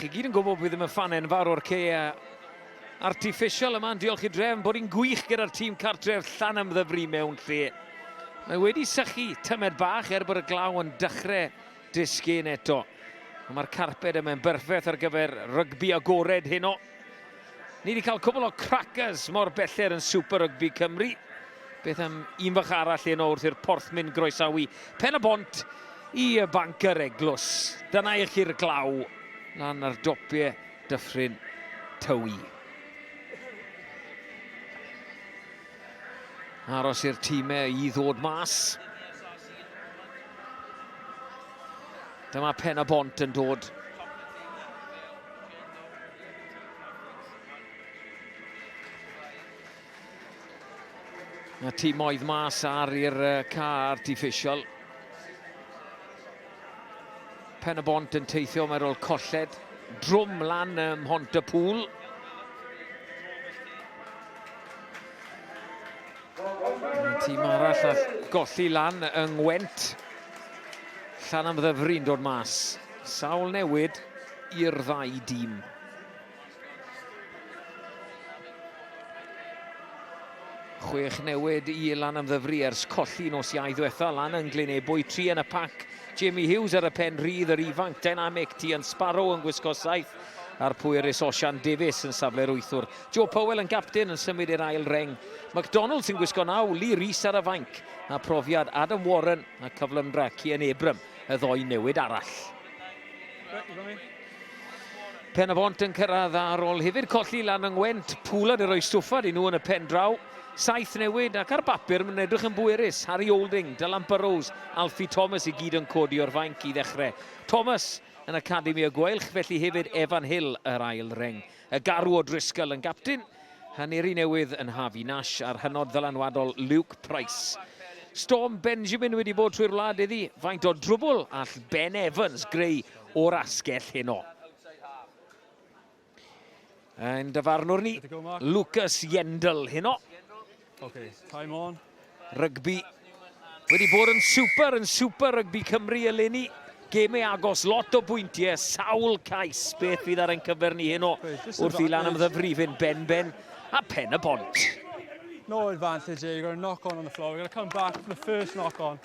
chi gyd yn gwybod bod ddim yn ffan enfawr o'r caeau artiffisial yma, yn diolch i drefn bod hi'n gwych gyda'r tîm cartref Llanymddyfri mewn lle. Mae wedi sychu tymed bach er bod y glaw yn dechrau disgyn eto. Mae'r carped yma'n berffaith ar gyfer rygbi agored heno. Ni wedi cael cwbl o crackers mor beller yn Super Rugby Cymru. Beth am un fach arall heno wrth i'r Porthmyn groesawu Pen y Bont i Banc yr Eglwys. Dyna i chi'r glaw lan ar dopiau Dyffryn Tywi. Aros i'r tîmau i ddod mas. Dyma Pen y Bont yn dod. Mae tîmoedd mas ar i'r ca artiffisial. Pen y Bont yn teithio mae'r ôl colled. Drwm lan ym Mhont y Pŵl. Tîm arall all golli lan yng Ngwent. Llanymddyfri'n dod mas. Sawl newid i'r ddau dîm. Chwech newid i Lanymddyfri ers colli nos Iau ddiwetha lan yn Glynebwy, tri yn y pac. Jamie Hughes ar y pen rhydd, yr ifanc dynamic Tian Sparrow yn gwisgo saith a'r pwerus Osian Davies yn safle'r wythwr. Joe Powell yn gapten yn symud i'r ail reng. McDonald sy'n gwisgo naw, Lee Rees ar y fainc a profiad Adam Warren a cyflymdra Cian Abram y ddoi newid arall. Pen-y-bont yn cyrraedd ar ôl hefyd colli lan yng Ngwent. Pwlad i roi stwffad i nhw yn y pen draw. Saith newid ac ar bapur mae'n edrych yn bwerus. Harry Olding, Dylan Burrows, Alfie Thomas i gyd yn codi o'r fainc i ddechrau. Thomas yn Academi y Gweilch, felly hefyd Evan Hill yr ail reng. Y garw o Driscoll yn gapten. Haneri newydd yn Harvey Nash a'r hynod ddylanwadol Luke Price. Storm Benjamin wedi bod trwy'r wlad iddi. Faint o drwbl all Ben Evans greu o'r asgell heno? Ein dyfarnwr ni, Lucas Yendel heno. Okay, time on. Rygbi wedi bod yn super, yn super rygbi Cymru eleni. Gemau agos, lot o bwyntiau, sawl cais. Beth fydd ar ein cyfer ni heno wrth i Lanymddyfri fynd ben-ben a pen y bont. No advantage here, you've got a knock on on the floor. We're going to come back for the first knock on.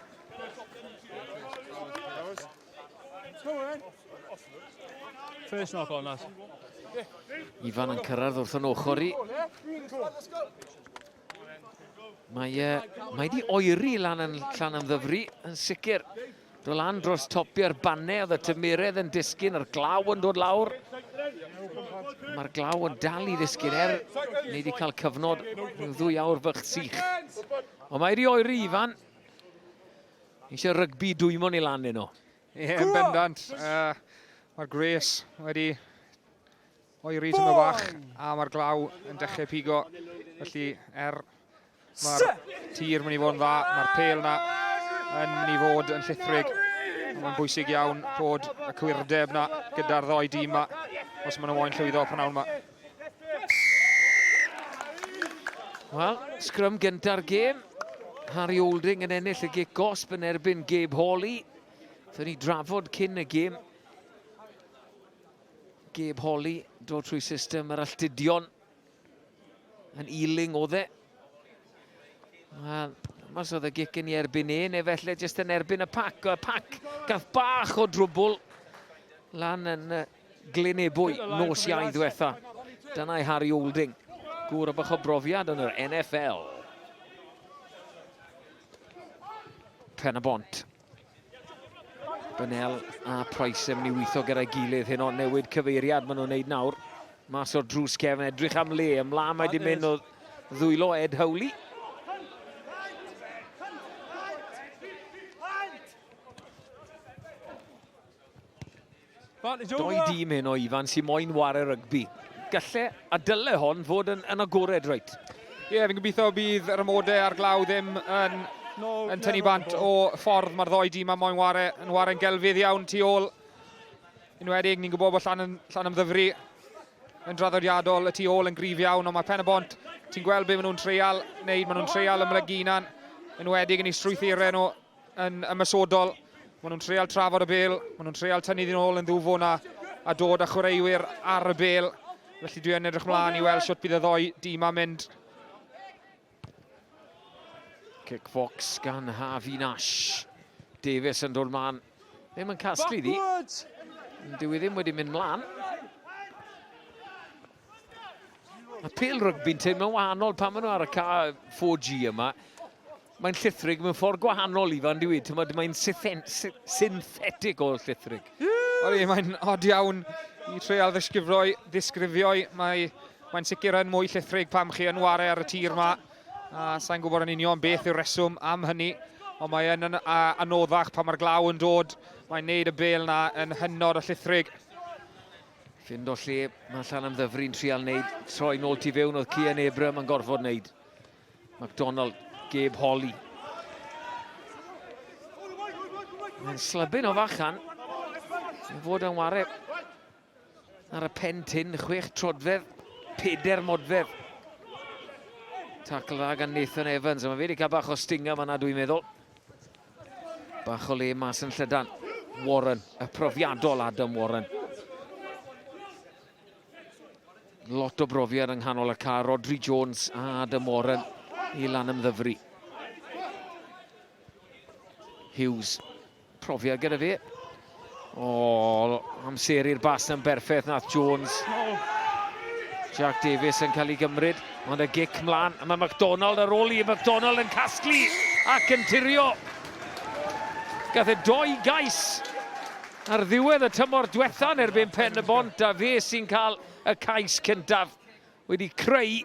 First knock on, lads. Ifan yn cyrraedd wrth yn ochr i. Mae, uh, mae di oeri lan yn llan ymddyfru, yn sicr. Dod lan dros topiau'r bannau, oedd y tymeredd yn disgyn, a'r glaw yn dod lawr. Mae'r glaw yn dal i ddisgyn er ni wedi cael cyfnod rhyw ddwy awr fych sych. Ond mae wedi oeri, Ifan. Eisiau rygbi dwymon i lan heno. Ie, yeah, yn bendant. Uh, Mae'r gwres wedi oeri tyma bach a mae'r glaw yn dechrau pigo. Felly, er mae'r tir mynd i fod yn dda, mae'r pel na yn mynd i fod yn llithrig. Mae'n bwysig iawn bod y cywirdeb na gyda'r ddoi dîm ma, os maen nhw moyn llwyddo prynawn ma. Wel, sgrym gynta'r gêm. Harry Olding yn ennill y gic gosb yn erbyn Gabe Hawley. Fe ni drafod cyn y gêm. Gabe Hawley dod trwy system yr alltudion yn Ealing oedd e. Wel, mas oedd y gic yn ei erbyn e, neu felly jyst yn erbyn y pac. Y pac gath bach o drwbl lan yn Glynebwy nos Iau ddiwetha. Dyna i Harry Olding, gŵr o bach o brofiad yn yr NFL. Pen y bont. Bennell a Price yn mynd i weithio gyda'i gilydd hyn o newid cyfeiriad maen nhw'n neud nawr. Mas o'r drws cefn, edrych am le, ymlaen mae di mynd o ddwylo Ed Howley. Doi dîm hyn o Ifan sy'n moyn ware rygbi. Galle a dyle hon fod yn, yn agored reit. Ie, yeah, fi'n gobeithio bydd yr amodau a'r glaw ddim yn, yn tynnu bant o ffordd mae'r ddoi dîm a moyn ware, yn ware'n gelfydd iawn tu ôl. Unwedig, ni'n gwybod bod Llan, Llan Ymddyfri yn draddodiadol y tu ôl yn gryf iawn, ond mae Pen y Bont, ti'n gweld be maen nhw'n treial wneud, maen nhw'n treial ymlygu hunan, enwedig yn eu strwythurau nhw yn ymosodol. Maen nhw'n treial trafod y bêl, maen nhw'n treial tynnu ddyn ôl yn ddwfwn a a dod â chwaraewyr ar y bêl. Felly dwi yn edrych mlaen i weld sut bydd y ddoi dîm am mynd. Kick box gan Harvey Nash. Davies yn dod mlaen. Ddim yn casglu ddi. Dyw i ddim wedi mynd mlaen. Mae pêl rygbi'n teimlo'n wahanol pan maen nhw ar y ca 4G yma. Mae'n llithrig mewn ffordd gwahanol, Ifan, dyw i. Mae'n synthetic o llithrig. Odi, mae'n od iawn i treial ddisgrifio'i. ddisgrifio'i. Mae, mae'n sicr yn mwy llithrig pam chi yn ware ar y tir yma. A sa'n gwybod yn union beth yw'r reswm am hynny, ond mae yn anoddach pan mae'r glaw yn dod. Mae'n neud y bêl na yn hynod o llithrig. Ffindo lle mae Llanymddyfri'n trial wneud troi nôl tu fewn oedd Cian Abram yn gorfod wneud. McDonald, Gabe Holly. Mae'n slybyn o fachan. Yn fod yn ware ar y pen tyn, 6 troedfedd, 4 modfedd. Tackle dda gan Nathan Evans, a mae fe wedi cael bach o stinger fanna dwi'n meddwl. Bach o le mas yn llydan. Warren, y profiadol Adam Warren. Lot o brofiad yng nghanol y car. Rodri Jones a Adam Warren i lan ymddyfru. Hughes, profiad gyda fi. O, amseru'r bas yn berffaith nath Jones. Jack Davies yn cael ei gymryd, ond y gic mlaen. A mae McDonald ar ôl i, McDonald yn casglu ac yn tirio. Gath e doi gais ar ddiwedd y tymor diwetha yn erbyn Pen y Bont, a fe sy'n cael y cais cyntaf wedi creu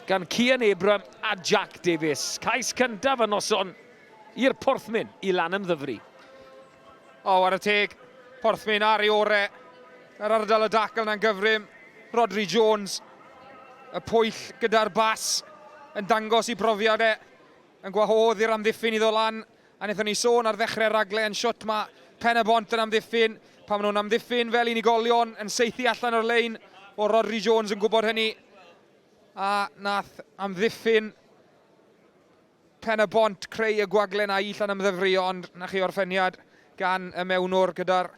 gan Cian Abram a Jack Davies. Cais cyntaf y noson i'r Porthmyn i Lanymddyfri. O, war y teg. Porthmyn ar ei ore. Yr ardal y dacl na'n gyfrym. Rodri Jones, y pwyll gyda'r bas, yn dangos i brofiad e, yn gwahodd i'r amddiffyn i ddod lan. A wnaethon ni sôn ar ddechrau'r raglen shwt mae Pen-y-bont yn amddiffyn, pan maen nhw'n amddiffyn fel unigolion yn saethu allan o'r lein, o Rhodri Jones yn gwybod hynny, a nath amddiffyn Pen-y-bont creu y gwagle 'na i Llanymddyfri, ond 'na chi orffeniad gan y mewnwr gyda'r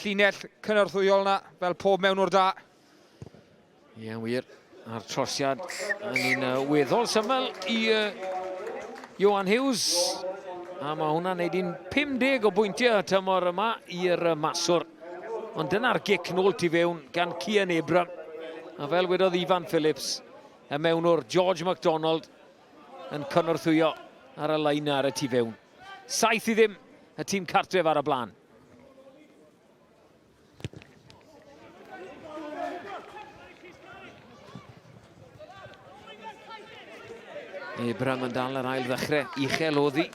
llinell cynorthwyol 'na, fel pob mewnwr da. Ie, yeah, wir. A'r trosiad yn un weddol syml i Johan Hughes. A mae hwnna'n neud i'n 50 o bwyntiau y tymor yma i'r maswr. Ond dyna'r gic nôl tu fewn gan Cian Abram. A fel wedodd Ifan Phillips, y mewnwr George MacDonald yn cynorthwyo ar y lein ar y tu fewn. 7-0 y tîm cartref ar y blaen. Abraham yn dal yr ail ddechrau, uchel oddi.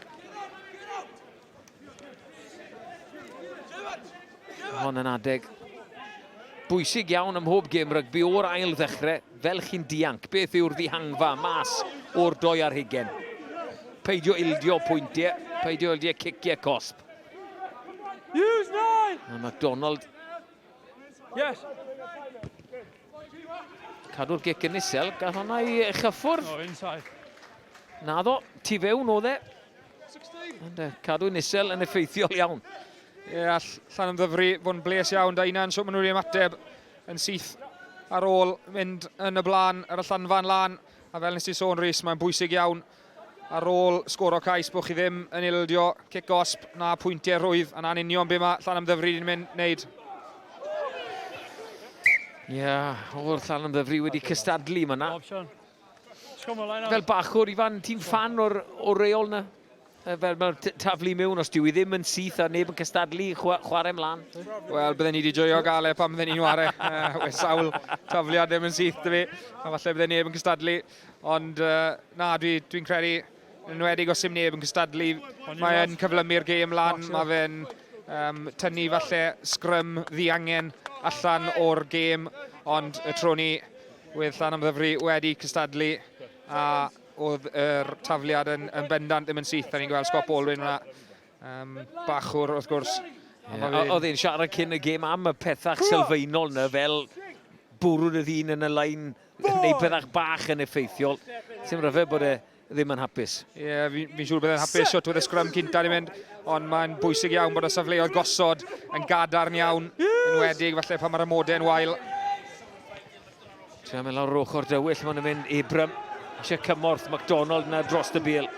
Hon yn adeg bwysig iawn ym mhob gêm rygbi o'r ail ddechrau, fel chi'n dianc. Beth yw'r ddihangfa mas o'r doi ar hugen? Peidio ildio pwyntiau, peidio ildio ciciau cosb. Use nine! A McDonald. Yes. Cadw'r gic yn isel, gath hwnna i chyffwrdd. No, inside. Naddo, tu fewn oedd e. Ond cadw'n isel yn effeithiol iawn. Ie, yeah, all Llanymddyfri fod yn bles iawn da unan, so maen nhw wedi ymateb yn syth ar ôl mynd yn y blaen ar y llanfa'n lan. A fel nes i sôn, Rhys, mae'n bwysig iawn ar ôl sgoro cais bod chi ddim yn ildio cic gosb na pwyntiau rhwydd, a na'n union be mae Llanymddyfri wedi mynd wneud. Ie, yeah, o'r Llanymddyfri wedi cystadlu yma na. Fel bachwr, Ifan, ti'n ffan o'r, or reol na? Fel mae'r taflu mewn, os dyw i ddim yn syth a neb yn cystadlu, chwarae mlaen. Wel, bydden ni wedi joio gael e pan bydden ni'n ware. Uh, sawl tafliad ddim yn syth dy fi, a falle bydden neb yn cystadlu. Ond uh, na, dwi'n dwi, dwi credu, yn enwedig os dim neb yn cystadlu, mae'n cyflymu'r gêm lan, mae fe'n um, tynnu falle sgrym ddiangen allan o'r gêm, ond y tro ni, wedd Llanymddyfri wedi cystadlu a oedd yr tafliad yn, yn bendant ddim yn syth. Da ni'n gweld Scott Baldwin yna, um, bachwr wrth gwrs. Yeah, oedd e'n siarad cyn y gêm am y pethach sylfaenol yna fel bwrw dy ddyn yn y lein neu pethach bach yn effeithiol. Sy'n rhyfedd bod e ddim yn hapus. Ie, yeah, fi'n fi siŵr bydd e'n hapus shwt oedd y sgrym cynta di mynd, ond mae'n bwysig iawn bod y safleoedd gosod yn gadarn iawn. Enwedig falle pan mae'r amodau'n wael. Trio mynd lawr yr ochr dywyll, maen nhw'n mynd Abram. Eisiau cymorth McDonald yna dros y bel.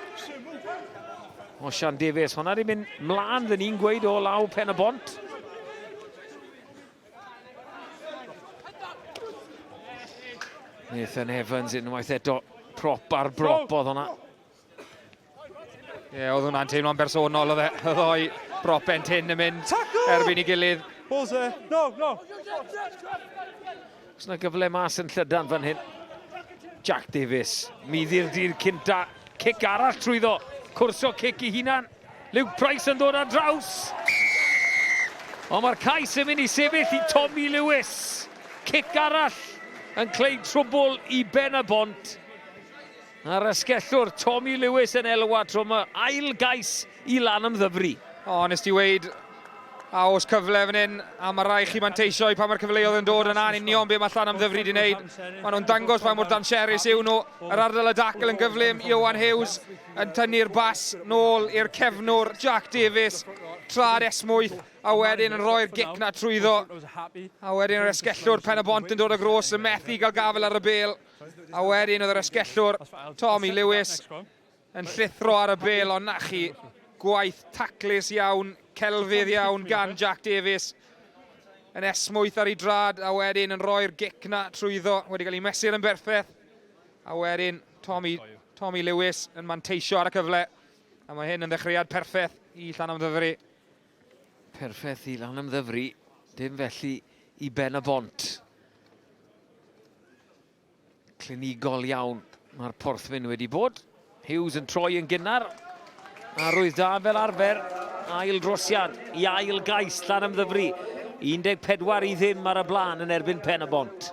Osian Davies, hwnna wedi mynd mlaen, ddyn ni'n gweud o law pen y bont. Nathan Evans unwaith eto, prop ar brop oedd hwnna. Ie, yeah, oedd hwnna'n teimlo'n bersonol, oedd e, y ddoi brop en tyn yn mynd erbyn i gilydd. Balls there. No, no. Os yna gyfle mas yn llydan fan hyn. Jack Davies, middi'r dydd cynta. Cic arall trwyddo. Cwrso cic i hunan. Luke Price yn dod ar draws. Ond mae'r cais yn mynd i sefyll i Tommy Lewis. Cic arall yn creu trwbl i Ben y Bont. A'r asgellwr Tommy Lewis yn elwa tro yma. Ail gais i Lanymddyfri. O, nes ti weid, a os cyfle fan hyn, a mae rai chi manteisio i pan mae'r cyfleoedd yn dod yna'n union be mae Llanymddyfri wedi wneud. Maen nhw'n dangos pa mor danserus yw nhw. Yr ardal y dacl yn gyflym, Ieuan Hughes yn tynnu'r bas nôl i'r cefnwr Jack Davies, trad esmwyth, a wedyn yn rhoi'r gic na trwyddo. A wedyn yr esgellwr Pen y Bont yn dod o gros yn methu gael gafel ar y bel. A wedyn oedd yr esgellwr Tommy Lewis yn llithro ar y bel, ond na chi, gwaith taclus iawn, celfydd iawn gan Jack Davies. Yn esmwyth ar ei drad, a wedyn yn rhoi'r gic na trwyddo, wedi cael ei mesur yn berffaith. A wedyn Tommy, Tommy Lewis yn manteisio ar y cyfle. A mae hyn yn ddechreuad perffaith i Llanymddyfri. Perffaith i Lanymddyfri, dim felly i Ben y Bont. Clinigol iawn mae'r Porthmyn wedi bod. Hughes yn troi yn gynnar. Arwydd da fel arfer. Ail drosiad i ail gais Llanymddyfri. 14 i ddim ar y blaen yn erbyn Pen y Bont.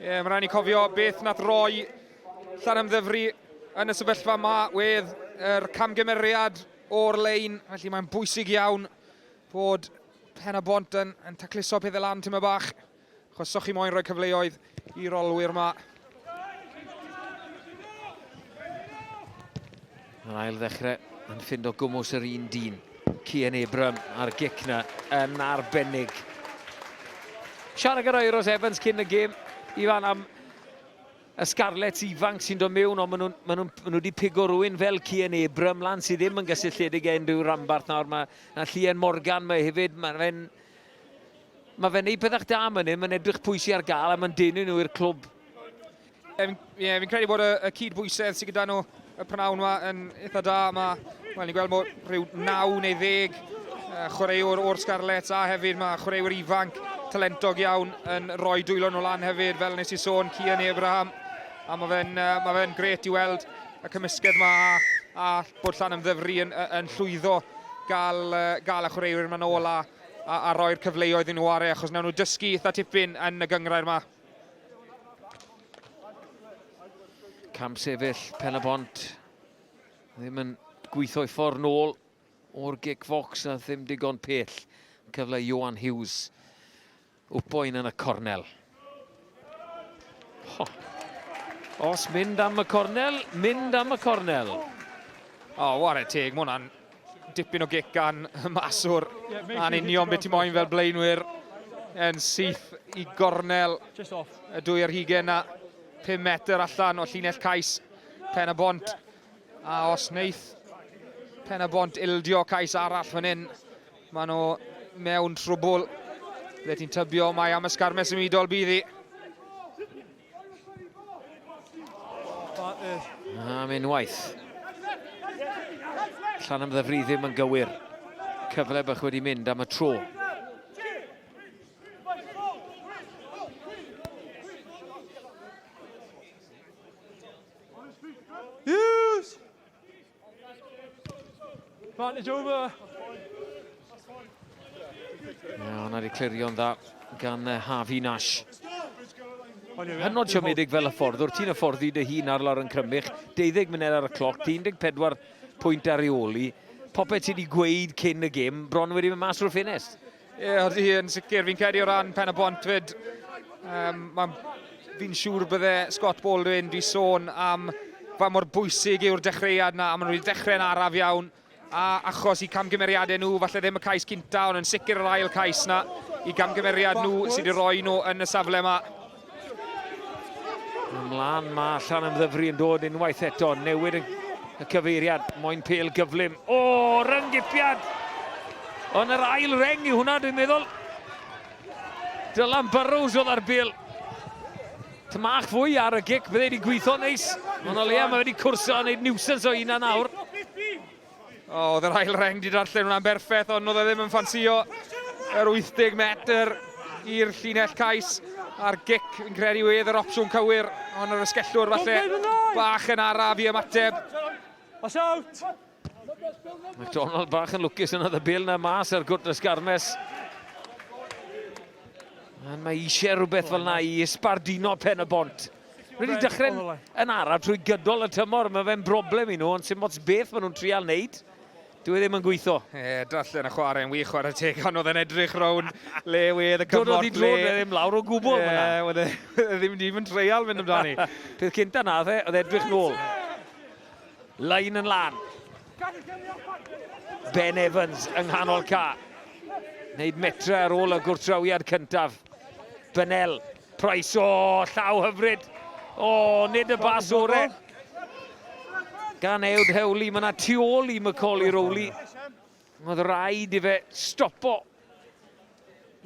Ie, yeah, mae rhaid ni cofio beth nath roi Llanymddyfri yn y sefyllfa yma wedd yr camgymeriad o'r lein, felly mae'n bwysig iawn bod Pen y Bont yn, yn tacluso pethau lan tyma bach. Achos so chi moyn rhoi cyfleoedd i'r olwyr yma. Mae'r ail ddechrau yn ffind o gwmws yr un dyn. Cian Abram a'r gic na yn arbennig. Siarad gyda Euros Evans cyn y gêm, Ifan, am y Scarlets ifanc sy'n dod mewn, ond maen nhw, maen nhw, maen nhw wedi pigo rhywun fel Cian Abram lan sydd ddim yn gysylltiedig â unrhyw ranbarth nawr. Mae na Llien Morgan mae hefyd, mae fe'n Mae fe'n neud pethach da man hyn, mae'n edrych pwy sy'n ar gael a mae'n denu nhw i'r clwb. Ie, yeah, fi'n credu bod y, y cyd-bwysedd sydd gyda nhw y prynawn yma yn eitha da. Mae, wel, ni'n gweld bod rhyw 9 neu 10 chwaraewr o'r Scarlets a hefyd mae chwaraewyr ifanc talentog iawn yn rhoi dwylo nhw lan hefyd, fel nes i sôn, Cian Abraham. A mae fe'n ma fe gret i weld y cymysgedd yma a, a bod Llanymddyfri yn, yn llwyddo gael, gael y chwaraewyr yma nôl a a, a roi'r cyfleoedd i nhw ware, achos wnawn nhw dysgu eitha tipyn yn y gynghrair yma. Cam sefyll Pen y Bont. Ddim yn gweithio'i ffordd nôl o'r gic fox a ddim digon pell. Cyfle Johan Hughes. Wpoen yn y cornel. Ho. Os mynd am y cornel, mynd am y cornel. O, oh, ware teg, mae hwnna'n dipyn o gic gan y maswr. A'n union beth ti moyn fel blaenwyr yn syth i gornel y dwy ar hugen na 5 metr allan o llinell cais Pen y Bont. A os wneith Pen y Bont ildio cais arall fan hyn, maen nhw mewn trwbl. Bydde ti'n tybio mai am y sgarmes symudol bydd hi. Am unwaith. Llanymddyfri ddim yn gywir. Cyfle bach wedi mynd am y tro. Hughes! Advantage over. Ie, hwnna wedi clirio'n dda gan Harvey Nash. Hynod siomedig fel hyfforddwr, ti'n hyfforddi dy hun ar lawr yn Crymych, 12 munud ar y cloc, 14 pwynt ar reoli. Popeth ti wedi gweud cyn y gêm, bron wedi mynd mas o'r ffenest. Ie, yeah, odi, yn sicr. Fi'n credu o ran Pen y Bont fyd, um, fi'n siŵr bydde Scott Baldwin di sôn am fa mor bwysig yw'r dechreuad na, a maen nhw wedi dechrau'n araf iawn, a achos i camgymeriadau nhw, falle ddim y cais cynta, ond yn sicr yr ail cais na. I gamgymeriad nhw sydd wedi rhoi nhw yn y safle yma. Ymlaen mae Llanymddyfri yn dod unwaith eto. Newid y cyfeiriad. Moyn pêl gyflym. O, ryngipiad! Ond yr ail reng i hwnna, dwi'n meddwl. Dylan Burrows oedd ar bêl. Tymach fwy ar y gic, bydde wedi gweithio neis. Ond o leia mae wedi cwrso a wneud nuisance o hunan nawr. O, oedd yr ail reng di darllen hwnna'n berffaith, ond oedd e ddim yn ffansio yr 80 metr i'r llinell cais a'r gic yn credu wedd yr opsiwn cywir, ond yr ysgellwr falle bach yn araf i ymateb. Watch out! McDonald bach yn lwcus yn oedd y bêl na mas ar gwrt ysgarmes. Ond mae eisiau rhywbeth fel na i sbardino pen y bont. Wedi dechrau'n yn araf trwy gydol y tymor, mae fe'n broblem i nhw, ond sy'n mots beth maen nhw'n trial wneud. Dwi e ddim yn gweithio. Ie, darllen y chwarae'n wych chwarae teg, ond oedd e'n edrych rownd le wedd y cymorth. Dod oedd i drod e ddim lawr o gwbl. Ie, oedd e ddim wedi yn treial fynd amdani. Peth cynta na, fe, oedd edrych nôl. Lein yn lan. Ben Evans yng nghanol ca. Wneud metre ar ôl y gwrthdrawiad cyntaf. Bennell, Price, o, llaw hyfryd. O, nid y bas ore. Gan Ewd Hewley, mae yna tu ôl i Macaulay Rowley. Oedd rhaid i fe stopo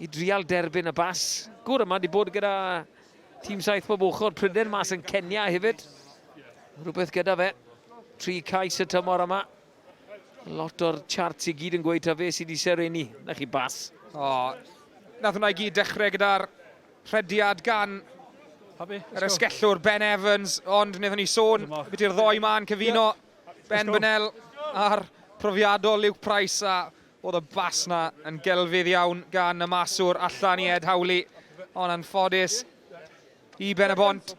i drial derbyn y bas. Gŵr yma wedi bod gyda tîm saith bob ochr Pryden mas yn Kenya hefyd. Rhywbeth gyda fe. Tri cais y tymor yma. Lot o'r charts i gyd yn gweud ta fe sydd wedi serenu. Na chi bas. O, nath hwnna i gyd dechrau gyda'r rhediad gan yr esgellwr Ben Evans, ond wnaethon ni sôn beth yw'r ddoi ma'n cyfuno Ben Bennell a'r profiadol Luke Price a oedd y bas na yn gelfydd iawn gan y maswr allan i Ed Howley, ond anffodus i Ben y Bont.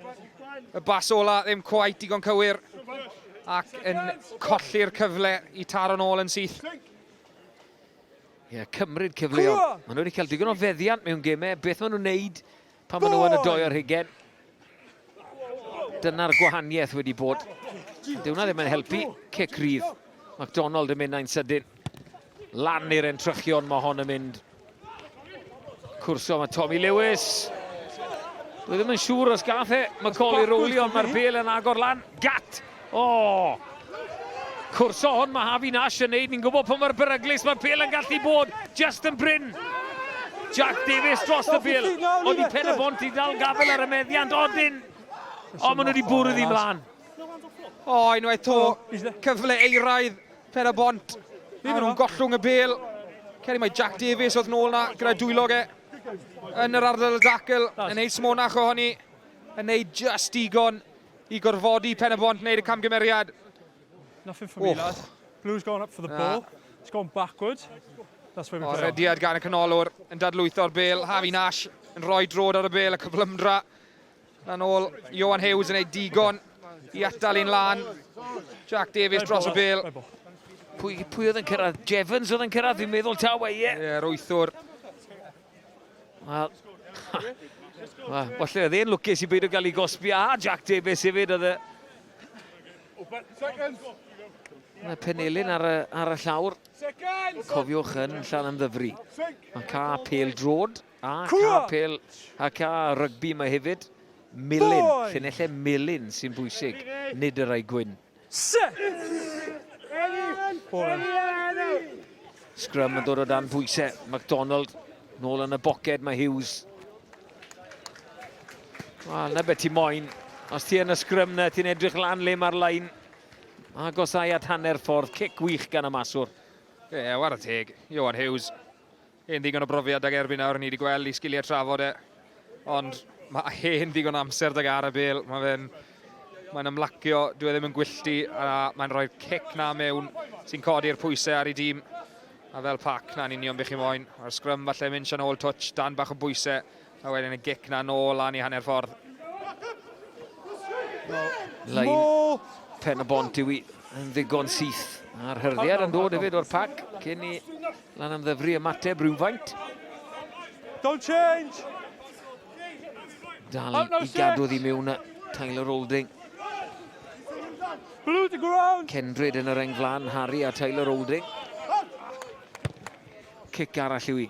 Y bas ola ddim cwait digon cywir ac yn colli'r cyfle i taro nôl yn syth. Ie, yeah, cymryd cyfleoedd. Maen nhw wedi cael digon o feddiant mewn gemau. Beth maen nhw'n neud pan maen nhw yn y doi ar hugen? Dyna'r gwahaniaeth wedi bod. Dyw hwnna ddim yn helpu. Cic rydd. McDonald yn mynd na'n sydyn. Lan i'r entrychion mae hon yn mynd. Cwrso mae Tommy Lewis. Dwi ddim yn siŵr os gath e Macaulay Rowley, ond mae'r bel yn agor lan. Gat! O! Oh! Cwrso hon mae Harvey Nash yn neud. Ni'n gwybod pa mor beryglus mae'r bel yn gallu bod. Just yn brin. Jack Davies dros y bel. Oedd i pen y bont i ddal gafel ar y meddiant. Odyn! O, maen nhw wedi bwrw iddi mlaen. O, unwaith to, cyfle eiraidd Pen y Bont. Fe maen nhw'n gollwng y bel. Ceri mae Jack Davies oedd nôl na gyda dwylo ge yn yr ardal y dacl, yn neud smonach ohoni, yn neud just digon i gorfodi Pen y Bont wneud y camgymeriad. Nothing for me, lad. Blue's gone up for the ball. It's gone backwards. That's where we play. Rediad gan y canolwr yn dadlwytho'r bel. Harvey Nash yn rhoi drod ar y bel, y cyflymdra. Na'n ôl, Johan Hughes yn ei digon i atal un lan. Jack Davies dros y bel. Pwy, pwy oedd yn cyrraedd? Jevons oedd yn cyrraedd, fi'n meddwl taw e, ie. Ie, yr wythwr. Wel, well, falle oedd e'n lwcus i beidio gael ei gosbi a Jack Davies hefyd oedd e. Mae penelin ar y, ar y llawr. Cofiwch yn Llanymddyfri. Mae ca pêl drod. A ca pêl, a ca rygbi mae hefyd. Melyn, llinellau melyn sy'n bwysig, nid y rai gwyn. Scrum yn dod o dan bwysau. McDonald nôl yn y boced, mae Hughes. Wel, na beth ti moyn. Os ti yn y scrum na, ti'n edrych lan le mae'r lein. Agosau at hanner ffordd, cic wych gan y maswr. Ie, yeah, wara teg. Johan Hughes Hen ddigon o brofiad dag erbyn nawr, ni wedi gweld i sgiliau trafod e, ond mae hen ddigon amser dag ar y bel, mae fe'n mae'n ymlacio, dwi e ddim yn gwylltu, a mae'n rhoi'r cic na mewn sy'n codi'r pwysau ar ei dîm. A fel pac na'n union bych chi moyn. Mae'r sgrym falle mynd sian ôl touch, dan bach o bwysau, a wedyn y gic na nôl lan i hanner ffordd. Lein pen y bont yw i yn ddigon syth. A'r hyrddiad yn dod hefyd o'r pac cyn i Lan am ddyfru ymateb rhywfaint. Don't change! Dal i gadw ddi mewn Tyler Olding. Blue to ground! Cendryd yn yr reng flan, Harry a Tyler Olding. Cic arall yw i.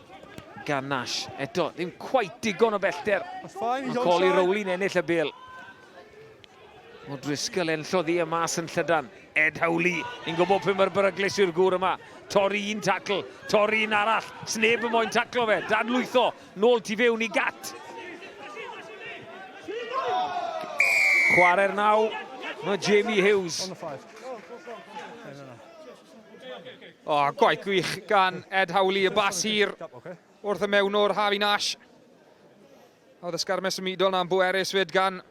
gan Nash. Eto, ddim quite digon o bellter. Mae Colin Rowley'n ennill y bel. O Driscoll enllodd hi y mas yn llydan. Ed Howley, ni'n gwybod pwy mae'r beryglus yw'r gŵr yma. Torri un tacl, torri un arall. Sneb yn moyn taclo fe, dadlwytho, nôl tu fewn i gat. Chwarae'r naw, mae Jamie Hughes. O, gwaith gwych gan Ed Howley, y bas hir wrth y mewnwr Harvey Nash. Oedd y sgarmes symudol na'n bwerus fyd gan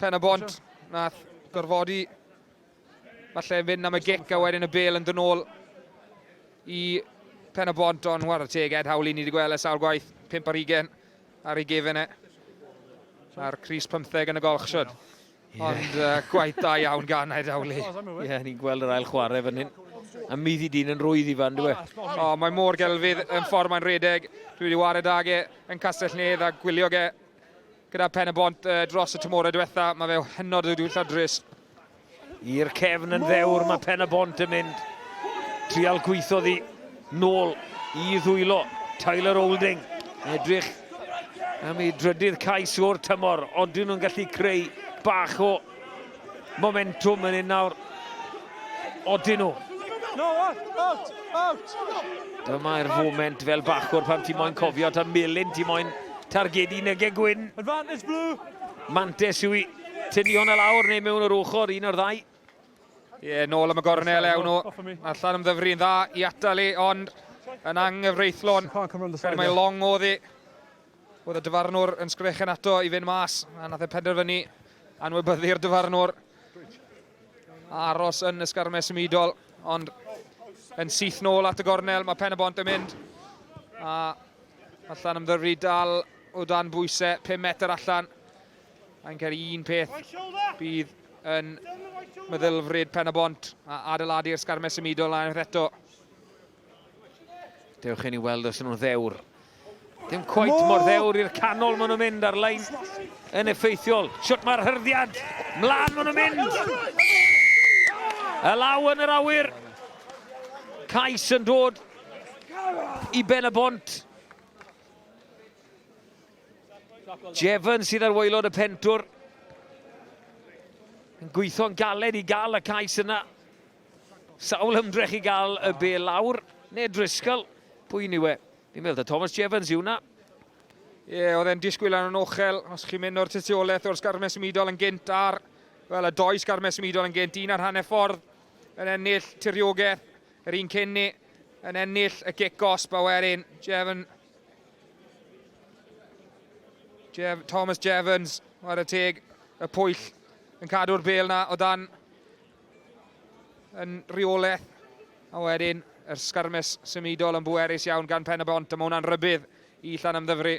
Pen y Bont. Nath gorfodi falle fynd am y gic a wedyn y bel yn dod nôl i Pen y Bont, ond war y teg Ed Howley, ni wedi gweld e sawl gwaith, 5 ar 20 ar ei gefen e. A'r Cris 15 yn y golch, siwr. Ond gwaith da iawn gan Ed Howley. Ie, yeah, ni'n gweld yr ail chwarae fan hyn. A mi ddi dyn yn rwydd i fan, dwi? E? O, mae mor gelfydd yn ffordd mae'n rhedeg. Dwi wedi wared ag e yn Castell Nedd a gwylio ge gyda Pen y Bont dros y tymorau diwetha. Mae fe hynod o dwyllodrus. I'r cefn yn ddewr mae Pen y Bont yn mynd. Trial gweithio ddi nôl i ddwylo Tyler Olding. Edrych am ei drydydd cais o'r tymor, ond dyn nhw'n gallu creu bach o momentwm yn un nawr. Odyn nhw. No, out, out, out. Dyma'r foment fel bachwr pan ti moyn cofio ta melyn ti moyn targedu nege gwyn. Advantage blue. Mantes yw i tynnu hwnna lawr neu mewn o'r ochr, un o'r ddau. Ie, yeah, nôl am y gornel ewn nhw. Allan ymddyfru'n dda i atal i, ond yn anghyfreithlon. Gan mae long oedd hi. Oedd y dyfarnwr yn sgrechen ato i fynd mas, a nath e penderfynu anwybyddu'r dyfarnwr. Aros yn y sgarmes symudol, ond yn syth nôl at y gornel, mae Pen y Bont yn mynd. A allan ymddyfru dal o dan bwysau, 5 metr allan. Mae'n cael un peth bydd yn meddylfryd Pen y Bont a adeiladu'r sgarmes symudol na unwaith eto. Dewch i ni weld os nhw'n ddewr. Dim cweit mor ddewr i'r canol maen nhw'n mynd ar lein yn effeithiol. Siwt mae'r hyrddiad? Mlaen maen nhw'n mynd! Y law yn yr awyr. Cais yn dod i Ben y Bont. Jevon sydd ar waelod y pentwr. Yn gweithio'n galed i gael y cais yna. Sawl ymdrech i gael y bel lawr, neu Driscoll, pwy ni we? Fi'n meddwl, Thomas Jevons yw hwnna. Ie, yeah, oedd e'n disgwyl yn anochel, os chi'n mynd o'r tystiolaeth o'r sgarmes symudol yn gynt ar, wel, y doi sgarmes symudol yn gynt, un ar hanner ffordd yn ennill tiriogaeth, yr un cyn ni yn ennill y gic gosb, a wedyn Jevon, Jev, Thomas Jevons, ar y teg, y pwyll yn cadw'r bel na o dan yn rheolaeth. A wedyn, yr sgyrmes symudol yn bwerus iawn gan Pen y Bont, a mae hwnna'n rybudd i Llanymddyfri.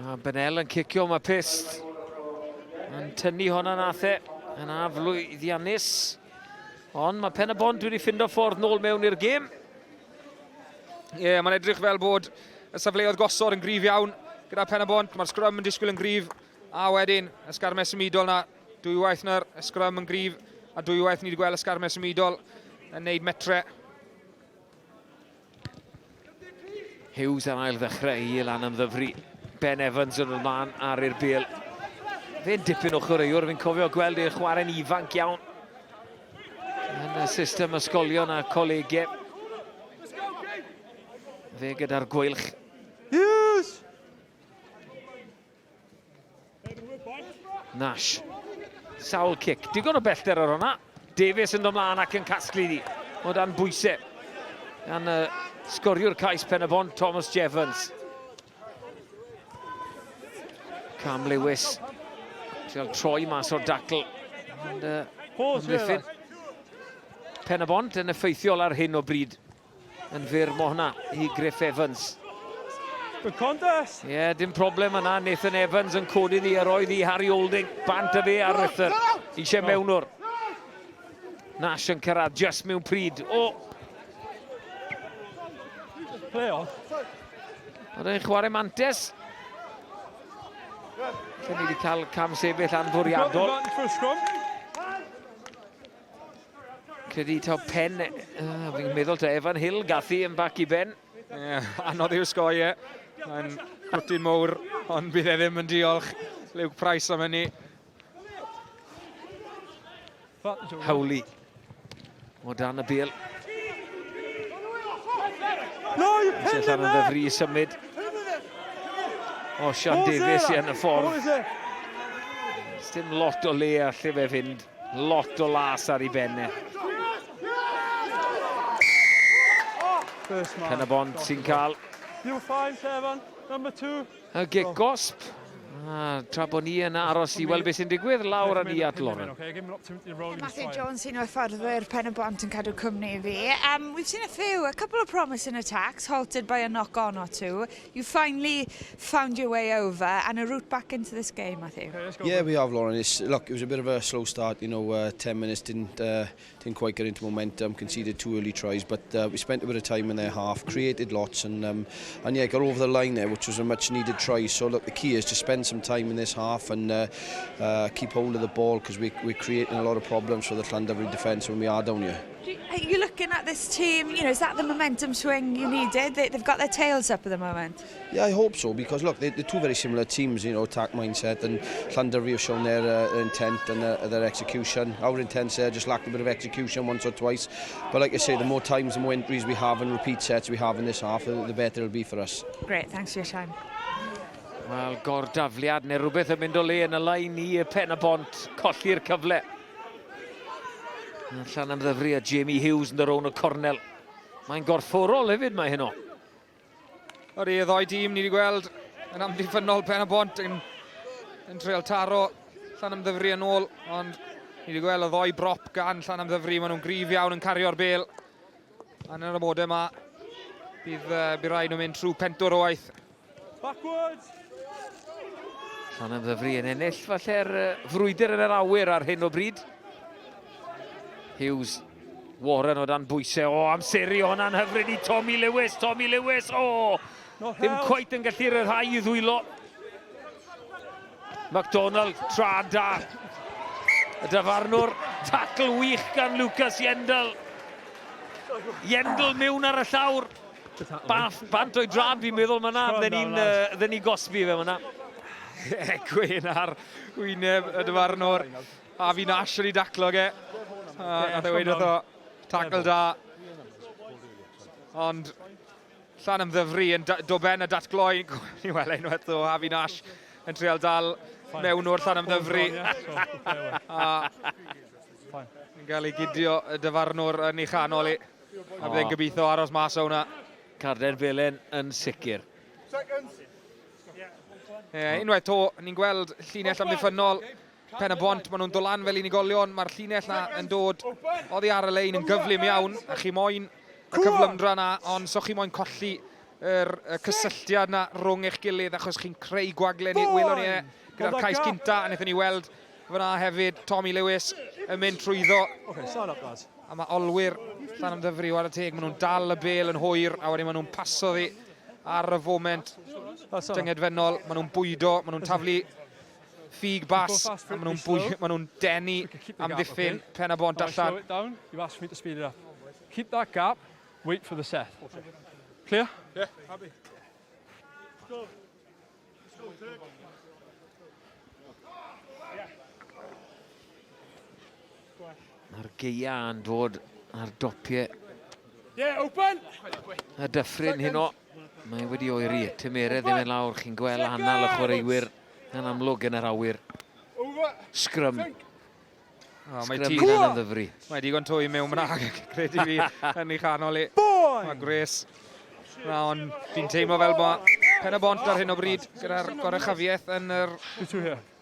A Benel yn cicio, mae Pist yn tynnu hwnna nath e, yn aflwyddiannus. Ond mae Pen y Bont wedi ffindo ffordd nôl mewn i'r gêm. Ie, yeah, mae'n edrych fel bod y safleoedd gosod yn gryf iawn gyda Pen y Bont. Mae'r sgrym yn disgwyl yn gryf. A wedyn, y sgarmes symudol na, dwywaith na'r sgrym yn gryf, a dwywaith ni wedi gweld y sgarmes symudol yn neud metre. Hughes ar ail ddechrau i lan am ddyfru. Ben Evans yn ymlaen ar i'r bel. Fe'n dipyn o chwaraewr, fi'n cofio gweld e'n chwarae'n ifanc iawn. Yn y system ysgolion a colegau. Fe gyda'r gweilch. Hughes! Nash. Sawl cic. Digon o bellter ar hwnna. Davies yn dod mlaen ac yn casglu di. O dan bwysau. Gan y sgoriwr cais Pen y Bont, Thomas Jevons. Cam Lewis. Trial troi mas o'r dacl. Ond ymddiffyn. Pen y Bont yn effeithiol ar hyn o bryd. Yn fyr mo hwnna i Griff Evans. Good contest. Ie, yeah, dim problem yna. Nathan Evans yn codi ddi ar oedd i Harry Olding. Bant y fe ar Rither. Eisiau mewnwr. Nash yn cyrraedd just mewn pryd. O! Play on. Oedd e'n chwarae mantes. Lle ni wedi cael cam sefyll anfwriadol. Credu taw pen, fi'n meddwl ta Evan Hill gath i yn bac i ben. Yeah, anodd i'w sgoi e. Mae'n crwtyn mowr, ond bydd e ddim yn diolch Luke Price am hynny. Howley o dan y bel. No, you pinned him there! Llanymddyfri i symud. O, Sian Davies i yn y ffordd. Dim lot o le alle fe fynd. Lot o las ar ei ben e. Pen-y-bont sy'n cael. You were fine, Seven. Number two. Y gic gosb. A tra bod ni yn aros i weld beth sy'n digwydd, lawr â ni at Lauren. Matthew Jones, un o hyfforddwyr Pen-y-bont yn cadw cwmni i fi. We've seen a couple of promising attacks, halted by a knock-on or two. You finally found your way over and a route back into this game, Matthew. Okay, let's go. Yeah, we have, Lauren. Look, it was a bit of a slow start. 10 minutes didn't quite get into momentum, conceded 2 early tries, but we spent a bit of time in their half, created lots, and yeah, got over the line there, which was a much needed try. So look, the key is to spend some time in this half and keep hold of the ball, because we're creating a lot of problems for the Llandovery defence when we are down here. Are you looking at this team, is that the momentum swing you needed? They've got their tails up at the moment. Yeah, I hope so, because look, they're two very similar teams, attack mindset, and Llandovery have shown their intent and their execution. Our intent there just lacked a bit of execution once or twice. But like I say, the more times, the more entries we have and repeat sets we have in this half, the better it'll be for us. Great, thanks for your time. Wel, gordafliad neu rhywbeth yn mynd o le yn y lein i Pen-y-bont, colli'r cyfle. Llanymddyfri a Jamie Hughes yn dod rownd y cornel. Mae'n gorfforol hefyd mae heno. Odi, y ddoi dîm ni wedi gweld yn amddiffynnol Pen-y-bont yn treial taro Llanymddyfri yn ôl, ond ni wedi gweld y ddoi brop gan Llanymddyfri, maen nhw'n gryf iawn yn cario'r bel. A yn yr amodau yma, bydd rhaid nhw'n mynd trwy pentwr o waith. Backwards! Llanymddyfri yn ennill falle'r frwydr yn yr awyr ar hyn o bryd. Hughes, Warren o dan bwysau. O, amseru hwnna'n hyfryd i Tommy Lewis. Tommy Lewis, o! Ddim cweit yn gallu rhyddhau i ddwylo. MacDonald, tra da. Y dyfarnwr, tacl wych gan Lucas Yendel. Yendel mewn ar y llawr. Baff, bant o'i drad fi'n meddwl ma' 'na. Fydden ni'n gosbi fe ma' 'na. Gwên ar wyneb y dyfarnwr. A fi Nash wedi daclo ge. Nath e weud wrtho, tacl da. Ond Llanymddyfri yn do ben a datgloi. Ni weld unwaith o Afi Nash yn treial dal mewn o'r Llanymddyfri. A yn cael ei gudio y dyfarnwr yn ei chanol i. A byddai'n gobeithio aros mas o hwnna. Carden Felen yn sicr. Ie, unwaith to, ni'n gweld llinell amddiffynnol Pen-y-bont, maen nhw'n dod lan fel unigolion, mae'r llinell na yn dod oddi ar y lein yn gyflym iawn, a chi moyn y cyflymdra na, ond so chi moyn colli y cysylltiad na rhwng eich gilydd, achos chi'n creu gwagle ni, welon ni e gyda'r cais cynta, a wnaethon ni weld fyna hefyd Tommy Lewis yn mynd trwyddo. Okay, stand up, lads. A mae olwyr Llanymddyfri war y teg, maen nhw'n dal y bel yn hwyr, a wedyn maen nhw'n paso ddi ar y foment dyngedfennol, maen nhw'n bwydo, maen nhw'n taflu ffug bas, a maen nhw'n denu amddiffyn Pen-y-bont allan. Slow it down, you ask me to speed it up. Keep that gap, wait for the set. Clear? Yeah, happy. Let's go. Let's go, Turk. Mae'r geia yn dod ar dopiau. Yeah, open! Y dyffryn heno, mae wedi oeri. Tymeredd ddim yn lawr, chi'n gweld anal y chwaraewyr yn amlwg yn yr awyr. Scrum. Oh, mae Scrum Llanymddyfri. Mae digon twy mewn myna, credu fi, yn ei chanol i. Mae Grace. Na, ond fi'n teimlo fel bod Pen-y-bont ar hyn o bryd gyda'r goruchafiaeth yn yr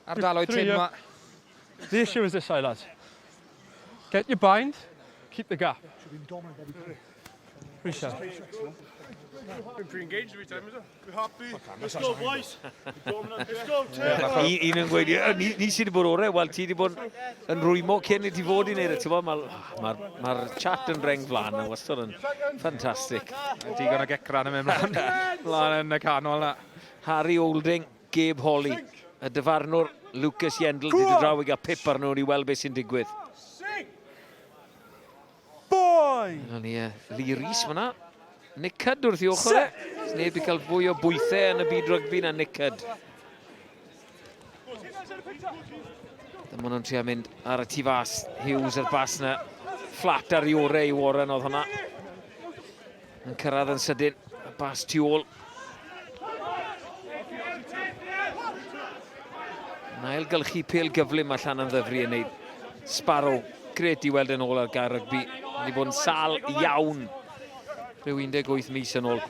ardaloedd tyn yma. The issue is this side, lads. Get your bind, keep the gap. Reset. Been pre-engaged every time, is it? We're happy. Let's go, boys. Let's go, Turk. Un yn gweud, ni sydd wedi bod orau, wel ti wedi bod yn rwymo cyn i ti fod i wneud e. Ti'n Mae'r ma, ma chat yn reng flaen yn wastad yn ffantastig. Digon o gecran yn mynd mlaen yn y canol na. Harry Olding, Gabe Holly, y dyfarnwr Lucas Yendel, wedi dod draw i gael pip arno i weld beth sy'n digwydd. Yna ni Lee Rees fyna. Nick Cudd wrth i ochr e. Neb i cael fwy o bwythau yn y byd rygbi na Nick Cudd. Dyma nhw'n trio mynd ar y tu fas. Hughes ar bas na. Fflat ar ei orau i Warren oedd hwnna. Yn cyrraedd yn sydyn. Y bas tu ôl. Yn ailgylchu pêl gyflym mae Llanymddyfri yn neud. Sparrow, gret i weld yn ôl ar gael rygbi. Wedi bod yn sal iawn rhyw 18 mis yn ôl.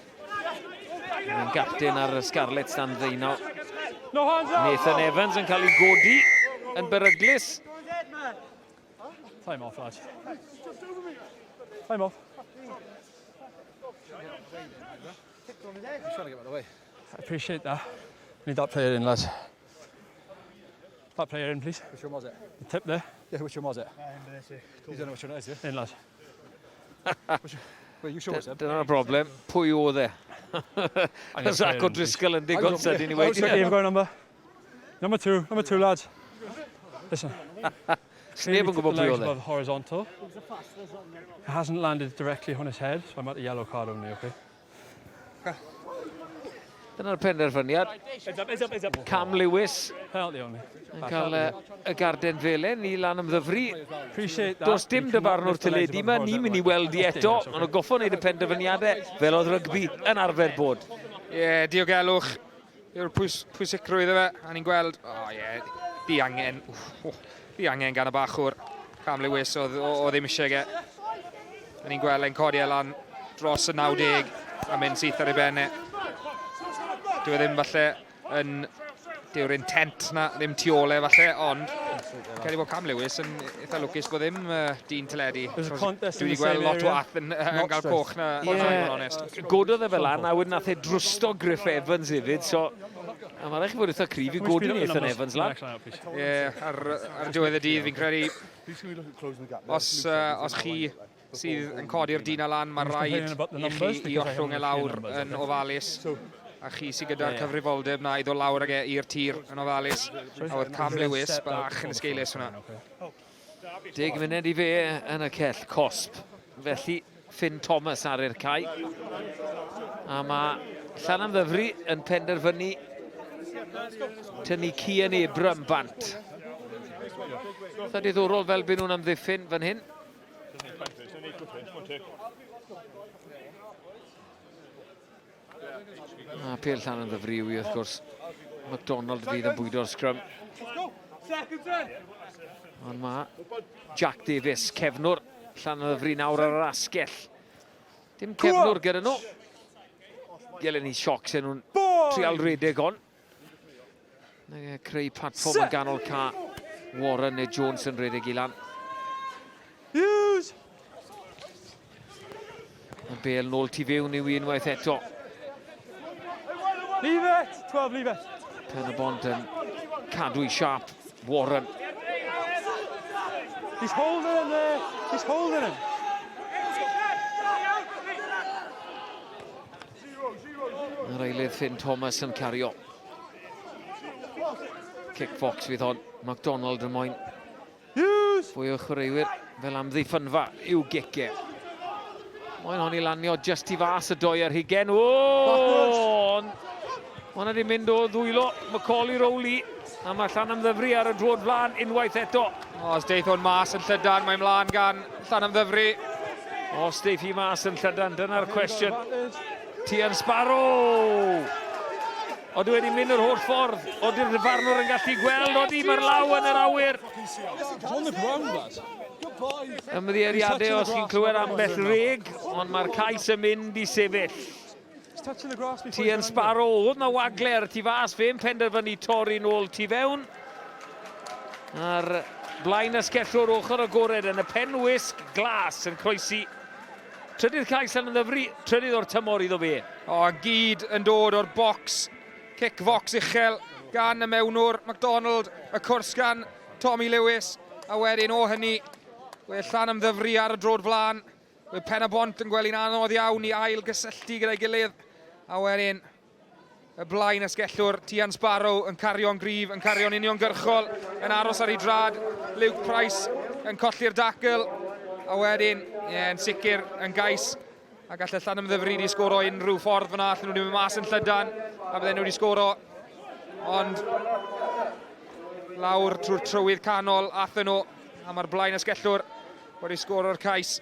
Mae'n gapten ar y Scarlets dan ddeunaw. Nathan Evans yn cael ei godi yn beryglus. Time off, lads. Time off. I appreciate that. Need that player in, lads. That player in, please. Which one was it? The tip there. Yeah, which one was it? You don't know which one it is, yeah? In, lads. Well, you show us then. Dyna'r broblem. Pwy oedd e? Zach O'Driscoll yn digon sydyn i You've wedi. got a number. Number two, lads. Listen. Sneb yn gwybod The pwy legs oedd e. above horizontal. It hasn't landed directly on his head, so I'm at the yellow card only, okay? Dyna'r penderfyniad. Cam Lewis Penalty only. yn cael y garden felen i Lanymddyfri. Appreciate that. Does dim You cannot dyfarnwr lift the legs teledu above yma, ni'n mynd i horizontal. weld i That's eto. dangerous, Maen nhw'n okay? goffo wneud y penderfyniadau fel oedd rygbi yn arfer bod. Ie, yeah, diogelwch yw'r pwys, pwysigrwydd efe. A ni'n gweld, o oh, ie, yeah, diangen, oh, diangen gan y bachwr. Cam Lewis oedd o, o ddim eisiau ge. A ni'n gweld e'n codi e lan dros y 90 a mynd syth ar ei ben e. Dyw e ddim falle yn... Dyw'r intent na ddim tu ôl e falle, ond credu bod Cam Lewis yn eitha lwcus bod ddim dyn teledu. There's a contest Dwi in wedi the gweld same lot o area. ath yn Not gael straight. coch na, yeah. i fod yn onest. Gododd e fel lan, a wedyn nath e drwsto Griff Evans hefyd, so... A mae'n rhaid chi fod eitha cryf i Can we godi speed up the Nathan numbers? Evans lan. Next line up, please. Ie, ar diwedd y dydd fi'n credu os chi sydd yn codi'r dyn lan, mae I'm just rhaid complaining about the i chi numbers i because I ollwng e haven't seen lawr numbers, yn okay? ofalus. A chi sydd gyda'r cyfrifoldeb na i ddod lawr ag e i'r tir yn ofalus. A oedd Cam Lewis bach yn esgeulus hwnna. 10 munud i fe yn y cell cosp. Felly Finn Thomas ar i'r cae. A mae Llanymddyfri yn penderfynu tynnu Cian Abram bant. Eitha diddorol fel byd nhw'n amddiffyn fan hyn. A pêl Llanymddyfri yw i wrth gwrs. McDonald fydd yn bwydo'r scrum. Ond mae Jack Davies, cefnwr Llanymddyfri nawr ar yr asgell. Dim cefnwr gyda nhw. Gelen ni sioc sy'n nhw'n trial redeg on. Creu platfform yn ganol ca. Warren neu Jones yn redeg i lan. Hughes! Y bel nôl tu fewn i'w unwaith eto. Leave it! 12, leave it. Pen y Bont yn cadw i siap Warren. He's holding him there. He's holding him. Yr eilydd Finn Thomas yn cario. Kick Fox fydd hon. McDonald yn moyn Hughes! fwy o chwaraewyr fel amddiffynfa i'w giciau. Moyn hon i lanio just i fas y doi ar hugen. O! Hwnna wedi mynd o ddwylo Macaulay Rowley. A mae Llanymddyfri ar y drod flaen unwaith eto. Os deith hwn mas yn llydan, mae mlaen gan Llanymddyfri. Os deith hi mas yn llydan, dyna'r cwestiwn. Tian Sparrow! Oeddi wedi mynd yr holl ffordd. Oeddi'r dyfarnwr yn gallu gweld. Oeddi, mae'r law yn yr awyr. On the ground, lads. Ymddiheuriadau os chi'n clywed ambell reg, ond mae'r cais yn mynd i sefyll. He's touching the grass before Tian he's landed. Sparrow, oedd na wagle ar y tu fas, fe'n penderfynu torri nôl tu fewn. A'r blaen asgellwr ochr agored yn y penwisg glas yn croesi. Trydydd cais Llanymddyfri, trydydd o'r tymor iddo fe. O, gyd yn dod o'r box. Cic fox uchel gan y mewnwr McDonald, y cwrs gan Tommy Lewis. A wedyn o hynny, we Llanymddyfri ar y drod flaen. We Pen y Bont yn gweld hi'n anodd iawn i ail gysylltu gyda'i gilydd. A wedyn y blaen asgellwr Tian Sparrow yn cario'n gryf, yn cario'n uniongyrchol, yn aros ar ei drad. Luke Price yn colli'r dacl. A wedyn Ie, yeah, yn sicr, yn gais. A gallai Llanymddyfri wedi sgoro unrhyw ffordd fyna. Allan nhw wedi mynd mas yn llydan, a bydden nhw wedi sgoro. Ond lawr trwy'r trywydd canol, athyn nhw. A mae'r blaen asgellwr wedi sgoro'r cais.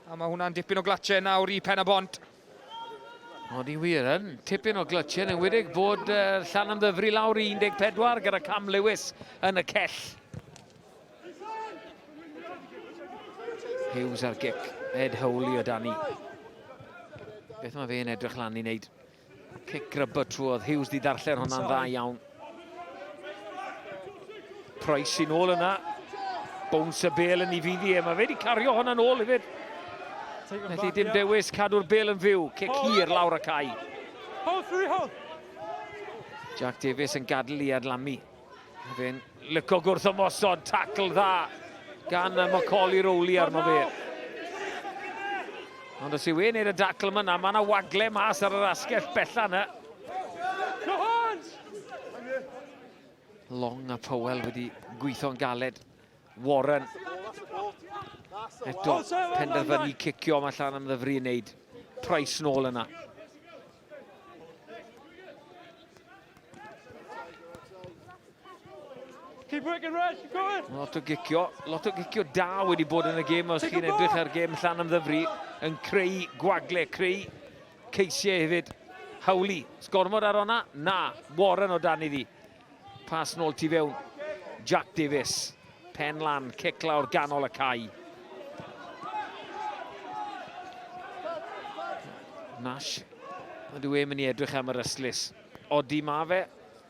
A mae hwnna'n dipyn o glatse nawr i Pen y Bont. Ond i wir yn, tipyn o glytien yn wedig bod uh, Llanymddyfri lawr i 14 gyda Cam Lewis yn y cell. Hughes ar gic, Ed Howley o dani. Beth mae fe'n edrych lan i wneud? Cic rubber trwodd, Hughes di darllen hwnna'n dda iawn. Price sy'n ôl yna. Bounce y bel yn ei fyddi e. Mae fe wedi cario hwnna'n ôl hefyd. Felly dim dewis cadw'r bel yn fyw. Cic hir lawr y cae. Jack Davies yn gadw i adlamu. Mae fe'n lyco gwrth ymosod. Tackle dda gan Macaulay Rowley arno fe. Ond os yw e'n neud y dacl yma na, mae yna wagle mas ar yr asgell bella yna. Long a Powell wedi gweithio'n galed. Warren. Eto, penderfynu cicio mae allan am ddyfru yn neud. Price nôl yna. Keep working, Reg. Keep going. Lot o gicio, lot o gicio da wedi bod yn y gêm os chi'n edrych ar gêm Llanymddyfri yn creu gwagle, creu ceisiau hefyd. Howley, sgormod ar honna? Na, Warren o dan iddi. Pas nôl tu fewn. Jack Davies, pen lan, cic lawr ganol y cae. Nash, ydw e'n mynd i edrych am yr ystlys. Odi ma fe,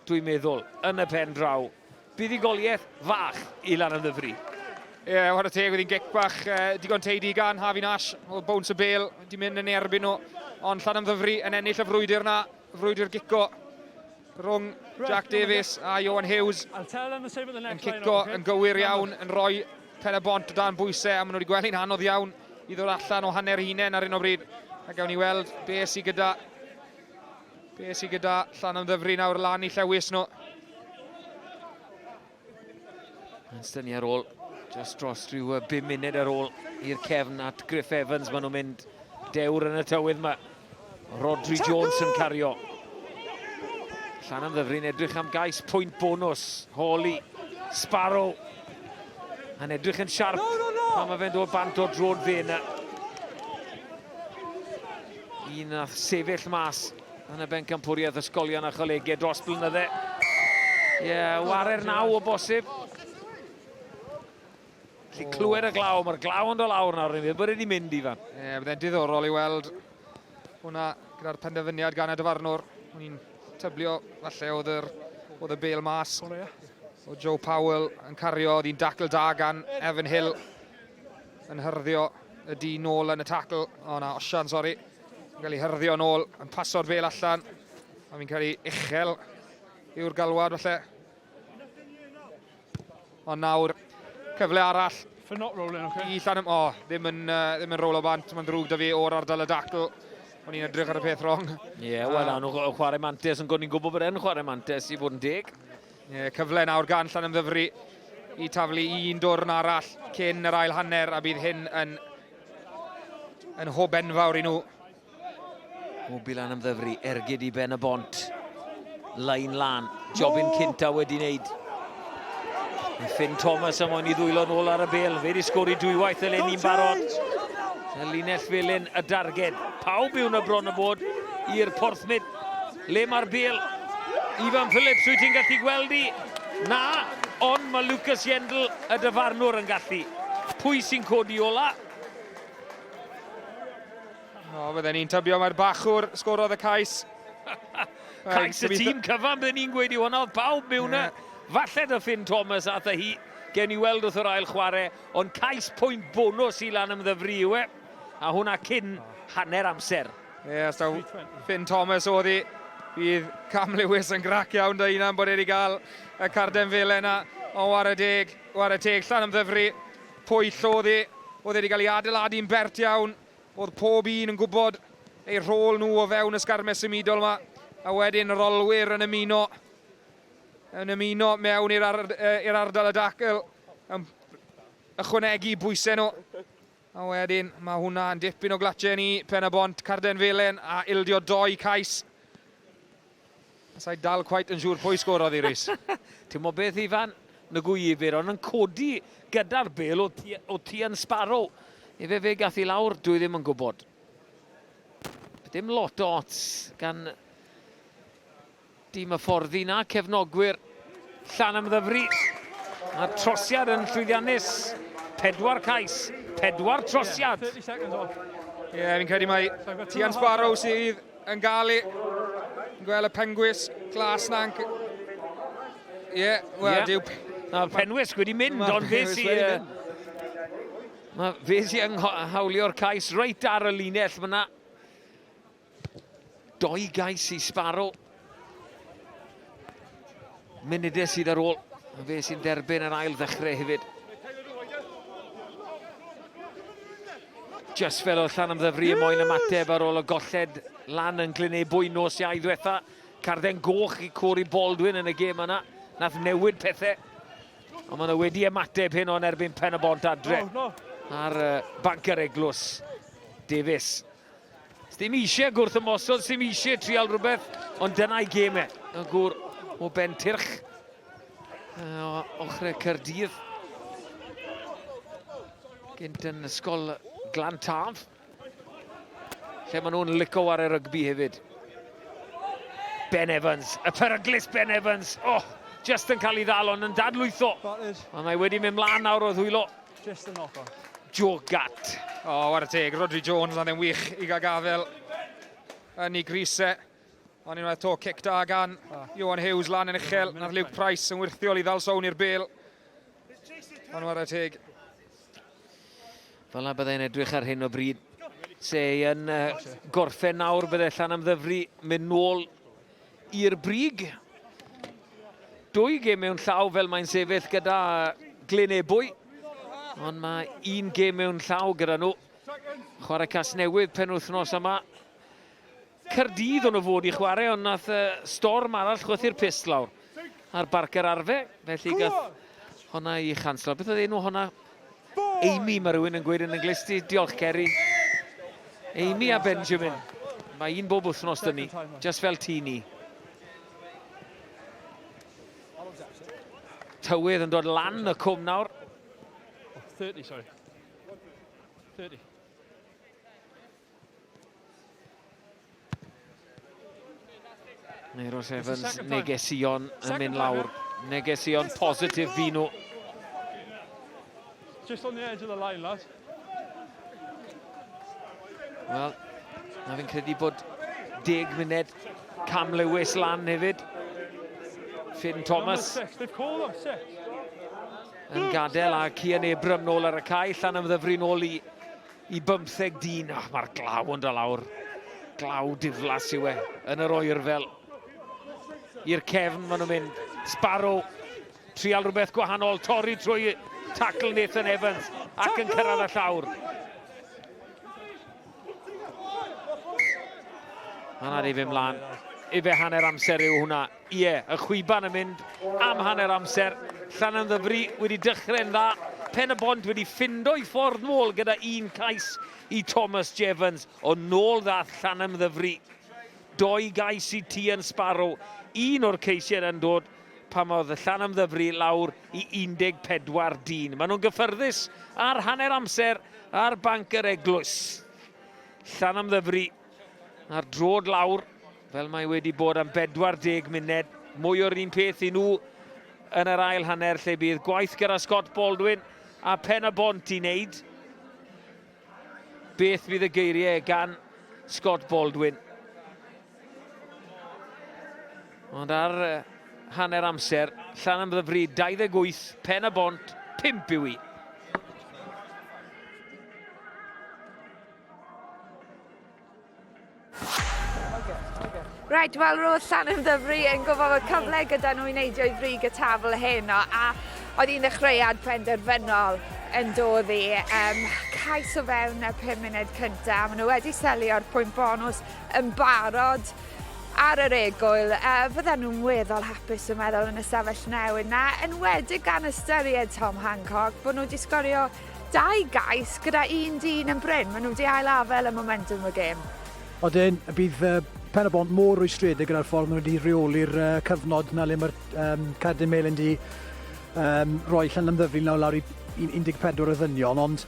dwi'n meddwl, yn y pen draw. Buddugoliaeth fach i Lanymddyfri. Ie, yeah, chwarae teg, oedd hi'n gic bach digon teidi gan Harvey Nash. Oedd bounce y bel di mynd yn erbyn nhw. Ond Llanymddyfri yn ennill y frwydr na, frwydr gico rhwng Jack Davies a Johan Hughes. Yn cico yn gywir iawn, yn rhoi pen y bont o dan bwysau, a maen nhw wedi gweld hi'n anodd iawn i ddod allan o hanner hunain ar hyn o bryd. A gawn ni weld be sydd gyda Be sydd gyda Llanymddyfri nawr lan i llewis nhw. Yn stynnu ar ôl, just dros rhyw 5 munud ar ôl i'r cefn at Griff Evans. Maen nhw'n mynd dewr yn y tywydd yma. Rodri Jones yn cario. Llanymddyfri'n edrych am gais pwynt bonws. Hawley, Sparrow. Yn edrych yn siarp no, no, no. pan mae fe'n dod bant o'r drôn fe yna. Un nath sefyll mas yn y bencampwriaeth ysgolion a cholegau dros blynydde. Ie, yeah, ware'r naw o bosib. Felly clywed y glaw, mae'r glaw yn dod lawr nawr, ni'n bod wedi mynd, Ifan. Ie, yeah, byddai'n diddorol i weld hwnna gyda'r penderfyniad gan y dyfarnwr. O'n i'n tyblio, falle, oedd yr, oedd y bel mas. O Joe Powell yn cario, oedd hi'n dacl da gan Evan Hill yn hyrddio y dyn nôl yn y tacl. O na, Osian, sori. Yn cael ei hyrddio nôl, yn paso'r fel allan. A fi'n cael ei uchel yw'r galwad, falle. Ond nawr, cyfle arall. For not rolling, okay. I Llanam... O, oh, ddim yn, uh, ddim yn rolo bant, mae'n ddrwg da fi o'r ardal y dacl. O'n i'n edrych ar y peth wrong. Ie, yeah, wel, uh, nhw'n chwarae mantes, yn gwybod ni'n gwybod bod e'n chwarae mantes i fod yn deg. Ie, yeah, cyfle nawr gan Llanymddyfri i taflu un dwrn arall cyn yr ail hanner a bydd hyn yn, yn hwb enfawr i nhw. Hwb i Lanymddyfri, ergyd i Ben y Bont. Lain lan, jobyn cynta wedi wneud. Finn Thomas am moyn i ddwylo nôl ar y bel. Fe wedi sgori dwywaith eleni'n barod. Y linell felyn y darged. Pawb yw yna bron y bod i'r porthmyd. Le mae'r bel? Ifan Phillips, wyt ti'n gallu gweld i? Na, ond mae Lucas Yendl, y dyfarnwr, yn gallu. Pwy sy'n codi ola? O, fydden ni'n tybio mae'r bachwr sgorodd y cais. Cais y tîm cyfan, bydden ni'n gweud i hwnna, oedd pawb mewn yeah. Falle dy Finn Thomas ath hi, gen i weld wrth yr ail chwarae, ond cais pwynt bonws i lan ymddyfru yw e, a hwnna cyn hanner amser. Ie, yeah, so Finn Thomas oedd hi. Bydd Cam Lewis yn grac iawn da hunan bod e wedi cael y carden felen yna. Ond war y deg, war y teg, llan ymddyfru. Pwyll oedd hi. Oedd e wedi cael ei adeiladu'n bert iawn. Oedd pob un yn gwybod eu rhôl nhw o fewn y sgarmes symudol yma. A wedyn yr olwyr yn ymuno yn ymuno mewn i'r ar, ardal y dacl, yn ychwanegu bwysau nhw. A wedyn mae hwnna yn dipyn o glatchen i Pen-y-bont, carden felen a ildio doi cais. Sa'i dal cweit yn siŵr pwy sgorodd i Rhys. Ti'n mo beth Ifan? Nag wyf i, ond yn codi gyda'r bel o, o Tian Sparrow. Efe fe gath i lawr, dwi ddim yn gwybod. Dim lot o ots gan dîm y fforddi na cefnogwyr Llanymddyfri. Mae'r trosiad yn llwyddiannus. Pedwar cais, pedwar trosiad. Ie, yeah, fi'n credu mai Tian Sparrow sydd yn gael ei... Yn gweld y pengwys glas na'n... Ie, yeah, wel, yeah. dyw... Mae'r penwisg wedi mynd, ond fe sy'n... Mae fe sy'n hawlio'r cais reit ar y linell. Mae yna doi gais i Sparrow. Munudau sydd ar ôl. Fe sy'n derbyn yr ail ddechrau hefyd. Just fel oedd Llanymddyfri y moyn ymateb ar ôl y golled lan yn Glynebwy nos Iau ddiwetha. Carden goch i Corey Baldwin yn y gêm yna. Nath newid pethau. Ond maen nhw wedi ymateb hyn o'n erbyn Pen y Bont adre. No, no. Ar uh, banc yr eglwys. Davies. Sdim eisiau gwrth ymosod, sdim eisiau trial rhywbeth, ond dyna'i gêm e. Y gŵr o Ben Tyrch, o ochrau Cyrdydd. Gynt yn ysgol Glan Taf, lle maen nhw'n lico war y rygbi hefyd. Ben Evans, y peryglus Ben Evans, oh, just yn cael ei ddal ond yn dadlwytho. Ond mae wedi mynd mlaen nawr o ddwylo. Just a knock on. Joe Gatt. O, oh, war y teg, Rodri Jones, na'n wych i gael gafel yn ei grisau. Ond unwaith to, cic da gan ah. Johan Hughes lan yn uchel. Nath Luke Price yn wirthiol i ddal sown i'r bel. Ond war y teg. Fel na byddai'n edrych ar hyn o bryd. Se yn uh, gorffen nawr byddai Llanymddyfri mynd nôl i'r brig. Dwy gêm mewn llaw fel mae'n sefyll gyda Glyn Ebwy. Ond mae un gêm mewn llaw gyda nhw. Chwarae Casnewydd penwythnos yma. Caerdydd o'n nhw fod i chwarae, ond nath storm arall chwythu'r pyst lawr ar Barc yr Arfe. Felly gath honna i chanslo. Beth oedd enw honna? Amy, mae rhywun yn gweud yn y glust i. Diolch, Kerry. Amy a Benjamin. Mae un bob wythnos dyn ni, just fel ti ni. Tywydd yn dod lan y cwm nawr. 30, sorry. 30. Euros Evans, negesion yn mynd lawr. Negesion positif fi nhw. Just on the edge of the line, lad. Wel, na fi'n credu bod deg munud Cam Lewis lan hefyd. Finn Thomas. Yn gadael a Cian Abram nôl ar y cae. Llanymddyfri nôl i i bymtheg dyn. Oh, mae'r glaw yn dod lawr. Glaw diflas yw e yn yr oerfel. I'r cefn maen nhw'n mynd. Sparrow, trial rhywbeth gwahanol, torri trwy tackle Nathan Evans ac yn cyrraedd y llawr. Yna i fe mlaen. Ife hanner amser yw hwnna. Ie, y chwiban yn mynd am hanner amser. Llanymddyfri wedi dechrau'n dda. Pen y Bont wedi ffindo'i ffordd nôl gyda un cais i Thomas Jevons. Ond nôl ddath Llanymddyfri. Doi gais i Tian Sparrow. Un o'r ceisiau yn dod pan oedd Llanymddyfri lawr i 14 dyn. Maen nhw'n gyffyrddus ar hanner amser ar banc yr eglwys. Llanymddyfri A'r drod lawr, fel mae wedi bod am 40 munud, mwy o'r un peth i nhw yn yr ail hanner lle bydd gwaith gyda Scott Baldwin a Pen y Bont i wneud. Beth fydd y geiriau gan Scott Baldwin? Ond ar hanner amser, Llanymddyfri 28, Pen y Bont 5 yw i. Reit, wel roedd Llanymddyfri yn gwybod bod cyfle gyda nhw i neidio i frig y tafl heno a oedd hi'n ddechreuad penderfynol yn dod i um, cais o fewn y 5 munud cyntaf. Maen nhw wedi selio'r pwynt bonws yn barod ar yr egwyl. Uh, fydden nhw'n weddol hapus yn meddwl yn y sefyll newydd na, enwedig gan ystyried Tom Hancock bod nhw wedi sgorio Dau gais gyda un dyn yn brin. Maen nhw wedi ail afel y momentum y gêm. Odyn, bydd Pen-y-bont mor rwystredig gyda'r ffordd maen nhw wedi rheoli'r cyfnod 'na le mae'r um, Cerdyn Melyn di um, rhoi Llanymddyfri nawr lawr i 14 o ddynion, ond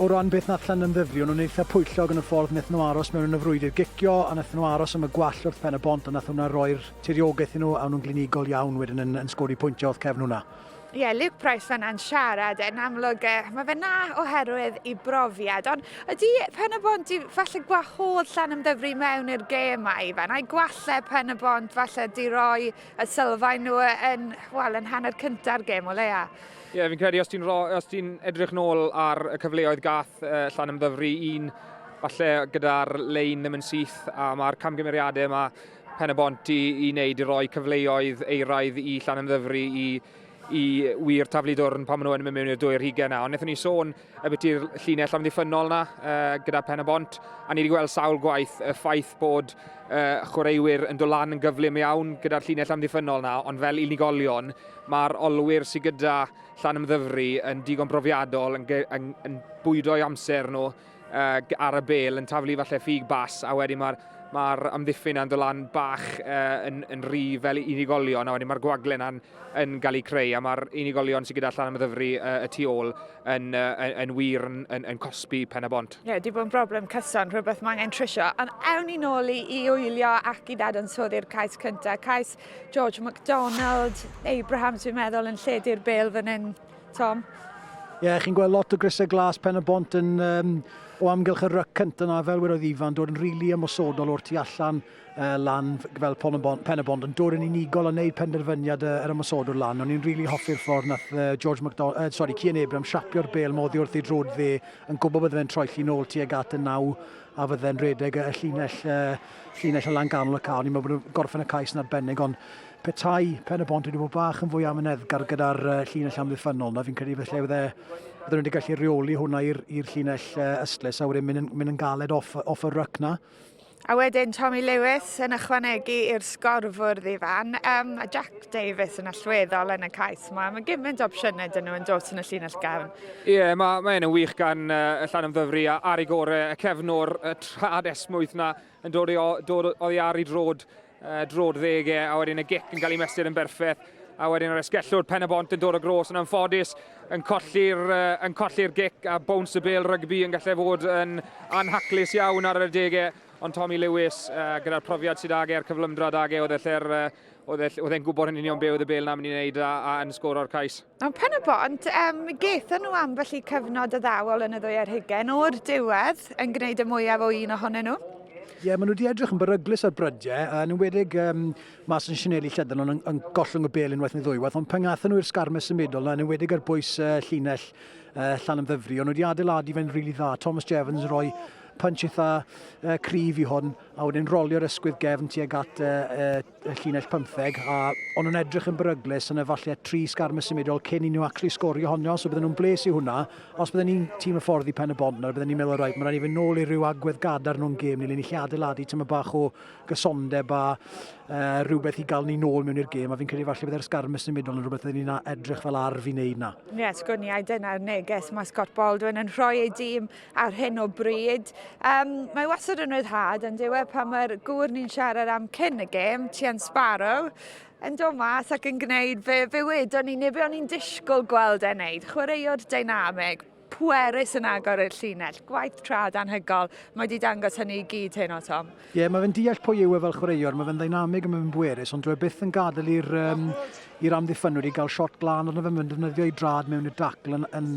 o ran beth nath Llanymddyfri, o'n nhw'n eitha pwyllog yn y ffordd wnaethon nhw aros mewn yn y frwydr gicio, a wnaethon nhw aros am y gwall wrth Pen y Bont, a nath hwnna roi'r tiriogaeth i nhw, a o'n nhw'n glinigol iawn wedyn yn, yn sgori pwyntiau wrth cefn hwnna. Ie, yeah, Luke Price fanna'n siarad yn amlwg, mae fe na oherwydd i brofiad, ond ydy Pen y Bont i falle gwahodd Llanymddyfri mewn i'r gêm ma, Ifan, a'i gwalle Pen y Bont falle di roi y sylfaen nhw yn, wel, yn hanner cynta'r gêm o leia. Ie, yeah, fi'n credu os ti'n os ti edrych nôl ar y cyfleoedd gath Llanymddyfri, un falle gyda'r lein ddim yn syth a mae'r camgymeriadau yma Pen-y-bont i, i wneud i roi cyfleoedd eiraidd i Llanymddyfri i, i wir taflu dwrn pan maen nhw yn mynd mewn i'r dwy'r hugen na. Ond wnaethon ni sôn y beth i'r llinell amddiffynnol na gyda Pen-y-bont, a ni wedi gweld sawl gwaith y ffaith bod chwaraewyr yn dod lan yn gyflym iawn gyda'r llinell amddiffynnol na, ond fel unigolion, mae'r olwyr sydd gyda Llanymddyfri yn digon brofiadol, yn, yn, yn bwydo'i amser nhw, uh, ar y bel yn taflu falle ffug bas a wedyn mae'r mae'r amddiffyn yna'n dod lan bach uh, yn, yn rhy fel unigolion a wedyn mae'r gwagle yna'n yn cael ei creu a mae'r unigolion sydd gyda llan ymddyfru uh, y tu ôl yn, uh, yn, yn wir yn, yn, yn cosbi pen y bont. Ie, yeah, di bod yn broblem cyson, rhywbeth mae angen trwsio. Ond ewn ni nôl i, i wylio ac i ddadansoddi'r cais cyntaf. Cais George MacDonald, Abraham, dwi'n meddwl, yn lledu'r bel fan hyn. Tom? Ie, yeah, chi'n gweld lot o grysau glas Pen y Bont yn um, o amgylch y ryc cyntaf yna, fel wedodd Ifan, dod yn rili really ymosodol o'r tu allan lan fel Pen y Bont, Pen y Bont yn dod yn unigol a wneud penderfyniad yr ymosodwr lan. O'n i'n rili really hoffi'r ffordd nath George McDonald, sorry, Cian Abraham siapio'r bel moddi wrth ei drod dde, yn gwybod bod fe'n troelli nôl tuag at y naw a fydde'n rhedeg y llinell, llinell y lan ganol y ca. O'n i'n meddwl bod gorffen y cais yn arbennig, ond petai Pen y Bont wedi bod bach yn fwy amyneddgar gyda'r llinell amddiffynnol na, fi'n credu felly fydde, fydde nhw wedi gallu rheoli hwnna i'r llinell ystlys a wedyn mynd yn, mynd yn galed off, off y ryc na. A wedyn Tommy Lewis yn ychwanegu i'r sgorfwrdd i fan. Um, a Jack Davies yn allweddol yn y cais yma. Mae gymaint o opsiynau dyn nhw yn dod yn y llinell gefn. Ie, yeah, mae, mae yn wych gan y Llanymddyfri a ar ei gorau, y cefnwr, y trad esmwyth na yn dod, i, dod oddi ar ei drod, drod ddeg e, a wedyn y gic yn cael ei mesur yn berffaith a wedyn yr esgellwr Pen y Bont yn dod o gros yn anffodus yn colli'r yn colli'r gic a bounce y bêl rygbi yn gallu fod yn anhaclus iawn ar yr adegau ond Tommy Lewis gyda'r profiad sydd ag e a'r cyflymdra ag e oedd e lle'r oedd e, e'n gwybod yn union be oedd y bêl 'na mynd i wneud a, a yn sgoro'r cais. Ond Pen y Bont, um, gaethon nhw ambell i cyfnod addawol yn y ddwy ar hugain o'r diwedd yn gwneud y mwyaf o un ohonyn nhw. Ie, yeah, maen nhw wedi edrych yn beryglus ar brydiau, yn enwedig um, mas yn Sianeli Llydan, ond yn, yn gollwng y bel unwaith neu ddwywaith, ond pan gathon nhw i'r sgarmes symudol yna, yn enwedig ar bwys llinell Llanymddyfri, ond nhw wedi adeiladu fe'n rili really dda. Thomas Jevons yn rhoi punch eitha cryf i hwn, a wedyn rolio'r ysgwydd gefn tuag at y llinell pymtheg, a o'n nhw'n edrych yn beryglus yn efallai tri sgarmes symudol cyn i nhw actually sgorio honno, so bydden nhw'n bles i hwnna. Os bydden ni'n tîm y ffordd i Pen y Bont nawr, bydden ni'n meddwl, reit, mae rhaid i fynd nôl i ryw agwedd gadarn o'n gêm ni, le ni'n lle adeiladu tyma bach o gysondeb a rhywbeth i gael ni nôl mewn i'r gêm, a fi'n credu falle bydde'r sgarmes symudol yn rhywbeth bydden ni'n edrych fel arf i wneud na. Ie, yes, sgwn i, ai dyna'r neges mae Scott Baldwin yn rhoi ei dîm ar hyn o bryd. Um, mae wastad yn rhyddhad yn dyw e pan mae'r gŵr ni'n siarad am cyn y gêm, Tian Sparrow, yn dod mas ac yn gwneud fe, fe wedon ni, neu be o'n i'n disgwyl gweld e'n neud. Chwaraewr deinamig, pwerus yn agor i'r llinell, gwaith trad anhygol. Mae wedi dangos hynny i gyd heno, Tom. Ie, yeah, mae fe'n deall pwy yw e fel chwaraewr, mae fe'n ddeinamig a mae fe'n bwerus, ond dwi e byth yn gadael i'r um, i'r amddiffynwyr i gael shot glân, ond fe'n defnyddio ei drad mewn i'r dacl yn, yn,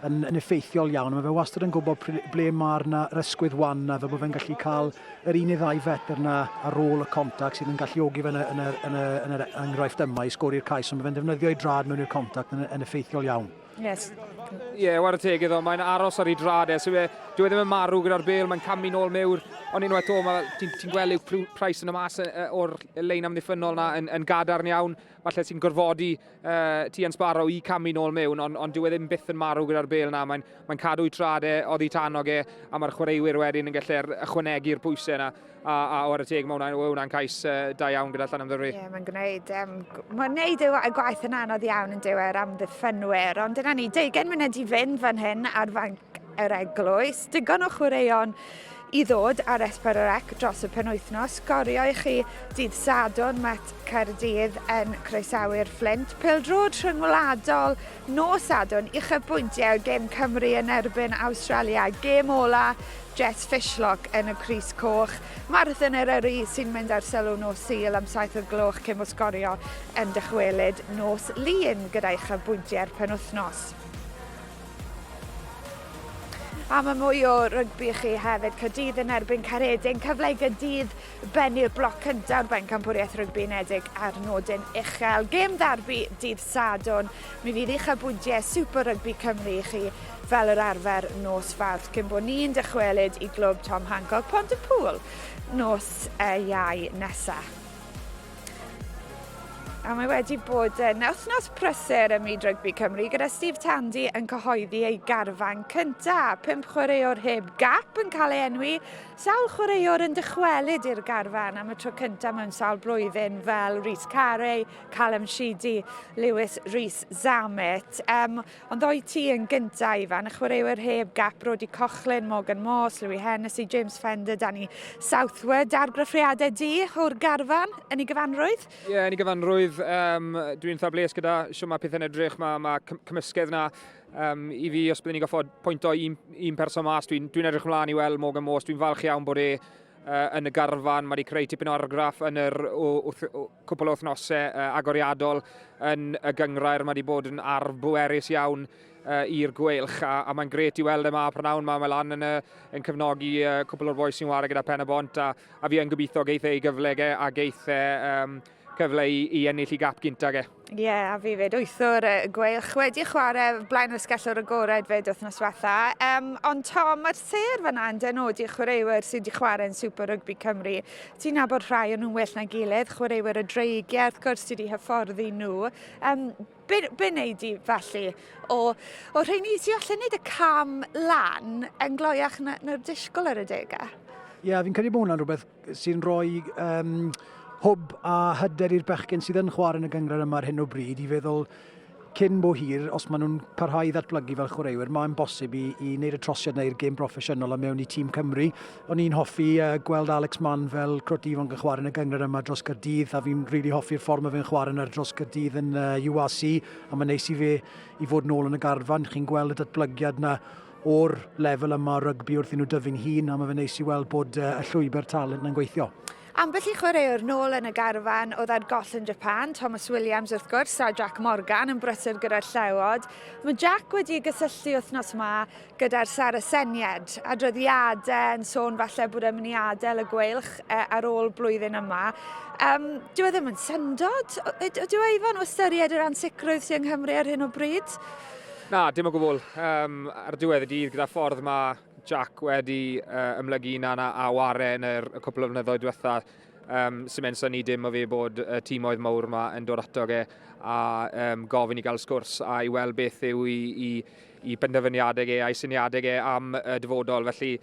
yn, yn effeithiol iawn. Mae fe wastad yn gwybod ble mae'r na, yr ysgwydd wan na, fel bod fe'n gallu cael yr un neu ddau fetr na ar ôl y contact sydd yn galluogi fe yn y, yn y, yn y, yn yr enghraifft yma i sgori'r cais, ond mae fe'n defnyddio ei drad mewn i'r contact yn, yn effeithiol iawn. Yes. Ie, yeah, whare teg iddo, mae'n aros ar ei drad e, so e, dyw e ddim yn marw gyda'r bel, mae'n camu nôl mewr, ond unwaith o, ti'n ti gweld Luke Price yn y mas o'r lein amddiffynnol na yn, yn gadarn iawn, falle sy'n gorfodi uh, Tian Sparrow i camu nôl mewn, ond on dyw e ddim byth yn marw gyda'r bel na. Mae'n mae cadw i trad e, oddi tanog e, a mae'r chwaraewyr wedyn yn gallu'r ychwanegu'r pwysau yna. A, a o'r teg, mae hwnna'n hwnna cais uh, da iawn gyda Llanymddyfri. Ie, yeah, mae'n gwneud, um, mae'n gwneud y gwaith yn anodd iawn yn diwer am ddiffynwyr, ond dyna ni, 20 munud i fynd fan hyn ar fanc yr eglwys. Digon o chwaraeon i ddod ar S4C dros y penwythnos. Sgorio i chi dydd Sadwrn, Met Caerdydd yn croesawu'r Fflint. Pêl-droed rhyngwladol nos Sadwrn, uchafbwyntiau o gêm Cymru yn erbyn Awstralia. Gêm ola Jess Fishlock yn y crys coch. Marathon Eryri sy'n mynd ar sylw nos Sul am 7 o'r gloch cyn bod Sgorio yn dychwelyd nos Lun gyda uchafbwyntiau'r penwythnos. A mae mwy o rygbi i chi hefyd. Caerdydd yn erbyn Caeredin. Cyfle i Gaerdydd bennu'r bloc cyntaf o'r Bencampwriaeth Rygbi Unedig ar nodyn uchel. Gêm ddarbi dydd Sadwrn. Mi fydd uchafbwyntiau Super Rygbi Cymru i chi fel yr arfer nos Fawrth cyn bod ni'n dychwelyd i glwb Tom Hancock Pont-y-pŵl nos Iau nesaf. A mae wedi bod yn wythnos prysur ym myd rygbi Cymru gyda Steve Tandy yn cyhoeddi ei garfan cyntaf. 5 chwaraewr heb gap yn cael ei enwi, sawl chwaraewr yn dychwelyd i'r garfan am y tro cyntaf mewn sawl blwyddyn fel Rhys Carey, Callum Sheedy, Lewis Rhys Zammit. Um, Ond ddoe ti yn gynta, Ifan, y chwaraewyr heb gap, Brodie Coughlin, Morgan Morse, Louis Hennessy, James Fender, Danny Southward, argraffiadau di o'r garfan yn ei gyfanrwydd? Ie, yeah, yn ei gyfanrwydd, um, dwi'n eitha bles gyda siwm mae pethau'n edrych, mae, ma cymysgedd na um, i fi, os byddwn ni'n goffod pwynto un, un person mas, dwi'n dwi, edrych ymlaen i weld Morgan Morse, dwi'n falch iawn bod e uh, yn y garfan, mae wedi creu tipyn o argraff yn yr wrth, cwpl o wythnosau uh, agoriadol yn y gynghrair. Mae wedi bod yn arf bwerus iawn uh, i'r gweilch a, a mae'n gret i weld e ma prynawn ma. Mae lan yn, uh, yn cefnogi uh, cwpl o'r boys sy'n ware gyda Pen y Bont a, a fi yn gobeithio geith e ei gyfle ge a geith e um, cyfle i, i ennill i gap gynta ge. Ie, yeah, a fi fyd, wythwr y gweilch wedi chwarae blaen yr ysgellwr agored fyd wythnos diwetha. Um, ond Tom, mae'r sêr fyna yn dynodi chwaraewyr sydd wedi chwarae yn Super Rugby Cymru. Ti'n nabod rhai o'n nhw'n well na gilydd, chwaraewyr y dreigiau, wrth gwrs, ti wedi hyfforddi nhw. Um, be, be wneud di felly o, o rheini sy'n allu wneud y cam lan yn gloiach na'r na disgwyl ar y degau? Ie, yeah, fi'n credu bod hwnna'n rhywbeth sy'n rhoi um, hwb a hyder i'r bechgyn sydd yn chwarae yn y gynghrair yma ar hyn o bryd i feddwl cyn bo hir, os maen nhw'n parhau i ddatblygu fel chwaraewyr, mae'n bosib i, i wneud y trosiad neu i'r gêm broffesiynol a mewn i tîm Cymru. O'n i'n hoffi uh, gweld Alex Mann fel crwt ifanc yn chwarae yn y gynghrair yma dros Gaerdydd, a fi'n rili really hoffi'r ffordd mae fe'n chwarae yna dros Gaerdydd yn uh, URC, a mae'n neis i fe i fod nôl yn y garfan. Chi'n gweld y datblygiad yna o'r lefel yma o rygbi wrth i nhw dyfu'n hun, a mae fe'n neis i weld bod y llwybr talent yna'n gweithio. Ambell i chwaraewr nôl yn y garfan oedd ar goll yn Japan, Thomas Williams wrth gwrs a Jack Morgan yn brysur gyda'r Llewod. Mae Jack wedi gysylltu wythnos yma gyda'r Saraceniaid, adroddiadau yn sôn falle bod e'n mynd i adael y Gweilch ar ôl blwyddyn yma. Um, dyw e ddim yn syndod? Ydyw e Ifan o ystyried yr ansicrwydd sydd yng Nghymru ar hyn o bryd? Na, dim o gwbl. Um, ar diwedd y dydd, gyda ffordd mae Jack wedi uh, ymlygu hunan a, a ware yn yr, y cwpl o flynyddoedd diwetha, um, sy'n mynd syni dim o fi bod y tîmoedd mawr yma yn dod ato ge a um, gofyn i gael sgwrs a i weld beth yw i, i, i benderfyniadau ge a'i syniadau ge am y dyfodol. Felly,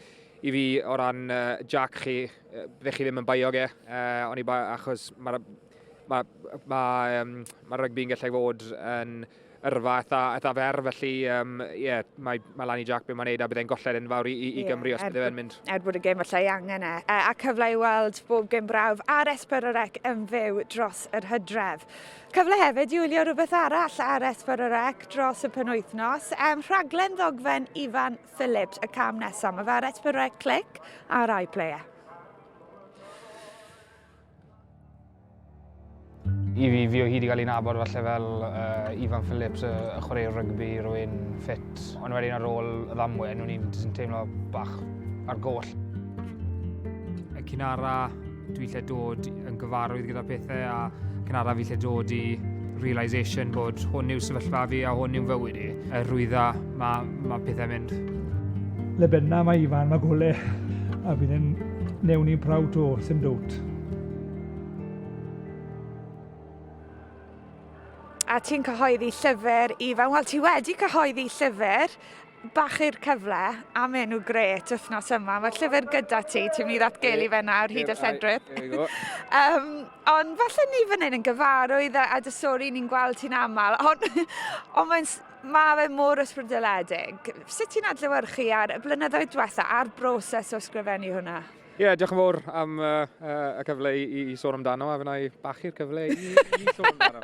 i fi, o ran uh, Jack chi, byddech chi ddim yn baio ge, uh, oni bai, achos mae'r ma, ma, um, ma rygbi'n gallu fod yn yrfa eitha, eitha fer, felly um, yeah, mae, mae lan i Jack be mae'n neud a bydd e'n golled enfawr i, i, i Gymru os bydde fe'n mynd. Er bod y gêm falle ei angen e. A cyfle i weld bob gêm brawf ar S4C yn fyw dros yr hydref. Cyfle hefyd i wylio rhywbeth arall ar S4C dros y penwythnos. Um, rhaglen ddogfen Ifan Phillips, y cam nesaf. Mae fe ar S4C Click a'r iPlayer. I fi, fi o hyd i gael ei nabod falle fel uh, Ifan Phillips, y, y chwaraewr rygbi, rhywun ffit. Ond wedyn ar ôl y ddamwen, o'n i'n teimlo bach ar goll. Y cynara dwi lle dod yn gyfarwydd gyda pethau a cynara fi lle dod i realisation bod hwn yw sefyllfa fi a hwn yw fywyd i. Y rwydda mae, ma pethau'n mynd. Le benna mae Ifan, mae gole, a bydd yn newn ni'n prawd to, sim dowt. A ti'n cyhoeddi llyfr, Ifan. Wel, ti wedi cyhoeddi llyfr. Bachu'r cyfle am enw grêt wythnos yma. Mae'r llyfr gyda ti, ti'n mynd i ddatgelu fe nawr hyd y lledrith. um, ond falle ni fan hyn yn gyfarwydd a, a dy stori ni'n gweld ti'n aml, ond on mae'n mae fe mor ysbrydoledig. Sut ti'n adlewyrchu ar y blynyddoedd diwetha a'r broses o ysgrifennu hwnna? Ie, yeah, diolch yn fawr am uh, uh, y cyfle i, i, i sôn amdano, a fyna i bachu'r cyfle i, i sôn amdano.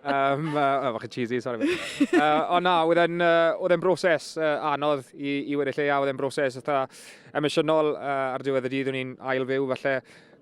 um, uh, oh, bach yn cheesy, sorry. Uh, ond na, oedd e'n uh, broses uh, anodd i, i weddill lle, a oedd e'n broses eitha emosiynol uh, ar diwedd y dydd, o'n i'n ail fyw, falle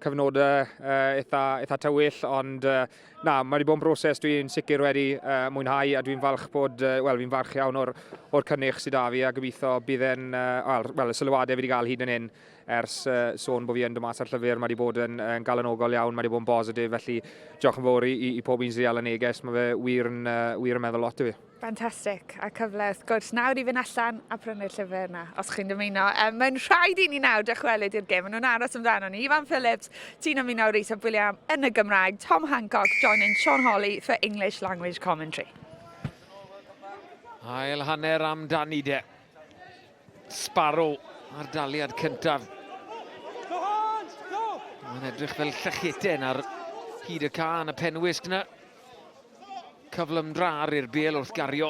cyfnodau uh, eitha, eitha tywyll, ond uh, na, mae wedi bod yn broses dwi'n sicr wedi uh, mwynhau a dwi'n falch bod, uh, wel, fi'n falch iawn o'r, or cynnyrch sydd da fi a gobeithio bydd e'n, uh, wel, y sylwadau fi wedi cael hyd yn hyn ers uh, sôn bod fi yn dod mas ar llyfr, mae wedi bod yn, yn galonogol iawn, mae wedi bod yn bositif, felly diolch yn fawr i, i, i pob un sydd wedi cael y neges, mae fe wir yn, uh, wir yn meddwl lot i fi. Fantastic, a cyfle wrth gwrs nawr i fynd allan a prynu'r llyfr yna, os chi'n dymuno. Um, mae'n rhaid i ni nawr dychwelyd i'r gêm, maen nhw'n aros amdano ni. Ifan Phillips, ti'n ymuno Rhys a William yn y Gymraeg, Tom Hancock joining Sean Holly for English Language Commentary. Ail hanner amdani de. Sparrow ar daliad cyntaf. Mae'n edrych fel llecheten ar hyd y ca yn y penwisg na. Cyflymdra ar i'r bel wrth gario.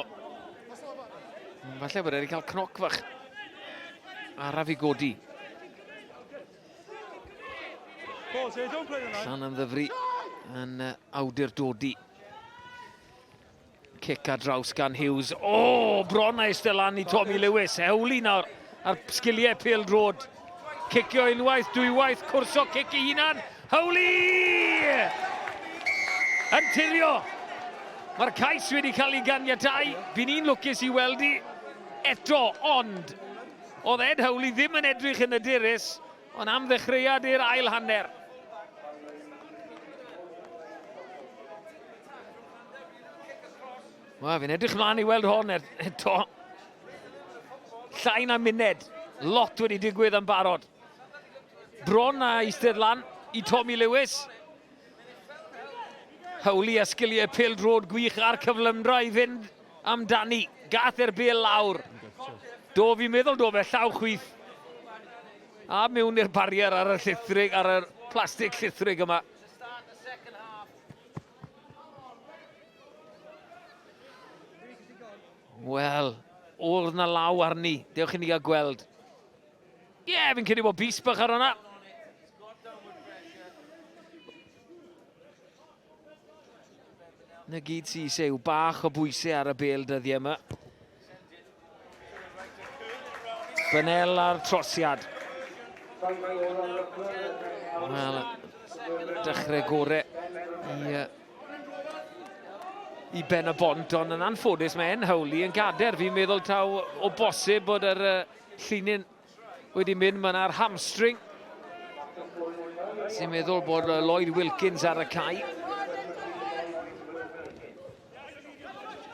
Falle bod e wedi cael cnoc fach. Araf i godi. Llan am ddyfru yn awdurdodi. Cic ar draws gan Hughes. O, oh, bron a eistedd lan i Tommy Lewis. Hewli nawr ar sgiliau pêl drod. Cicio unwaith, dwywaith, cwrso cic i hunan. Hewli! Yn tirio. Mae'r cais wedi cael ei ganiatau. Fi'n un lwcus i weld i eto, ond oedd Ed Howley ddim yn edrych yn hyderus, ond am ddechreuad i'r ail hanner. Wel, fi'n edrych mlaen i weld hon er, eto. Llai na munud. Lot wedi digwydd yn barod. Bron a eistedd lan i Tommy Lewis. Howley a sgiliau pêl drod gwych a'r cyflymdra i fynd amdani. Gath e'r bêl lawr. Do, fi'n meddwl do fe, llaw chwith. A mewn i'r barrier ar y llithrig, ar y plastig llithrig yma. Wel, oedd na law arni. Dewch i ni gael gweld. Ie, yeah, fi'n credu bod bys bach ar hwnna. Na gyd sy'n eisiau yw bach o bwysau ar y bel dyddiau yma. Bynel a'r trosiad. Wel, dechrau gore i, i Ben y Bont, ond yn anffodus mae En Howley yn gader. Fi'n meddwl taw o bosib bod yr llinyn wedi mynd, mae yna'r hamstring. Sy'n meddwl bod Lloyd Wilkins ar y cae.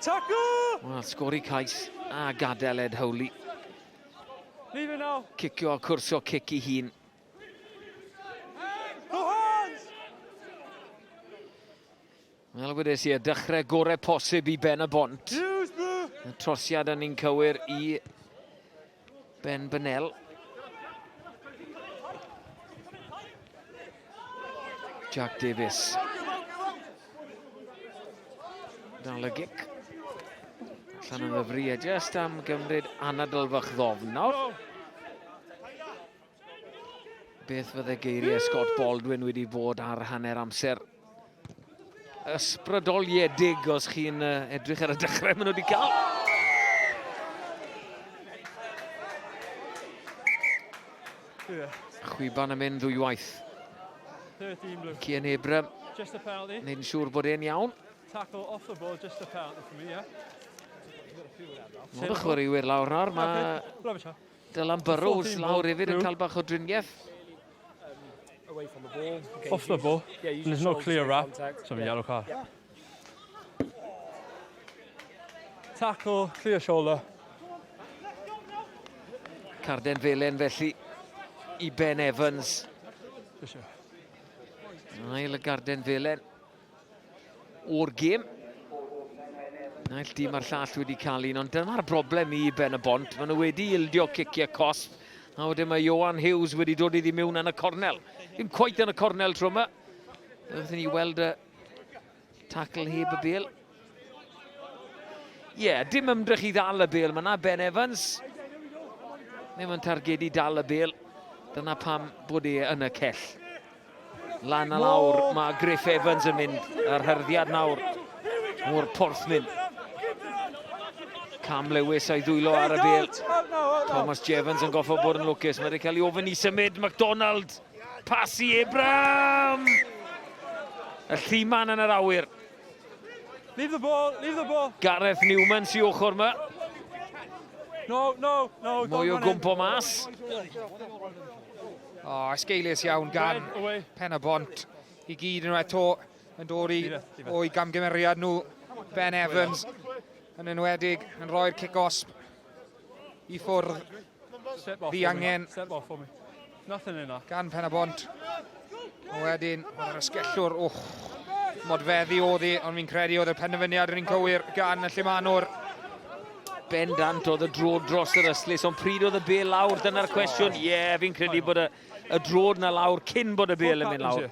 Tackle! Wel, sgori cais a gadael Ed Howley. Leave it now. Cicio a cwrsio cic i hun. No hands! Wel, wedes i, y dechrau gorau posib i Ben y Bont. Y trosiad yn un cywir i Ben Bynel. Jack Davies. Dal y gic. Allan yn ddyfru a just am gymryd anadl fach ddofn nawr. Beth fydde geiriau Scott Baldwin wedi bod ar hanner amser? Ysbrydoliedig os chi'n edrych ar y dechrau maen nhw wedi cael. Chwiban yn mynd ddwywaith. Cian Abram. Wneud yn siŵr bod e'n iawn. Tackle off the ball, just a penalty for me, yeah. Mod y chwaraewyr lawr nawr, mae Dylan Burrows lawr hefyd yn cael bach o driniaeth. Off the ball, and there's no clear wrap, so a yellow card. Tackle, clear shoulder. Carden felen felly i Ben Evans. Ail y garden felen o'r gêm. Naill dîm a'r llall wedi cael un, ond dyma'r broblem i Ben y Bont. Maen nhw wedi ildio ciciau cosb, a wedyn mae Johan Hughes wedi dod iddi mewn yn y cornel. Ddim cweit yn y cornel tro yma. Wrth i ni weld y tacl heb y bel. Ie, yeah, dim ymdrech i ddal y bel. Mae yna Ben Evans. Ddim yn targedu dal y bel. Dyna pam bod e yn y cell. Lan a lawr, mae Griff Evans yn mynd ar hyrddiad nawr o'r porthmyn. Cam Lewis a'i ddwylo ar y bel. Thomas Jevons yn goffo bod yn lwcus. Mae wedi cael ei ofyn i symud. McDonald. Pas i Abraham! Y lliman yn yr awyr. Leave the ball, leave the ball. Gareth Newman sy'n ochr yma. No, no, no. Mwy o gwmpo mas. O, oh, esgeulus iawn gan Pen y Bont. I gyd yn eto yn dod i o'i gamgymeriad nhw. Ben Evans yn enwedig yn rhoi'r cic-osb i ffwrdd. Ddiangen gan Pen y Bont. Wedyn, oedd yr ysgellwr, och, modfeddi oedd hi, ond fi'n credu oedd y penderfyniad yn un cywir gan y Llumanwr. Bendant oedd y drod dros yr ystlys, ond pryd oedd y bel lawr, dyna'r cwestiwn. Ie, yeah, fi'n credu bod y, y drod na lawr cyn bod y bel yn mynd lawr.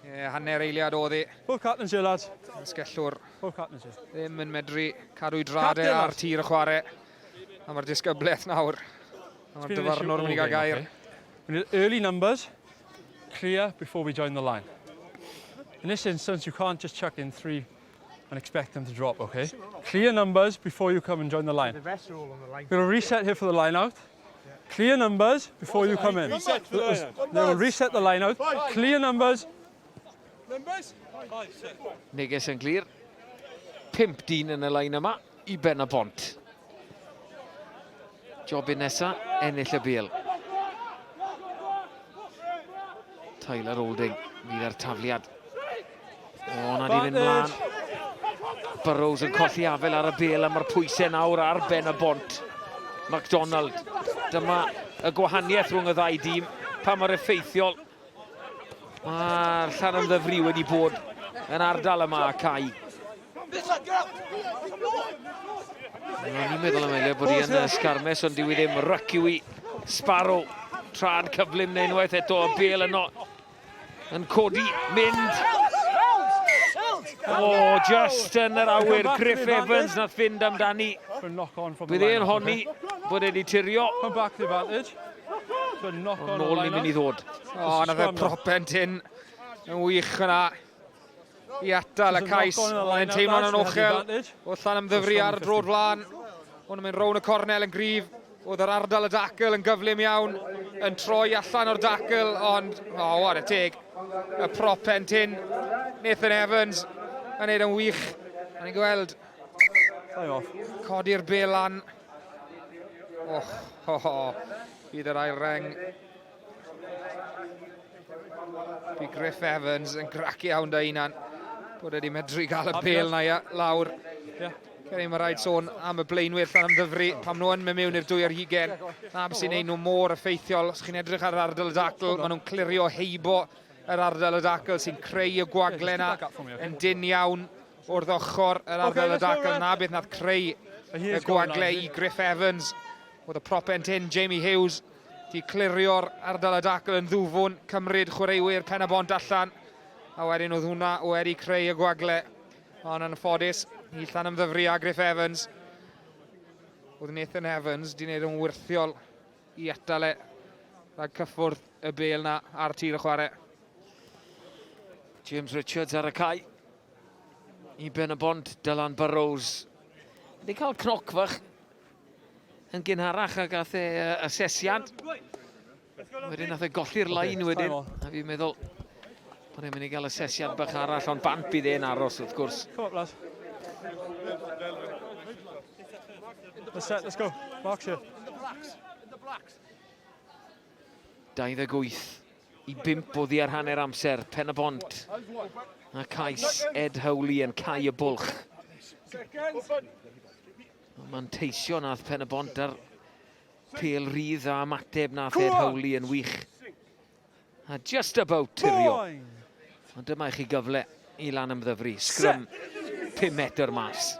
Ie, yeah, hanner eiliad oedd hi. Both captains here, lads. Ysgellwr Both captains here. ddim yn medru cadw'i drade ar tir y chwarae. A mae'r disgyblaeth nawr. A mae'r dyfarnwr yn mynd i gael gair. We need early numbers, clear before we join the line. In this instance, you can't just chuck in three and expect them to drop, okay? Clear numbers before you come and join the line. The rest are all on the line. We're going to reset here for the line out. Clear numbers before you come in. Reset for the line out. They will reset the line out. Clear numbers. Numbers? Five, six. Neges yn glir. Pimp dyn yn y lein yma i Ben y Bont. Jobyn nesa, ennill y bel. Tyler Olding fydd ar tafliad. O, na di fynd mlaen. Burrows yn colli afel ar y bel a mae'r pwysau nawr ar ben y bont. McDonald. Dyma y gwahaniaeth rhwng y ddau dîm. Pa mor effeithiol mae'r Llanymddyfri wedi bod yn ardal yma a cae. O'n i'n meddwl am eiliad bod hi yn y sgarmes, ond dyw i ddim. Ryc yw i Sparrow. Trad cyflym neu unwaith eto, y bel yno yn codi, mynd. O, oh, just yn yr awyr, Griff Evans nath fynd amdani. Bydd e'n honni bod e wedi tirio. Ond nôl ni'n mynd i ddod. O, oh, na fe propen tyn yn wych yna i atal y cais. Mae'n teimlo'n anochel. Oedd Llanymddyfri ar y drod flan. Ond yn mynd rown y cornel yn gryf. Oedd yr ardal y dacl yn gyflym iawn, yn troi allan o'r dacl, ond, o, oh, what a teg. Y prop pen tyn, Nathan Evans, yn neud yn wych. A ni'n gweld codi'r bel lan. Och, ho, ho, bydd yr ail reng. Bu Griff Evans yn grac iawn da hunan bod wedi medru gael y bel na ia, lawr. Yeah. Credu mae rhaid sôn am y blaenwyr Llanymddyfri pam nhw yn mynd mewn i'r dwy ar hugen. Na beth sy'n neud nhw mor effeithiol. Os chi'n edrych ar yr ardal y dacl, maen nhw'n clirio heibo yr ardal y dacl sy'n creu y gwagle na yn dyn iawn wrth ochr yr ardal y dacl. Na beth nath creu y gwagle i Griff Evans. Oedd y propen tyn Jamie Hughes 'Di clirio'r ardal y dacl yn ddwfwn, cymryd chwaraewyr Pen-y-bont allan, a wedyn oedd hwnna wedi creu y gwagle. Ond yn ffodus, i Llanymddyfri a Griff Evans. Oedd Nathan Evans di wneud yn wyrthiol i atal e rhag cyffwrdd y bel na ar tir y chwarae. James Richards ar y cae. I Ben y Bont, Dylan Burrows. Wedi cael cnoc fach yn gynharach a gath e asesiad. Wedyn nath e golli'r lain wedyn. A fi'n meddwl bod e'n mynd i gael asesiad bach arall, ond bant bydd e'n aros wrth gwrs. Come up, lads. Let's set, let's go. Mark's here. 28 i 5 oddi ar hanner amser, Pen y Bont. A cais Ed Howley yn cau y bwlch. Manteisio nath Pen y Bont ar pêl rydd a ymateb nath Ed Howley yn wych. A just about tirio. Ond dyma i chi gyfle i Lanymddyfri. Sgrym 5 metr mas.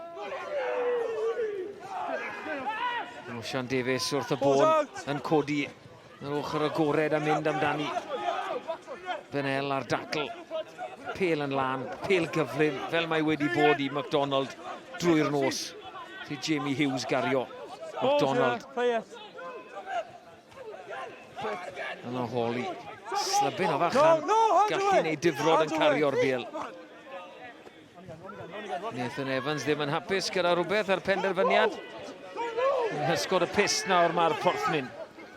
Osian Davies wrth y bôn yn codi yr ochr agored a mynd amdani. Benel ar dacl. Pel yn lan, pel gyflym, fel mae wedi bod i MacDonald drwy'r nos. Ti Jamie Hughes gario. MacDonald. Yno Hawley. Slybyn o fachan. Gallu gwneud difrod yn cario'r bel. Nathan Evans ddim yn hapus gyda rhywbeth ar penderfyniad. Yn hysgod y pist nawr mae'r Porthmyn.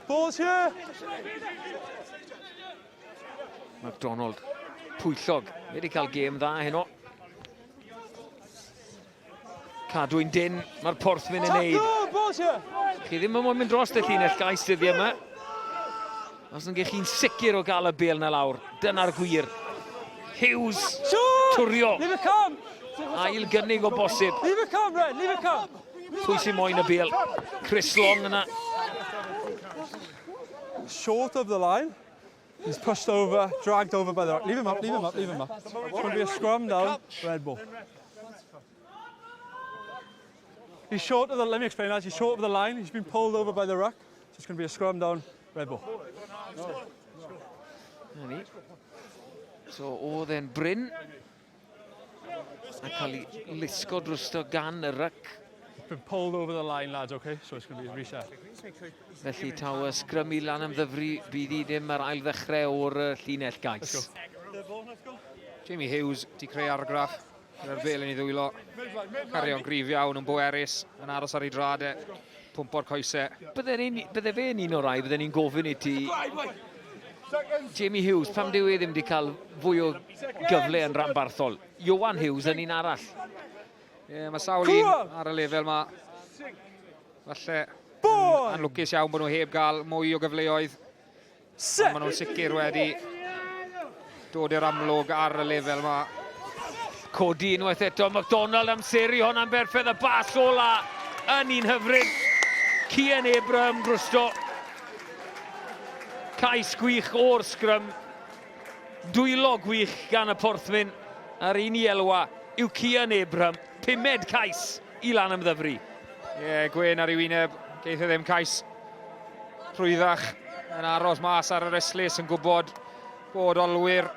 Balls here! MacDonald, pwyllog, wedi cael gêm dda heno. Cadw'n dyn, mae'r Porthmyn yn neud. Chi ddim yn moyn mynd dros y llinell gais dyddiau yma. Os yn chi'n sicr o gael y bel na lawr, dyna'r gwir. Hughes, twrio. Ail gynnig o bosib. Leave it come, Red, leave it come. Pwy sy'n moyn y bel? Chris Long yna. Short of the line. He's pushed over, dragged over by the... Leave him up, leave him up, leave him up. It's going to be a scrum down, red ball. He's short of the, let me explain that, he's short of the line, he's been pulled over by the ruck, so it's going to be a scrum down, red ball. Na ni. So oedd e'n Bryn a cael ei lusgo drosto gan y ryc. Been pulled over the line, lads, okay? So it's going to be a reset. Felly taw y sgrym i lan am ddyfru bydd i ddim ar ail ddechrau o'r llinell gais. Jamie Hughes di creu argraff gyda'r bel yn ei ddwylo. Cario'n gryf iawn yn bwerus, yn aros ar ei drad e, pwmpo'r coesau. Bydde, ni, bydde fe'n un o'r rai, bydde ni'n gofyn i ti, Jamie Hughes, pam dyw e ddim wedi cael fwy o gyfle yn ranbarthol? Johan Hughes yn un arall. Ie, yeah, mae sawl un ar y lefel ma. Falle anlwcus iawn bod nhw heb gael mwy o gyfleoedd. Ond maen nhw'n sicr wedi dod i'r amlwg ar y lefel yma. Codi unwaith eto, McDonald amseru hwnna'n berffaith, y bas ola yn un hyfryd. Cian Abraham drosto. Cais gwych o'r sgrym. Dwylo gwych gan y Porthmyn. A'r un i elwa yw Cian Abraham. Pumed cais i lan ymddyfru. Ie, yeah, gwên ar ei wyneb. Geith e ddim cais rhwyddach yn aros mas ar yr ystlys yn gwybod bod olwyr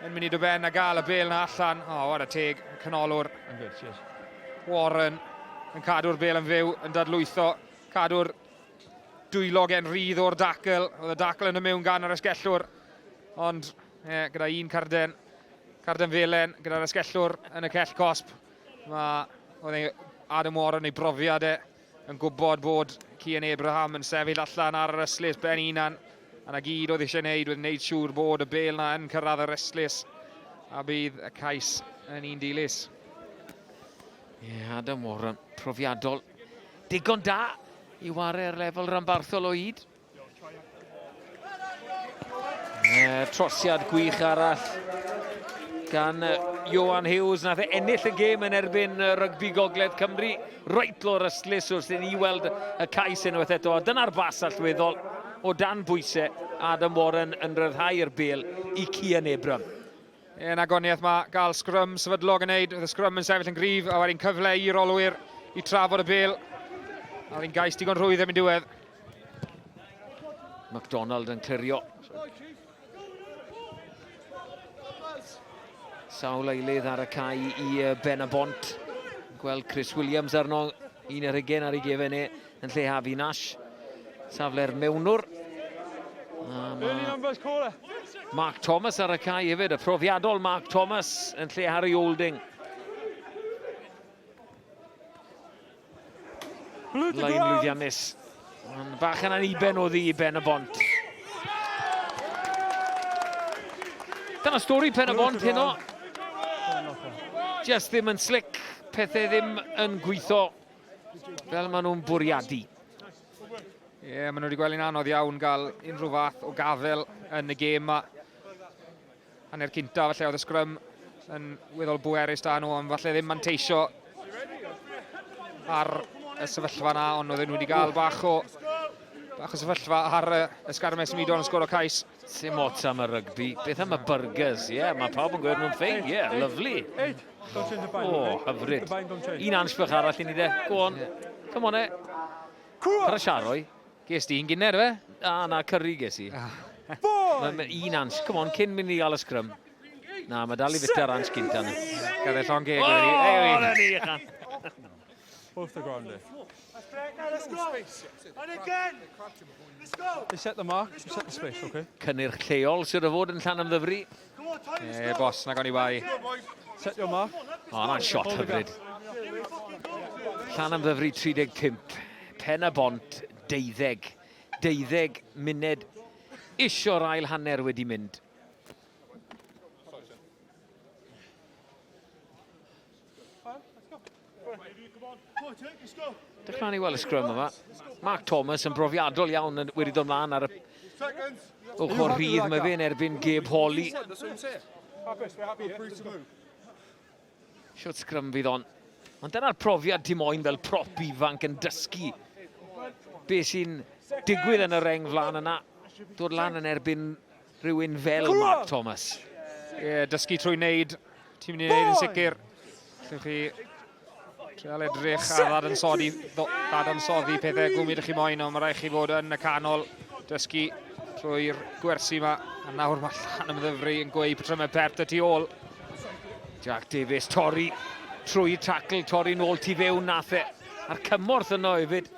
yn mynd i do ben a gael y bel na allan. O, oh, what a teg, canolwr. I'm good, cheers. Warren yn cadw'r bel yn fyw, yn dadlwytho, cadw'r dwylo gen rhydd o'r dacl. Oedd y dacl yn y mewn gan yr esgellwr, ond e, gyda un carden, carden felen gyda'r esgellwr yn y cell cosp. Mae oedd e, Adam Warren ei brofiad e yn gwybod bod Cian Abraham yn sefyll allan ar yr ystlys ben hunan. A na gyd oedd eisiau gwneud oedd wneud siŵr bod y bel na yn cyrraedd yr ystlys a bydd y cais yn un dilys. Ie, yeah, Adam Warren, profiadol. Digon da i ware'r lefel ranbarthol o hyd. E, trosiad gwych arall gan Johan Hughes. Nath e ennill y gêm yn erbyn rygbi Gogledd Cymru. Reit lawr ystlys wrth i ni weld y cais unwaith eto. A dyna'r bas allweddol o dan bwysau. Adam Warren yn rhyddhau'r bel i Cian Abram. Yn agoniaeth mae gael sgrym sefydlog yn neud. Oedd y sgrym yn sefyll yn gryf a wedyn cyfle i'r olwyr i trafod y bel. A wedyn gais digon rhwydd erbyn diwedd. McDonald yn clirio. Sawl eilydd ar y cae i Ben y Bont. Gweld Chris Williams arno, un ar hugen ar ei gefen e yn lle Harvey Nash. Safle'r mewnwr. Mark Thomas ar y cae hefyd, y profiadol Mark Thomas yn lle Harry Olding. Lein lwyddiannus. Ond bach yn aniben o ddi i Ben y Bont. Dyna stori Pen y Bont heno. Just ddim yn slick, pethau ddim yn gweithio fel maen nhw'n bwriadu. Ie, yeah, maen nhw wedi gweld hi'n anodd iawn gael unrhyw fath o gafel yn y gêm yma. Hanner cynta, falle oedd y sgrym yn weddol bwerus da nhw, ond falle ddim manteisio ar y sefyllfa yna, ond oedden nhw wedi gael bach o, bach o sefyllfa ar y ysgarmes symudol yn sgoro cais. Sim ots am y rygbi, beth am y burgers, ie, yeah, mae pawb yn gweud nhw'n ffein, ie, yeah, lovely. O, oh, hyfryd. Un ansh bach arall i ni de, go on, come on e. Para siaroi. Ges di un gynner, fe? A, na, curry ges i. Mae un ans. Come on, cyn mynd i gael y sgrym. Na, mae dal i fita'r ans gynta. Gadd e llon geg wedi. O, na ni, chan. Both the ground there. Let's go. And again. Let's go. They set the mark, you set the space, okay? Cynnyrch lleol sydd o fod yn Llanymddyfri. E, bos, na gawn i bai. Set your mark. O, na'n shot hyfryd. Llanymddyfri 35, Pen y Bont 12. 12 munud isio'r ail hanner wedi mynd. Dechrau ni weld y sgrym yma. Mark Thomas yn brofiadol iawn yn wedi dod mlaen ar y ochr rhydd. Mae fe'n erbyn Gabe Hawley. Shwt sgrym fydd on. Ond dyna'r profiad ti moyn fel prop ifanc yn dysgu be sy'n digwydd yn y reng flaen yna. Dod lan yn erbyn rhywun fel Mark Thomas. Ie, yeah, dysgu trwy wneud. Ti'n mynd i wneud yn sicr. Allwch chi trial edrych a ddadansoddi, ddadansoddi pethau gwmyd ych chi moyn, ond mae rhaid chi fod yn y canol dysgu trwy'r gwersi yma. A nawr mae Llanymddyfri yn gweud patrymau pert y tu ôl. Jack Davies torri trwy tackle, torri nôl tu fewn nath e. A'r cymorth yno hefyd,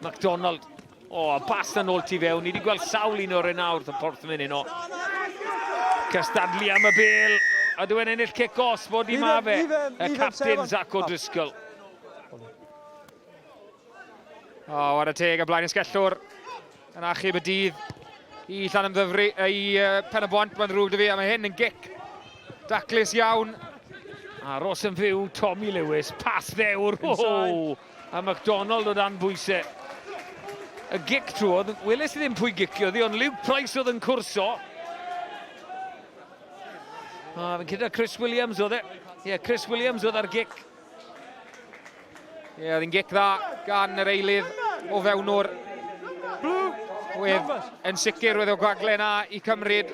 MacDonald. O, a bas yn ôl tu fewn. Ni wedi gweld sawl un o'r un awr y Porthmyn heno. Cystadlu am y bel. A dwi'n ennill cic os bod i ma fe. Y captain Zach O'Driscoll. O, war y teg, y blaen ysgellwr yn achub y dydd i Llanymddyfri, i Pen y Bont, mae'n ddrwg dy fi, a mae hyn yn gic daclus iawn. Aros yn fyw, Tommy Lewis, pas ddewr, oh, a MacDonald o dan bwysau. Y gic trwodd, weles i ddim pwy giciodd hi, ond Luke Price oedd yn cwrso. A fi'n gyda Chris Williams oedd e. Ie, yeah, Chris Williams oedd ar gic. Ie, yeah, oedd hi'n gic dda gan yr eilydd o fewnwr. Wedd yn sicr wedd o gwagle na i cymryd.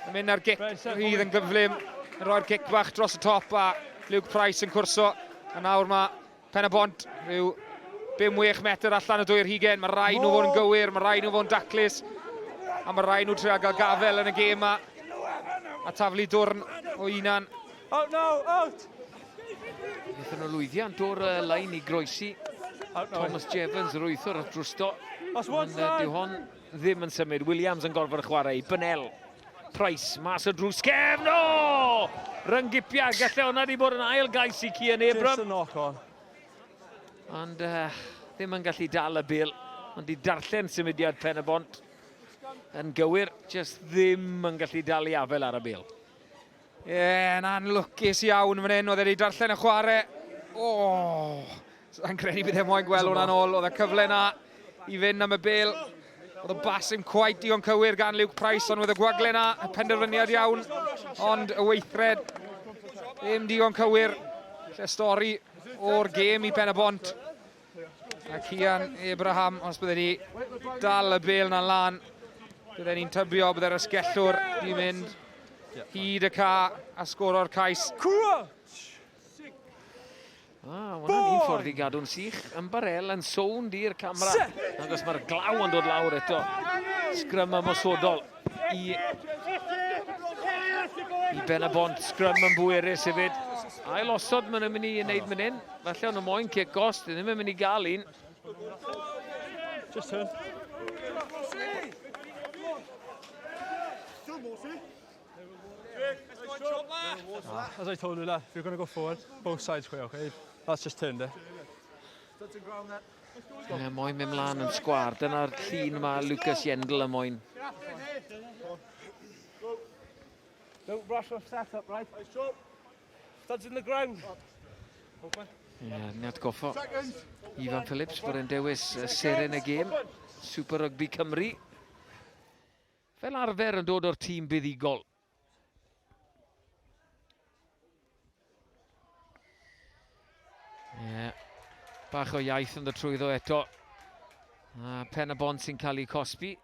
Yn mynd ar gic rhydd yn gyflym. Yn rhoi'r gic bach dros y top a Luke Price yn cwrso. A nawr mae Pen y Bont rhyw 5-6 metr allan o dwy'r hugen. Mae rai nhw fod yn gywir, mae rai nhw fod yn daclus. A mae rai nhw trio gael gafel yn y gêm yma. A taflu dwrn o unan. Out now, out! Wnaethon nhw lwyddiant o'r lein i groesi. Thomas Jevons yr wythwr at drwsto. Ond dyw hon ddim yn symud. Williams yn gorfod chwarae i Bynel. Price mas o drws cefn. O! Ryngipiau. Gallai hwnna wedi bod yn ail gais i Cian Abram. Just a knock on. Ond ddim yn gallu dal y bil. Ond i darllen symudiad Pen y Bont yn gywir, just ddim yn gallu dal i afel ar y bil. Ie, yeah, yn anlwcus iawn fan hyn. Oedd e wedi darllen y chwarae. O, oh, sa'n credu bydd e moyn gweld hwnna'n ôl. Oedd y cyfle na i fynd am y bel. Oedd y bas ddim quite digon cywir gan Luke Price, ond oedd y gwagle na, y penderfyniad iawn. Ond y weithred ddim digon cywir. Lle stori o'r gêm i Pen y Bont. A Cian Abraham, os bydde ni dal y bel na lan, bydde ni'n tybio bydde'r ysgellwr di mynd hyd y ca a sgoro'r cais. Ah, hwnna'n un ffordd i gadw'n sych. Ymbarel yn sownd i'r camera. Agos mae'r glaw yn dod lawr eto. Sgrym ymosodol i, i Ben y Bont. Sgrym yn bwerus hefyd. Ail osod maen nhw'n mynd i wneud mynd hyn. Falle o'n nhw moyn cic gost, ddim yn mynd i gael un. Just turn. As I told you, lad, if you're going to go forward, both sides square, okay? That's just turned there. Yeah, moyn mynd mlaen yn sgwar. Dyna'r llun mae Lucas Yendel yn moyn. Don't rush off set up, right? Studs in the ground. Ie, yeah, ni atgoffa Ifan Phillips bod e'n dewis seren y gêm. Super Rugby Cymru. Fel arfer yn dod o'r tîm buddugol. Ie, yeah. Bach o iaith yn dod trwyddo eto. A Pen y Bont sy'n cael ei cosbi.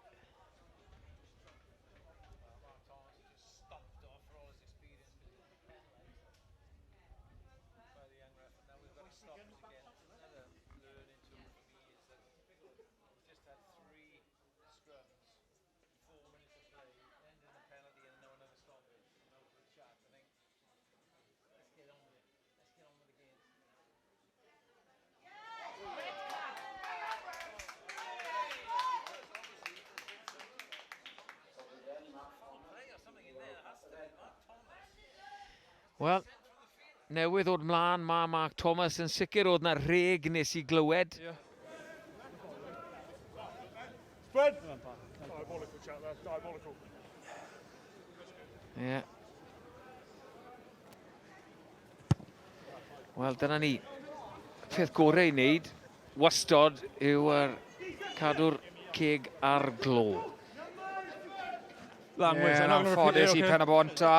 Wel, newydd ddod mlaen mae Mark Thomas yn sicr oedd na rheg nes i glywed. Yeah. Spread! Diabolical chat there, diabolical. Ie. Yeah. Wel, dyna ni. Peth gorau i wneud wastod yw er, cadw'r ceg ar glo. Language, yeah, anffodus i Pen-y-bont a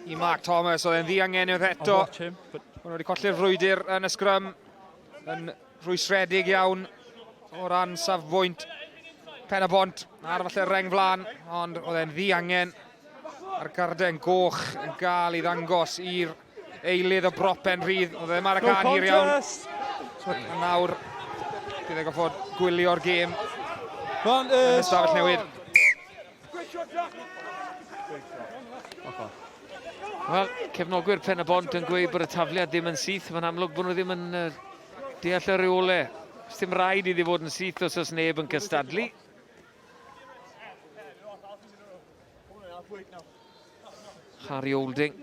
i Mark Thomas, oedd e'n ddiangen unwaith eto. Maen nhw wedi colli'r frwydr yn y sgrym, yn rhwystredig iawn o ran safbwynt Pen-y-bont ar falle reng flan, ond oedd e'n ddiangen a'r garden goch yn gael ei ddangos i'r eilydd o bropen rhydd. Oedd e ddim ar y can hir iawn. A nawr, bydd e'n goffod gwylio'r gêm yn y stafell newid. Wel, cefnogwyr Pen y Bont yn gweud bod y tafliad ddim yn syth. Mae'n amlwg bod nhw ddim yn deall y reolau. Dim rhaid iddi fod yn syth os oes neb yn cystadlu. Harry Olding.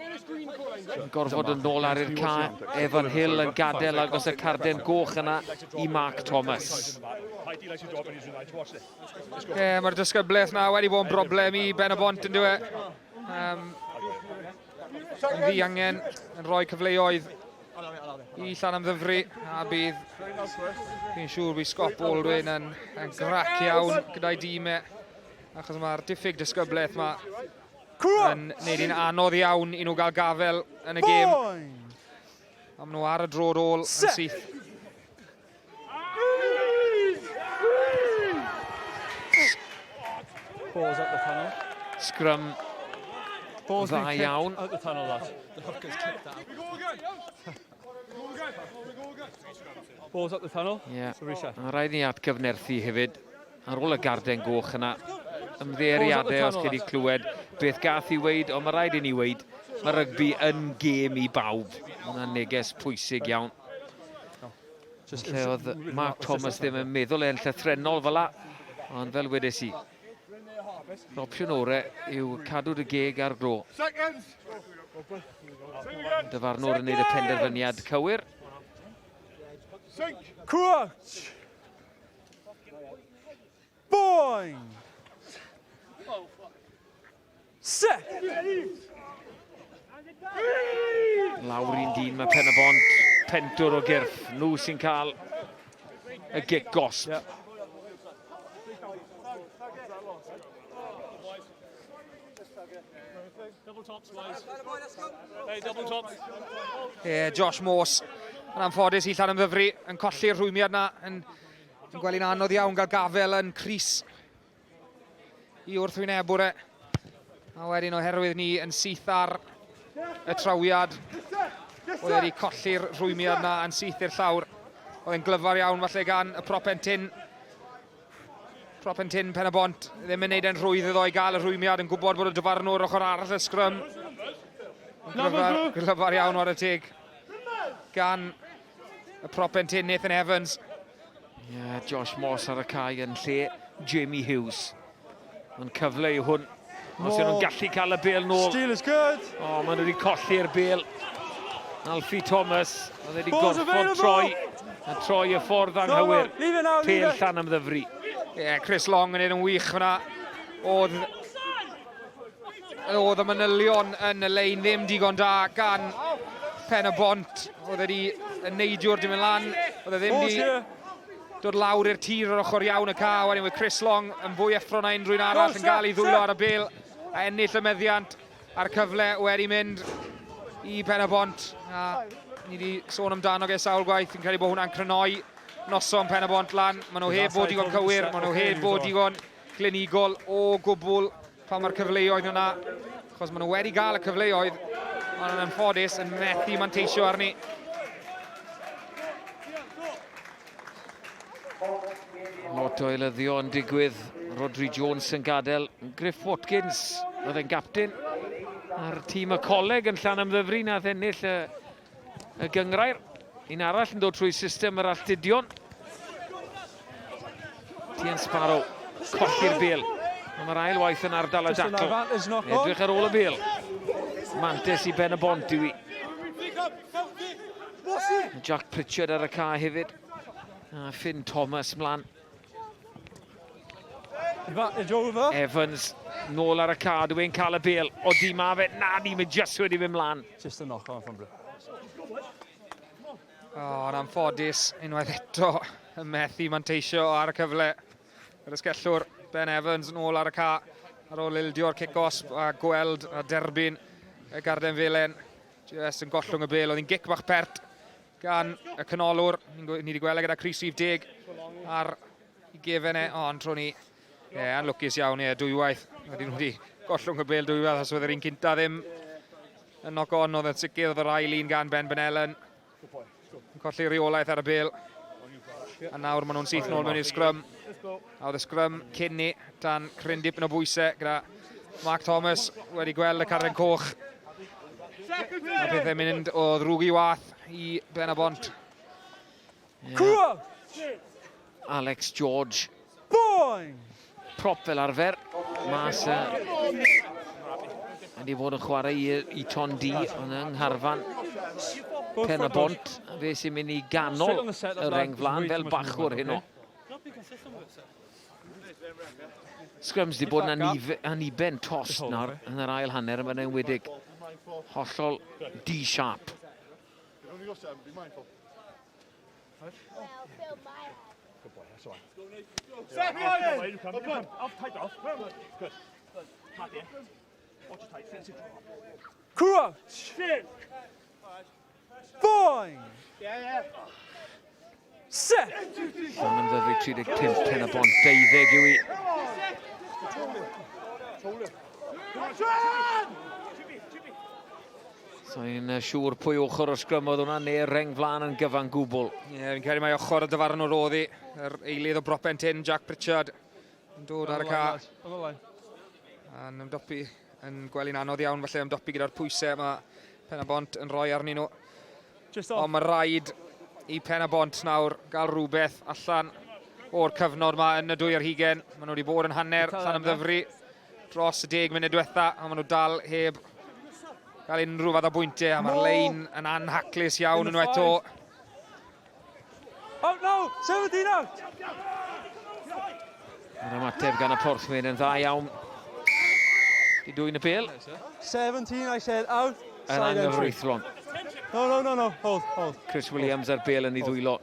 Yn gorfod yn ôl ar i'r cae. Evan Hill yn gadael agos y carden goch yna i Mark Thomas. Ie, yeah, mae'r dysgyblaeth na wedi bod yn broblem i Ben y Bont yn dweud. Um, yn ddiangen yn rhoi cyfleoedd i Llanymddyfri a bydd fi'n siŵr bydd Scott Baldwin yn, yn grac iawn gyda'i dîm e achos mae'r diffyg disgyblaeth yma yn neud hi'n anodd iawn i nhw gael gafel yn y gêm. A maen nhw ar y dro ôl yn syth. Balls up the tunnel. Scrum Balls dda iawn. Out the tunnel, lads. The hooker's kicked out. Balls up the tunnel. Yeah. So reset. A rhaid ni atgyfnerthu hefyd ar ôl y garden goch yna. Ymddeiriadau os chi wedi clywed beth gath i weid, ond mae rhaid i ni weid, mae rygbi yn gêm i bawb. Hwna'n neges pwysig iawn. Lle oedd Mark Thomas ddim yn meddwl e'n llythrenol fel la, ond fel wedes i, yr opsiwn orau yw cadw dy geg ar glo. Dyfarnwr yn gwneud y penderfyniad cywir. Crouch! Boing! Set! Lawr un dyn mae Pen y Bont, pentwr o gyrff. Nhw sy'n cael y gic gosb. Yeah. Yeah, Josh Morse yn anffodus i Llanymddyfri yn colli'r rhwymiad na yn, yn gweld hi'n anodd iawn gael gafel yn Cris i wrthwynebwr e. A wedyn oherwydd ni yn syth ar y trawiad, oedd wedi colli'r rhwymiad na yn syth i'r llawr. Oedd e'n glyfar iawn falle gan y propen tyn. Propen tyn Pen y Bont ddim yn neud e'n rhwydd iddo i gael y rhwymiad, yn gwybod bod y dyfarnwr ochr arall y sgrym. Glyfar, glyfar iawn o'r y teg gan y propen tyn Nathan Evans. Yeah, Josh Moss ar y cae yn lle Jamie Hughes. Mae'n cyfle i hwn. Os ydyn nhw'n gallu cael y bel nôl. Steal is good. O, oh, maen nhw wedi colli'r bel. Alfie Thomas, oedd wedi gorfod troi, a troi y ffordd anghywir. Pel llan am ddyfru. Ie, yeah, Chris Long yn un yn wych fyna. Oedd oedd y manylion yn y lein ddim digon da gan Pen y Bont. Oedd wedi y neidiwr di mynd lan. Oedd e ddim di dod lawr i'r tir o'r ochr iawn y ca. Wedyn with Chris Long yn fwy effro na unrhyw un arall yn gael ei ddwylo ar y bel a ennill y meddiant a'r cyfle wedi mynd i Pen y Bont. A ni wedi sôn amdano ge sawl gwaith. Fi'n credu bod hwnna'n crynoi noson Pen y Bont lan. Maen nhw heb bod digon cywir, maen nhw heb bod digon glinigol o gwbl pan mae'r cyfleoedd yna, achos maen nhw wedi gael y cyfleoedd, ond yn anffodus yn methu manteisio arni. Lot o eilyddio yn digwydd. Rodri Jones yn gadael. Griff Watkins oedd e'n gapten ar tîm y coleg yn Llanymddyfri nath ennill y, y gyngrair. Un arall yn dod trwy system yr alltudion. Tien Sparrow, colli'r bel. Ond mae'r ail waith yn ardal y dacl. Edrych ar ôl y bel. Mantes i Ben y Bont yw i. Jack Pritchard ar y ca hefyd. A Finn Thomas mlaen. Evans nôl ar y ca, dw i'n cael y bel. O di ma fe, na ni, mae just wedi mynd mlaen. Just a knock on from Blue. O, yn anffodus, unwaith eto, yn methu manteisio ar y cyfle. Yr ysgellwr Ben Evans yn ôl ar y ca ar ôl ildio'r cic-osb a gweld a derbyn y garden felen. Just yn gollwng y bel, oedd hi'n gic bach pert gan y canolwr. Ni wedi gweld e gyda Cris Rhif 10 ar i gefen e, ond tro ni, ie, yeah, anlwcus iawn, ie, dwywaith. Wedyn nhw wedi gollwng y bel dwywaith, os oedd yr un cynta ddim yn knock on, oedd yn sicr, oedd yr ail un gan Ben Benellen. Yn colli reolaeth ar y bel. A nawr maen nhw'n syth nôl mewn i'r sgrym. A oedd y sgrym cyn ni, dan cryn dipyn o bwysau gyda Mark Thomas wedi gweld y carden coch. Mae pethau'n mynd o ddrwg i wath i Ben y Bont. Yeah. Alex George. Boing! Prop fel arfer. Mas wedi bod yn chwarae i, i Ton D, ond yng Ngharfan Pen y Bont. Fe sy'n mynd i ganol y reng flan fel bachwr heno. Scrums di bod yn aniben tost nawr yn yr ail hanner, mae'n enwedig hollol D-sharp. Crouch! Boing! Set! Llanymddyfri 35, Pen y Bont 12 yw i. Sa'n siŵr pwy ochr o'r sgrym oedd hwnna, neu'r rheng flaen yn gyfan gwbl. Ie, yeah, fi'n credu mai ochr y dyfarnwr oedd hi. Yr eilydd o bropen tyn, Jack Pritchard, yn dod ar y ca. A'n ymdopi yn gwely'n anodd iawn, falle ymdopi gyda'r pwysau mae Pen y Bont yn rhoi arnyn nhw. Ond mae rhaid i Pen y Bont nawr gael rhywbeth allan o'r cyfnod yma yn y dwy ar hugen. Maen nhw wedi bod yn hanner Llanymddyfri dros y deg munud diwetha, a maen nhw dal heb gael unrhyw fath o bwyntiau, a mae'r lein yn anhaclus iawn unwaith to. Out now! 17 out! Mae'r ymateb gan y Porthmyn yn dda iawn. Di dwy'n y bel. 17, I said out. Yn anghyfreithlon. No, no, no, no. Hold, hold. Chris Williams ar bel yn ei ddwylo.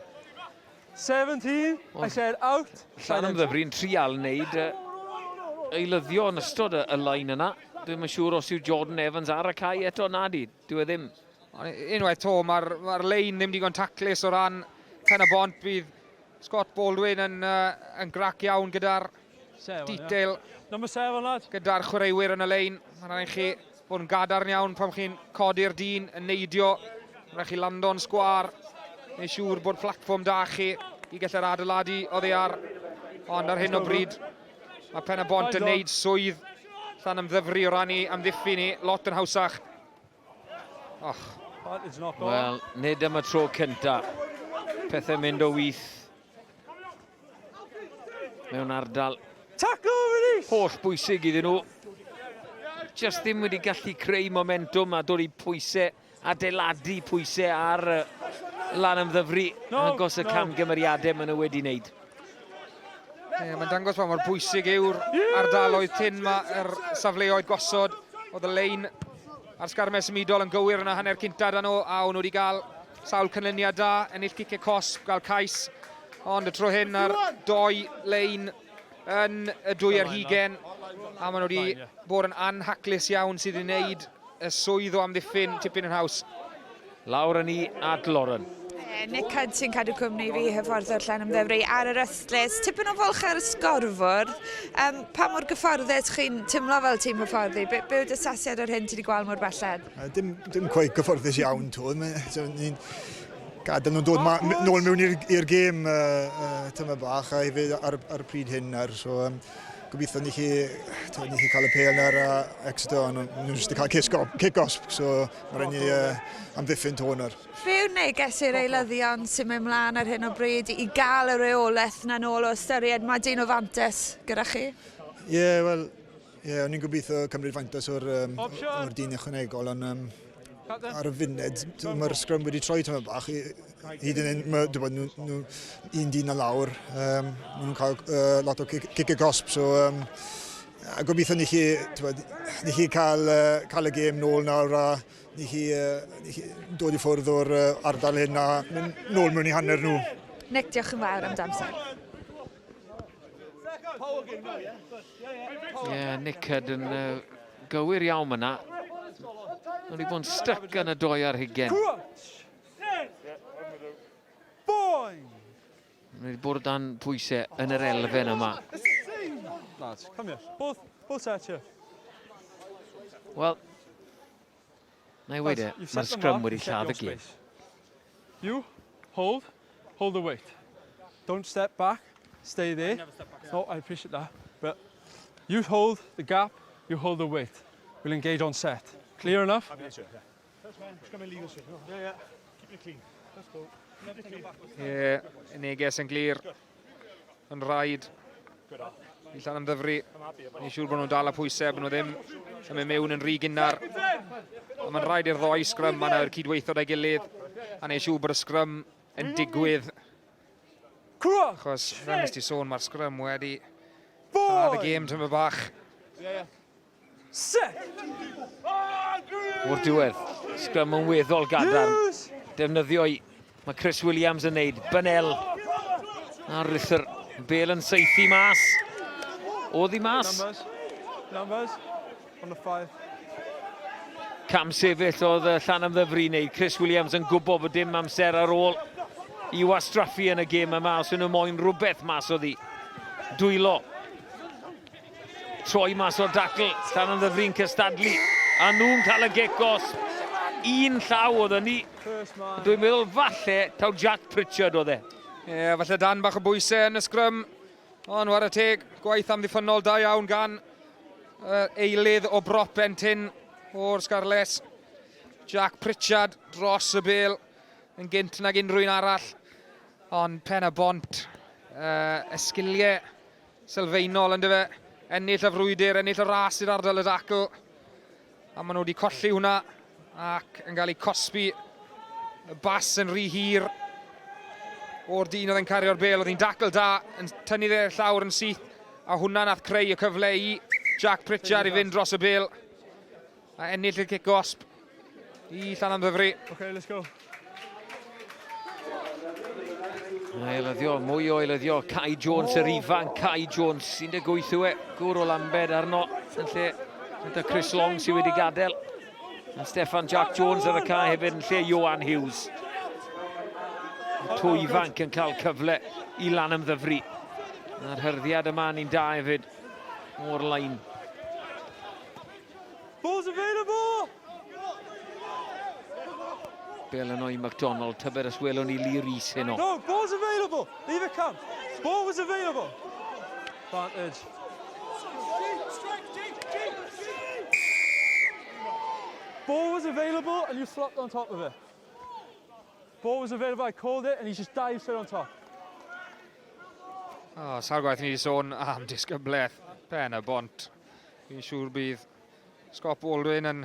17, I said out. Llanymddyfri'n trial wneud eilyddio yn ystod y, y lain yna. Dwi'n yn siŵr os yw Jordan Evans ar y cae eto, na di, dyw e ddim. Ond unwaith to, mae'r ma lein ddim digon taclus o ran Pen y Bont. Bydd Scott Baldwin yn, uh, yn grac iawn gyda'r detail. Number 7, lad. Gyda'r chwaraewyr yn y lein. Mae'n rhaid chi fod yn gadarn iawn pan chi'n codi'r dyn, yn neidio. Mae'n rhaid chi lando'n sgwar. Neu siŵr bod platfform da chi i gallu'r adeiladu oddi ar. Ond ar hyn o bryd, mae Pen y Bont yn neud swydd Llanymddyfri o ran i amddiffyn ni, lot yn hawsach. Och. Wel, nid am y tro cynta. Pethau mynd o wyth mewn ardal. Tackle release! Holl bwysig iddyn nhw. Just ddim wedi gallu creu momentum a dod i pwysau, adeiladu pwysau ar lan ymddyfru no, agos y no. camgymeriadau maen nhw wedi wneud. Yeah, mae'n dangos pa mor bwysig yw'r ardaloedd tyn ma, yr safleoedd gosod. Oedd y lein a'r sgarmau symudol yn gywir yn y hanner cynta dan nhw, a o'n nhw wedi cael sawl cynlyniad da, ennill ciciau cosb, gael cais. Ond y tro hyn ar doi lein yn y dwy ar hugen, a maen nhw wedi bod yn anhaclus iawn sydd wedi gwneud y swydd o amddiffyn tipyn yn haws. Lawr â ni at Lauren. Nick Hunt sy'n cadw cwmni fi, hyfforddwr Llanymddyfri ar yr ystlys. Tipyn o fwlch ar y sgorfwrdd. Um, pa mor gyfforddus chi'n teimlo fel tîm hyfforddi? Be, be yw dy asesiad o'r hyn ti wedi gweld mor belled? Dim, dim cweit gyfforddus iawn, to. Ni'n gadael nhw'n dod ma, nôl mewn i'r gêm uh, uh, tyma bach a hefyd ar, ar y pryd hyn nawr. So, um, gobeithio ni chi, ni chi cael y pêl nawr a Exeter, ond nhw'n jyst cael kick-off, so mae rhaid ni uh, amddiffyn to nawr. Fe yw neges i'r eilyddion sy'n mynd mlaen ar hyn o bryd i gael y reolaeth na nôl o ystyried mae dyn o fantes gyda chi? Ie, yeah, wel, ie, yeah, o'n i'n gobeithio cymryd fantais o'r, um, o'r dyn ychwanegol, ond um, ar y funud, mae'r sgrym wedi troi tyma bach. Hyd yn hyn, mae, dwi'n nhw, nhw un dyn na lawr, um, maen nhw'n cael uh, lot o cic y gosb, so um, a gobeithio ni chi, bod, ni chi cael, uh, cael y gêm nôl nawr a ni chi, uh, ni chi dod i ffwrdd o'r uh, ardal hyn a mynd nôl mewn i hanner nhw. Nick, diolch yn fawr am damser. Ie, yeah, Nick Hudd yn uh, gywir iawn yna. Mae wedi bod yn stuck yn y doi ar hugen. Mae wedi bod dan pwysau yn yr elfen yma. Lads, come here. Both, both sets here. Wel, na i weud e, mae'r sgrym wedi lladd y gêm. You, hold, hold the weight. Don't step back, stay there. No, I appreciate that. But you hold the gap, you hold the weight. We'll engage on set. Clear enough? Ie, neges yn glir. Yn rhaid i Llanymddyfri. Ni'n siŵr bod nhw'n dal y pwysau, bod nhw ddim yn mynd mewn yn rhy gynnar. Ond mae'n rhaid i'r ddoi sgrym yna i'r cydweithio da'i gilydd. A neud siŵr bod y sgrym yn digwydd. Achos, fel nes ti sôn, mae'r sgrym wedi lladd y gêm tyma bach. O'r diwedd, sgrym yn weddol gadarn. Defnyddio i, mae Chris Williams yn neud, Bynel a Ruther. Bel yn saethu mas. Oedd hi mas. Numbers, numbers, on the five. Cam sefyll oedd Llanymddyfri wneud. Chris Williams yn gwybod bod dim amser ar ôl i wastraffu yn y gêm yma os nhw moyn rhywbeth mas oddi. Dwylo. Troi mas o'r dacl. Llanymddyfri'n cystadlu. A nhw'n cael y gic os. Un llaw oedd hynny. Dwi'n meddwl falle taw Jack Pritchard oedd e. Ie, yeah, falle dan bach o bwysau yn y sgrym. Ond ware teg, gwaith amddiffynnol da iawn gan uh, eilydd o brop Bentyn o'r Scarlets. Jack Pritchard dros y bel yn gynt nag unrhyw un arall. Ond pen y bont, uh, y sgiliau sylfaenol yn dyfe. Ennill y frwydr, ennill y ras i'r ardal y dacl. A maen nhw wedi colli hwnna ac yn cael eu cosbi. Y bas yn rhy hir o'r dyn oedd yn cario'r bel. Oedd hi'n dacl da, yn tynnu fe llawr yn syth. A hwnna nath creu y cyfle i Jack Pritchard i fynd dros y bel. A ennill y cic gosb i Llanymddyfri. Okay, let's go. Eilyddio, mwy o eilyddio. Kai Jones yr ifanc, Kai Jones, 18 yw e, gŵr o Lambed arno, yn lle gyda Chris Long sydd wedi gadael. A Steffan Jack Jones ar y cae hefyd yn lle Johan Hughes. Twy ifanc yn cael cyfle i Lanymddyfri. A'r hyrddiad yma ni'n da hefyd o'r lein. Ball's available! Bel yno i McDonald, tybed os welwn ni Lee Rees heno. No, ball's available! Leave it come. Ball was available. Advantage. Ball was available and you flopped on top of it. Ball was available, I called it and he just dived straight on top. Oh, sawl gwaith ni wedi sôn am disgyblaeth pen y bont. Fi'n siŵr bydd Scott Baldwin yn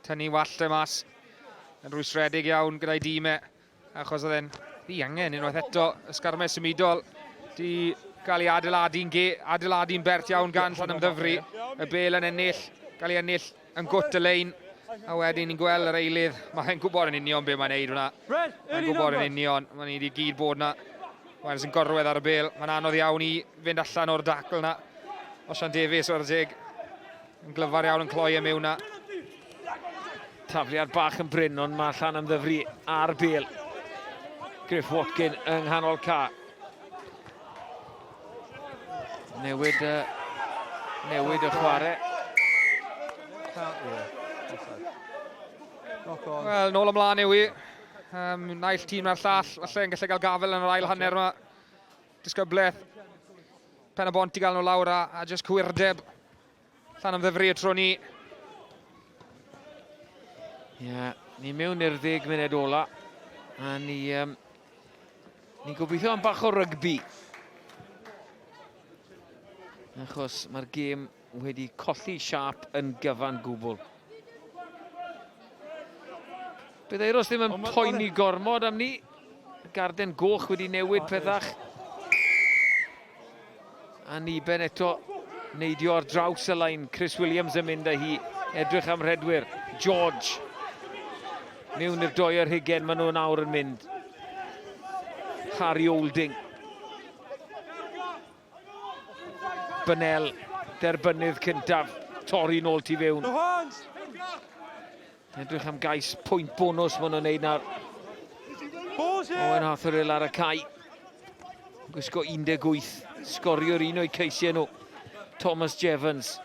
tynnu wallt e mas yn rwystredig iawn gyda'i dîm e, achos oedd e'n ddiangen unwaith eto. Y sgarmes symudol di gael ei adeiladu'n adeiladu bert iawn gan Llanymddyfri. Y bel yn ennill, gael ei ennill yn gwt y lein. A wedyn ni'n gweld yr eilydd, mae'n gwybod yn union beth mae'n neud hwnna. Mae'n gwybod yn union, mae'n ni wedi gyd bod yna. Mae'n sy'n gorwedd ar y bel, mae'n anodd iawn i fynd allan o'r dacl yna. Osian Davies o'r deg yn glyfar iawn yn cloi e mewn na. Tafliad bach yn brin, ond mae Llanymddyfri ar bel. Griff Watkin yng nghanol ca. Newid, uh, newid y chwarae. Wel, nôl ymlaen yw i. Um, naill tîm na'r llall, falle yn gallu cael gafel yn yr ail hanner yma. Disgyblaeth Pen y bont i gael nhw lawr a, a just cywirdeb. Llanymddyfri y tro ni. Ie, yeah, ni mewn i'r ddeg munud ola. A ni, um, ni'n gobeithio am bach o rygbi. Achos mae'r gêm wedi colli siâp yn gyfan gwbl. Bydd Eiros ddim yn poeni gormod am ni. Garden goch wedi newid pethach. A Niben eto neidio ar draws y lein. Chris Williams yn mynd â hi. Edrych am rhedwyr. George. Mewn i'r doi ar hugen maen nhw nawr yn mynd. Harry Olding. Bynel, derbynnydd cyntaf, torri nôl tu fewn. Edrych am gais pwynt bonws maen nhw'n neud nawr. Owen Arthur ar y cae. Gwisgo 18, sgorio'r un o'i ceisiau nhw. Thomas Jevons.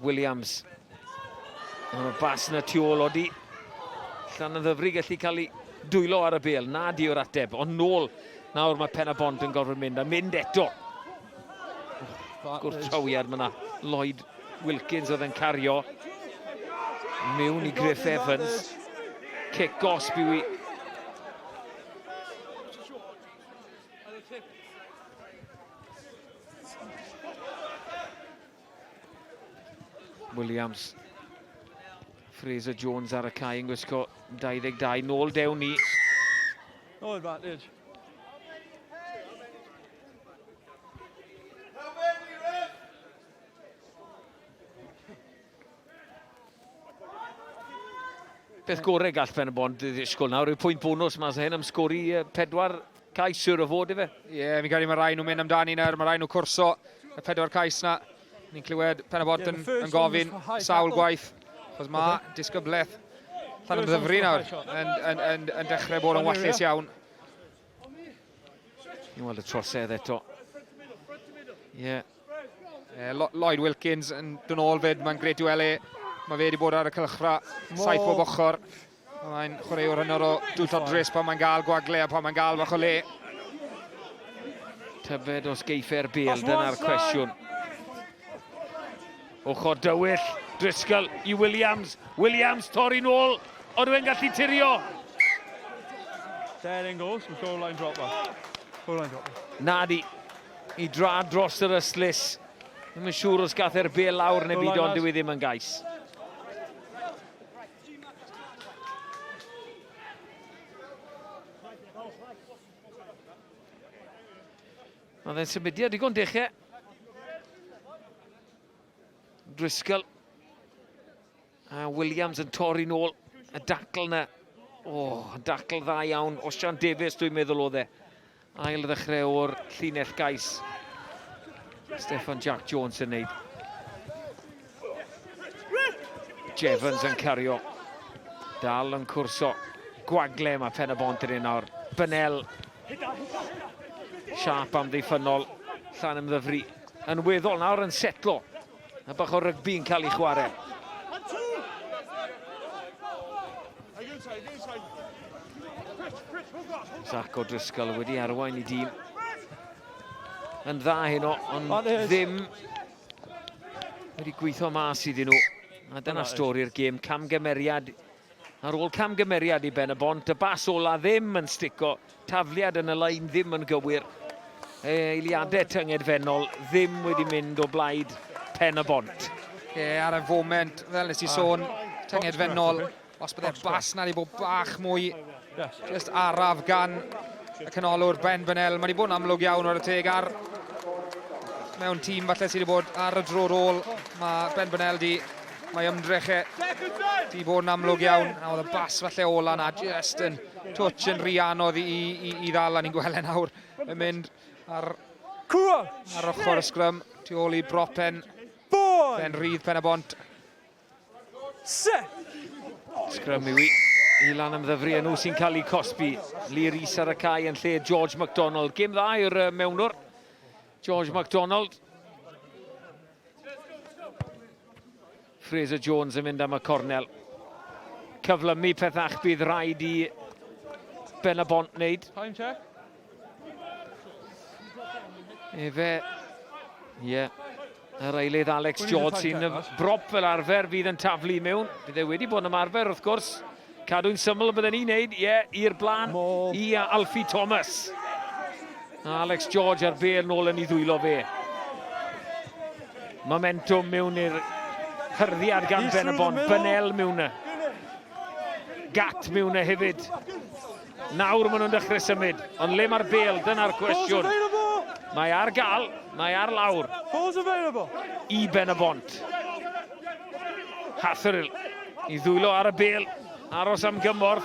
Williams. Ond y bas na tu ôl odi. Llan yn ddyfru gallu cael ei dwylo ar y bel. Na di o'r ateb, ond nôl. Nawr mae Pen y Bont yn gorfod mynd, a mynd eto. Gwrthtrawiad mae yna Lloyd Wilkins oedd yn cario. Mewn i Griff Evans. Cic gosb yw i. Williams. Fraser Jones ar y cae yn gwisgo 22. Nôl dewn ni. No advantage. Beth gorau gall Pen y Bont ddisgwyl nawr yw pwynt bonws mas hyn am sgori pedwar cais siwr o fod ife. Ie, yeah, fi'n credu mae rai nhw'n mynd amdani nawr, mae rai nhw cwrso y pedwar cais na. Ni'n clywed Pen y Bont yn, yn gofyn sawl gwaith, achos mae disgyblaeth Llanymddyfri nawr yn, yn, yn, yn dechrau bod yn wallus iawn. Ni'n weld y trosedd eto. Ie. Yeah. Lloyd Wilkins yn dod nôl fyd, mae'n gret i weld e. Mae fe wedi bod ar y cylchra saith bob ochr. Mae'n chwaraewr hynod o dwyllodrus pan mae'n gael gwagle a pan mae'n gael bach o le. Tybed os geiff e'r bel, dyna'r cwestiwn. Ochr dywyll, Driscoll i Williams. Williams torri nôl, ond e'n gallu tirio. Dead in goals, goal line drop off. Goal line drop off. Nadi, i drad dros yr ystlys. Ddim yn siŵr os gath e'r bel lawr neu byd, ond dyw e ddim yn gais. Mae fe'n symudiad digon dechrau. Driscoll. A Williams yn torri nôl. Y dacl na. O, oh, dacl dda iawn. Osian Davies, dwi'n meddwl oedd e. Ail ddechrau o'r llinell gais. Steffan Jack Jones yn neud. Jevons yn cario. Dal yn cwrso. Gwagle mae Pen y Bont yn un nawr. Bynel. Siap amddiffynnol. Llan ymddyfru. Yn weddol nawr yn setlo. A bach o rygbi yn cael ei chwarae. Zach O'Driscoll wedi arwain i dîm yn dda heno, ond ddim wedi gweithio mas iddyn nhw. A dyna stori'r gêm, camgymeriad Ar ôl camgymeriad i Ben y Bont, y bas ola ddim yn stico, tafliad yn y lein ddim yn gywir. Eiliadau tyngedfennol ddim wedi mynd o blaid Pen y Bont. Ie, ar y foment, fel nes i sôn, tyngedfennol, os bydde'r bas na wedi bod bach mwy just araf gan y canolwr Ben Bennell. Mae wedi bod yn amlwg iawn o'r teg ar mewn tîm falle sydd wedi bod ar y dro rôl. Mae Ben Bennell di Mae ymdrech e di bod yn amlwg iawn, a oedd y bas falle ola na just yn twtsh yn rhy anodd i, i, i ddal, a ni'n gweld e nawr yn mynd ar, ar ochr y sgrym, tu ôl i brop pen, pen rhydd pen y bont. Sgrym yw i, i lan ymddyfru nhw sy'n cael eu cosbi. Lee Rees ar y cae yn lle George MacDonald. Gêm dda i'r mewnwr, George MacDonald. Fraser Jones yn mynd am y cornel. Cyflymu pethach bydd rhaid i Ben y Bont wneud. Time check. Efe, ie, yeah. Yr eilydd Alex George sy'n brop fel arfer fydd yn taflu mewn. Bydd e wedi bod yn ymarfer wrth gwrs. Cadw'n syml bydden ni'n neud, ie, yeah, i'r blaen i Alfie Thomas. Alex George ar bel nôl yn ei ddwylo fe. Momentum mewn i'r hyrddiad gan Ben y Bont. Bynel mewn y. Gat mewn y hefyd. Nawr maen nhw'n dechrau symud. Ond le mae'r bel? Dyna'r cwestiwn. Mae ar gael, mae ar lawr. I Ben y Bont. Hathuril i ddwylo ar y bel. Aros am gymorth.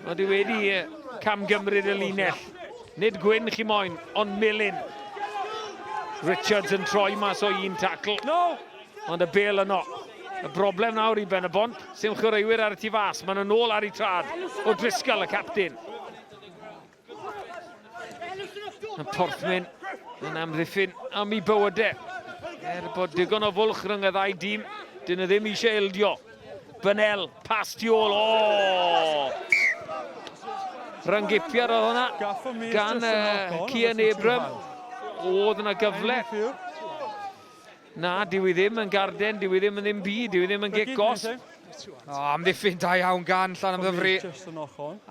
Mae di wedi camgymryd y linell. Nid gwyn chi moyn, ond melyn. Richards yn troi mas o un tacl. No! Ond y bel yno. Y broblem nawr i Ben y Bont, sy'n chwaraewyr ar y tu fas. Maen nhw'n ôl ar eu trad. O Driscoll, y captain. Y Porthmyn yn amddiffyn am ei bywydau. Er bod digon o fwlch rhwng y ddau dîm, dyn nhw ddim eisiau ildio. Bynel, pas tu ôl, o! Rhynggipiad oedd hwnna gan uh, Cian Abram. Oedd yna gyfle. Na, dyw i ddim yn garden, dyw i ddim yn ddim byd, dyw i ddim yn gic gosb. O, amddiffyn da iawn gan Llanymddyfri.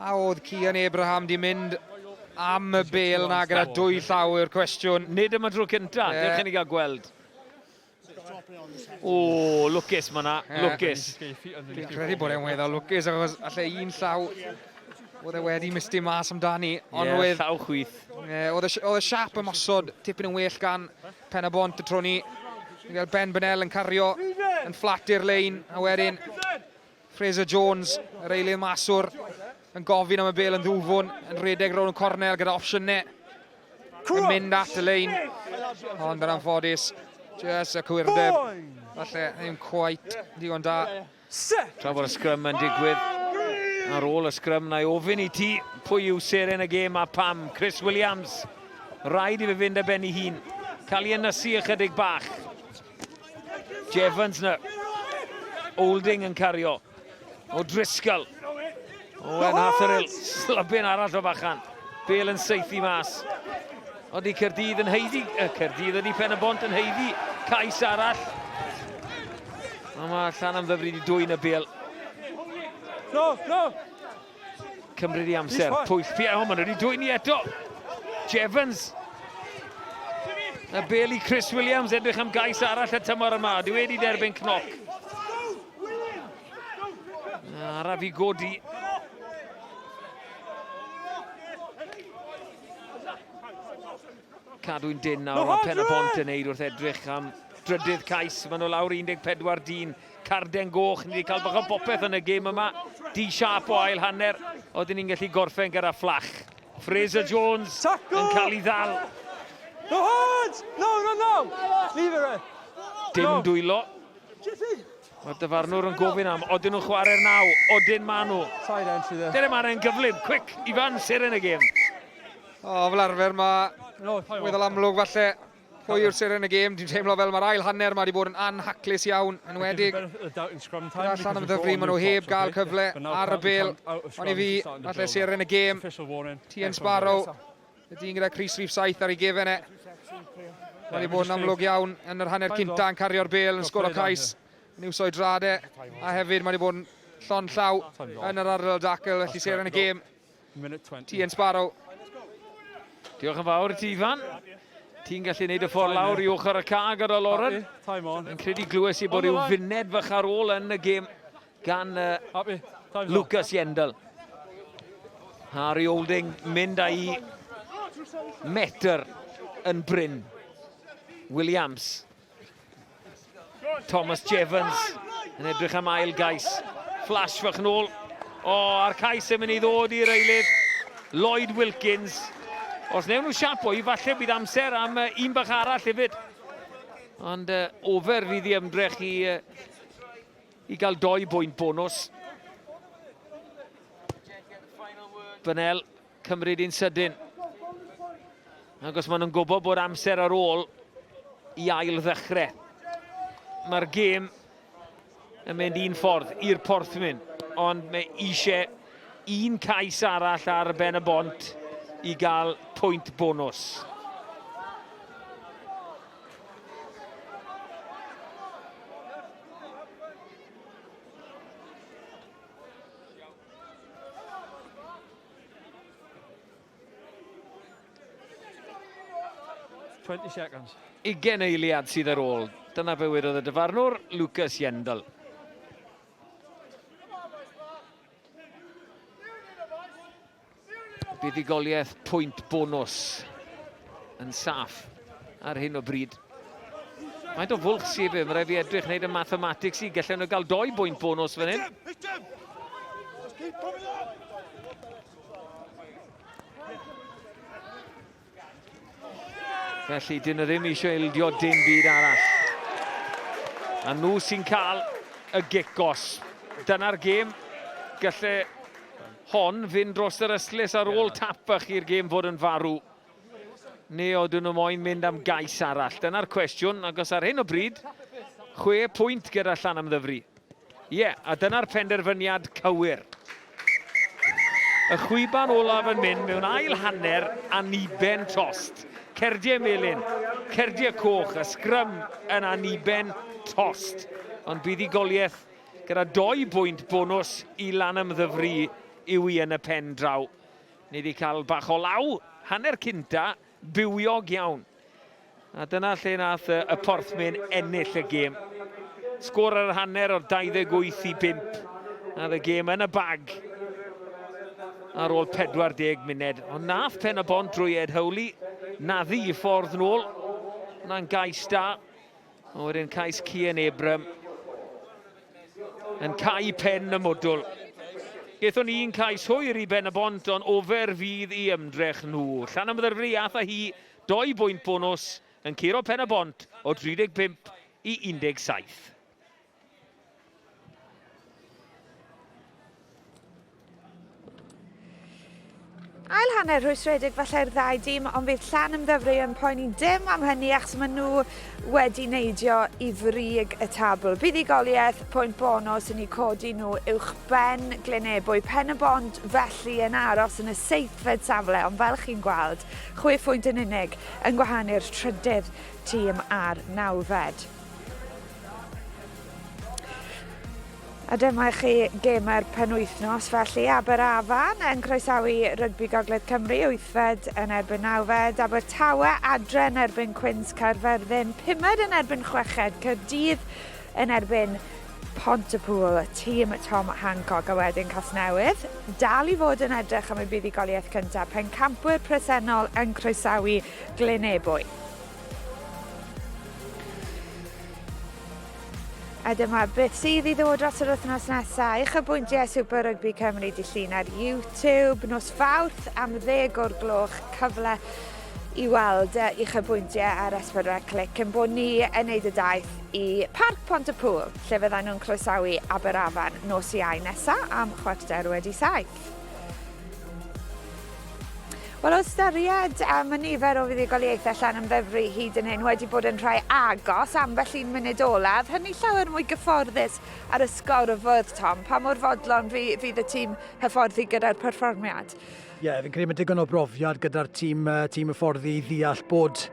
A oedd Cian Abraham di mynd am y bel na gyda dwy llaw yw'r cwestiwn. Nid am y tro cynta, yeah. Diolch i ni gael gweld. O, lwcus mae na, lwcus. Fi'n credu bod e'n weddol lwcus, achos alle un llaw oedd e wedi mistyn mas amdani. Ond yeah, oedd, llaw chwith. Oedd y, oedd y siap ymosod tipyn yn well gan Pen y Bont y tro ni. Ni'n cael Ben Bennell yn cario yn fflat i'r lein, a wedyn Fraser Jones, yr eilydd maswr, yn gofyn am y bel yn ddwfwn, yn rhedeg rownd y cornel gyda opsiynau yn mynd at y lein. Ond yn anffodus, just y cywirdeb, falle ddim quite digon da. Tra bod y sgrym yn digwydd, ar ôl y sgrym, na i ofyn i ti pwy yw seren y gêm a pam. Chris Williams, rhaid i fe fynd ar ben ei hun. Cael ei ynysu ychydig bach. Jevons na. Olding yn cario. O Driscoll. Owen Hatherill. Slybyn arall o fachan. Bale yn saethu mas. Oeddi Cerdydd yn heiddi, Cerdydd ydi Pen y Bont yn heiddi cais arall. A mae Llanymddyfri wedi dwyn y bel. No, no! Cymryd i amser, pwyll pia, o, maen nhw wedi dwyn i eto. Jevons. Y bel i Chris Williams, edrych am gais arall y tymor yma. Dwi wedi derbyn cnoc. Araf i godi. Cadw'n dyn nawr, mae Pen y Bont yn neud wrth edrych am drydydd cais. Maen nhw lawr 14 dyn. Carden goch, ni wedi cael bach o bopeth yn y gêm yma. Di siap o ail hanner, oedden ni'n gallu gorffen gyda fflach. Fraser Jones yn cael ei ddal. No hands! No, no, no! Leave it. Dim dwylo. Mae'r dyfarnwr yn gofyn am, odyn nhw'n chwarae'r naw, odyn ma nhw. Side entry there. Dere ma'n gyflym, quick, Ifan, seren y gêm. O, fel arfer mae weddol amlwg falle pwy yw'r seren y gêm. Dwi'n teimlo fel mae'r ail hanner mae wedi bod yn anhaclus iawn, yn enwedig gyda Llanymddyfri, maen nhw heb gael cyfle ar y bel. Ond i fi, falle seren y gêm, Tien Sparrow, Y dyn gyda crys rhif 7 ar ei gefen e. Mae wedi bod yn amlwg iawn yn yr hanner cynta yn cario'r bel, yn sgoro cais, yn iwso'i drad e. A hefyd mae wedi bod yn llond llaw yn yr ardal dacl, felly seren y gêm. Tien Sparrow. Diolch yn fawr i ti, Ifan. Ti'n gallu gwneud y ffordd lawr i ochr y ca gyda Lauren. Yn credu glywes i bod rhyw funed fach ar ôl yn y gêm gan uh, Lucas Yendel. Harry Olding mynd â'i metr yn bryn. Williams. Thomas Jevons yn edrych am ail gais. Flash fach nôl. O, a'r cais yn mynd i ddod i'r eilydd. Lloyd Wilkins. Os newn nhw siap o'i, falle bydd amser am un bach arall hefyd. Ond uh, ofer fydd i ymdrech i, uh, i gael doi bwynt bonws. Bynel cymryd un sydyn. Ac os maen nhw'n gwybod bod amser ar ôl i ail ddechrau. Mae'r gêm yn mynd un ffordd i'r Porthmyn, ond mae eisiau un cais arall ar ben y bont i gael pwynt bonws. Ugain eiliad sydd ar ôl. Dyna be wedodd y dyfarnwr, Lucas Yendall. Buddugoliaeth pwynt bonws yn saff ar hyn o bryd. Faint o fwlch sydd fe? Mae rhaid fi edrych wneud y mathematics i. Gallen nhw gael doi bwynt bonws fan hyn. Felly, dyn nhw ddim eisiau ildio dim byd arall. A nhw sy'n cael y gic os. Dyna'r gêm. Galle hon fynd dros yr ystlys ar ôl tap fach i'r gêm fod yn farw. Neu oedden nhw moyn mynd am gais arall? Dyna'r cwestiwn, agos ar hyn o bryd, chwe pwynt gyda Llanymddyfri. Ie, yeah, a dyna'r penderfyniad cywir. Y chwiban olaf yn mynd mewn ail hanner aniben tost. Cerdiau melyn, cerdiau coch, y sgrym yn aniben tost. Ond buddugoliaeth gyda doi bwynt bonws i Lanymddyfri yw i yn y pen draw. Ni wedi cael bach o law, hanner cynta, bywiog iawn. A dyna lle nath y, y Porthmyn ennill y gêm. Sgôr ar yr hanner o'r 28 i 5. A y gêm yn y bag ar ôl 40 munud. Ond nath Pen y Bont drwy Ed Howley naddu i ffordd nôl. Hwna'n gais da. A wedyn cais Cian Abram yn cau pen y mwdwl. Gaethon ni un cais hwyr i Ben y Bont, ond ofer fydd i ymdrech nhw. Llanymddyfri ath â hi doi bwynt bonws yn curo Pen y Bont o 35 i 17. Ail hanner rhwystredig falle'r ddau dîm, ond fydd Llanymddyfri yn poeni dim am hynny achos maen nhw wedi neidio i frig y tabl. Buddugoliaeth, pwynt bonws yn eu codi nhw uwch ben Glynebwy. Pen y Bont felly yn aros yn y seithfed safle, ond fel chi'n gweld, chwe phwynt yn unig yn gwahanu'r trydydd tîm a'r nawfed. A dyma i chi gemau'r penwythnos felly. Aberafan yn croesawu Rygbi Gogledd Cymru, wythfed yn erbyn nawfed. Abertawe adre yn erbyn Cwins Caerfyrddin, pumed yn erbyn chweched. Caerdydd yn erbyn Pontypool, tîm Tom Hancock a wedyn Casnewydd. Dal i fod yn edrych am eu buddugoliaeth cyntaf, pencampwyr presennol yn croesawu Glyn Ebwy. A dyma beth sydd i ddod dros yr wythnos nesaf. Uchafbwyntiau Super Rygbi Cymru di llun ar YouTube. Nos Fawrth am ddeg o'r gloch, cyfle i weld uchafbwyntiau ar S4C Clic cyn bod ni yn neud y daith i Parc Pont-y-pŵl, lle fyddan nhw'n croesawu Aberafan nos Iau nesaf am chwarter wedi saith. Wel, o ystyried am y nifer o fuddugoliaethau Llanymddyfri hyd yn hyn wedi bod yn rhai agos, ambell un munud olaf, hynny llawer mwy gyfforddus ar y sgorfwrdd, Tom. Pa mor fodlon fydd y tîm hyfforddi gyda'r perfformiad? Ie, yeah, fi'n credu mae digon o brofiad gyda'r tîm, uh, tîm hyfforddi i ddeall bod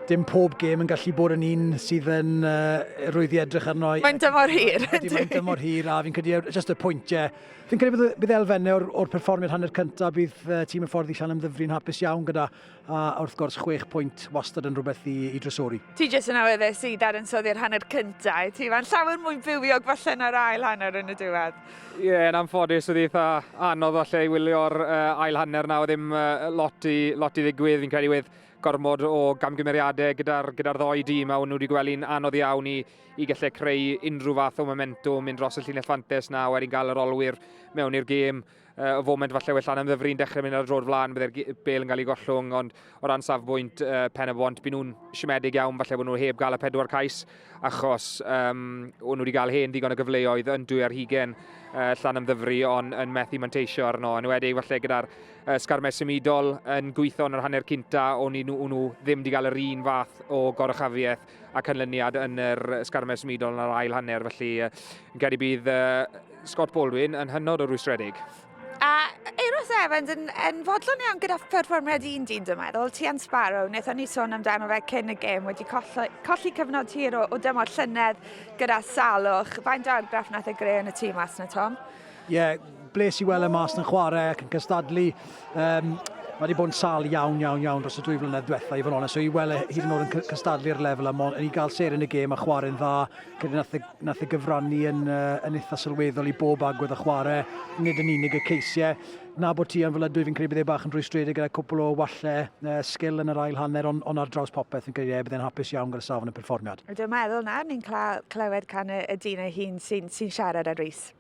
dim pob gêm yn gallu bod yn un sydd yn uh, rwydd i edrych arno. Mae'n dymor hir. Ydy, mae'n dymor hir, a fi'n credu just y pwyntiau Fi'n credu bydd, bydd elfennau o'r, or perfformiad hanner cyntaf, bydd uh, tîm y ffordd i Llanymddyfri'n hapus iawn gyda, a wrth gwrs chwech pwynt wastad yn rhywbeth i, i drysori. Ti jyst yn awyddus i ddadansoddi'r hanner cyntaf, ti fan llawer mwy bywiog falle na'r ail hanner yn y diwedd. Ie, yeah, yn anffodus oedd eitha anodd falle i wylio'r uh, ail hanner na, oedd ddim uh, lot, i, lot i ddigwydd, fi'n credu wedd gormod o gamgymeriadau gyda'r gyda ddoi dîm a o'n nhw wedi gweld hi'n anodd iawn i, i gallu creu unrhyw fath o momentum, mynd dros y llinell fantes na, wedyn gael yr olwyr mewn i'r gêm. Uh, y foment falle well Llanymddyfri'n dechrau mynd ar y dro'r flaen, bydde'r bel yn cael ei gollwng, ond o ran safbwynt uh, Pen y Bont, byd nhw'n siomedig iawn, falle bod nhw heb gael y pedwar cais, achos um, o'n nhw wedi cael hen ddigon o gyfleoedd yn dwy ar hugen uh, Llanymddyfri, ond yn methu manteisio arno, yn enwedig falle gyda'r uh, sgarmes symudol yn gweithio yn yr hanner cynta, o'n nhw, nhw ddim wedi cael yr un fath o goruchafiaeth a canlyniad yn yr sgarmes symudol yn yr ail hanner, felly yn credu bydd Scott Baldwin yn hynod o rwystredig. A Euros Evans yn, yn fodlon iawn gyda pherfformiad un dyn, dwi'n meddwl, Tian Sparrow, wnaethon ni sôn amdano fe cyn y gêm, wedi colli, colli cyfnod hir o, o dymor llynedd gyda salwch. Faint o argraff nath e greu yn y tîm mas na, Tom? Ie, yeah, bles i weld e mas yn chwarae ac yn cystadlu. Um, Mae wedi bod yn sal iawn, iawn, iawn dros y dwy flynedd diwetha, i fod yn onest. So i weld e hyd yn oed yn cystadlu'r lefel yma, i gael ser yn y gêm a chwarae'n dda, credu nath e, nath e gyfrannu yn, uh, yn eitha sylweddol i bob agwedd y chwarae, nid yn unig y ceisiau. Na bod ti yn fel ydw i, fi'n credu bydd e bach yn rhwystredig gyda cwpl o wallau uh, sgil yn yr ail hanner, ond on ar draws popeth, fi'n credu e, bydd e'n hapus iawn gyda safon y perfformiad. Dwi'n meddwl na, ni'n clywed can y, y dyn ei hun sy'n sy siarad ar Rhys.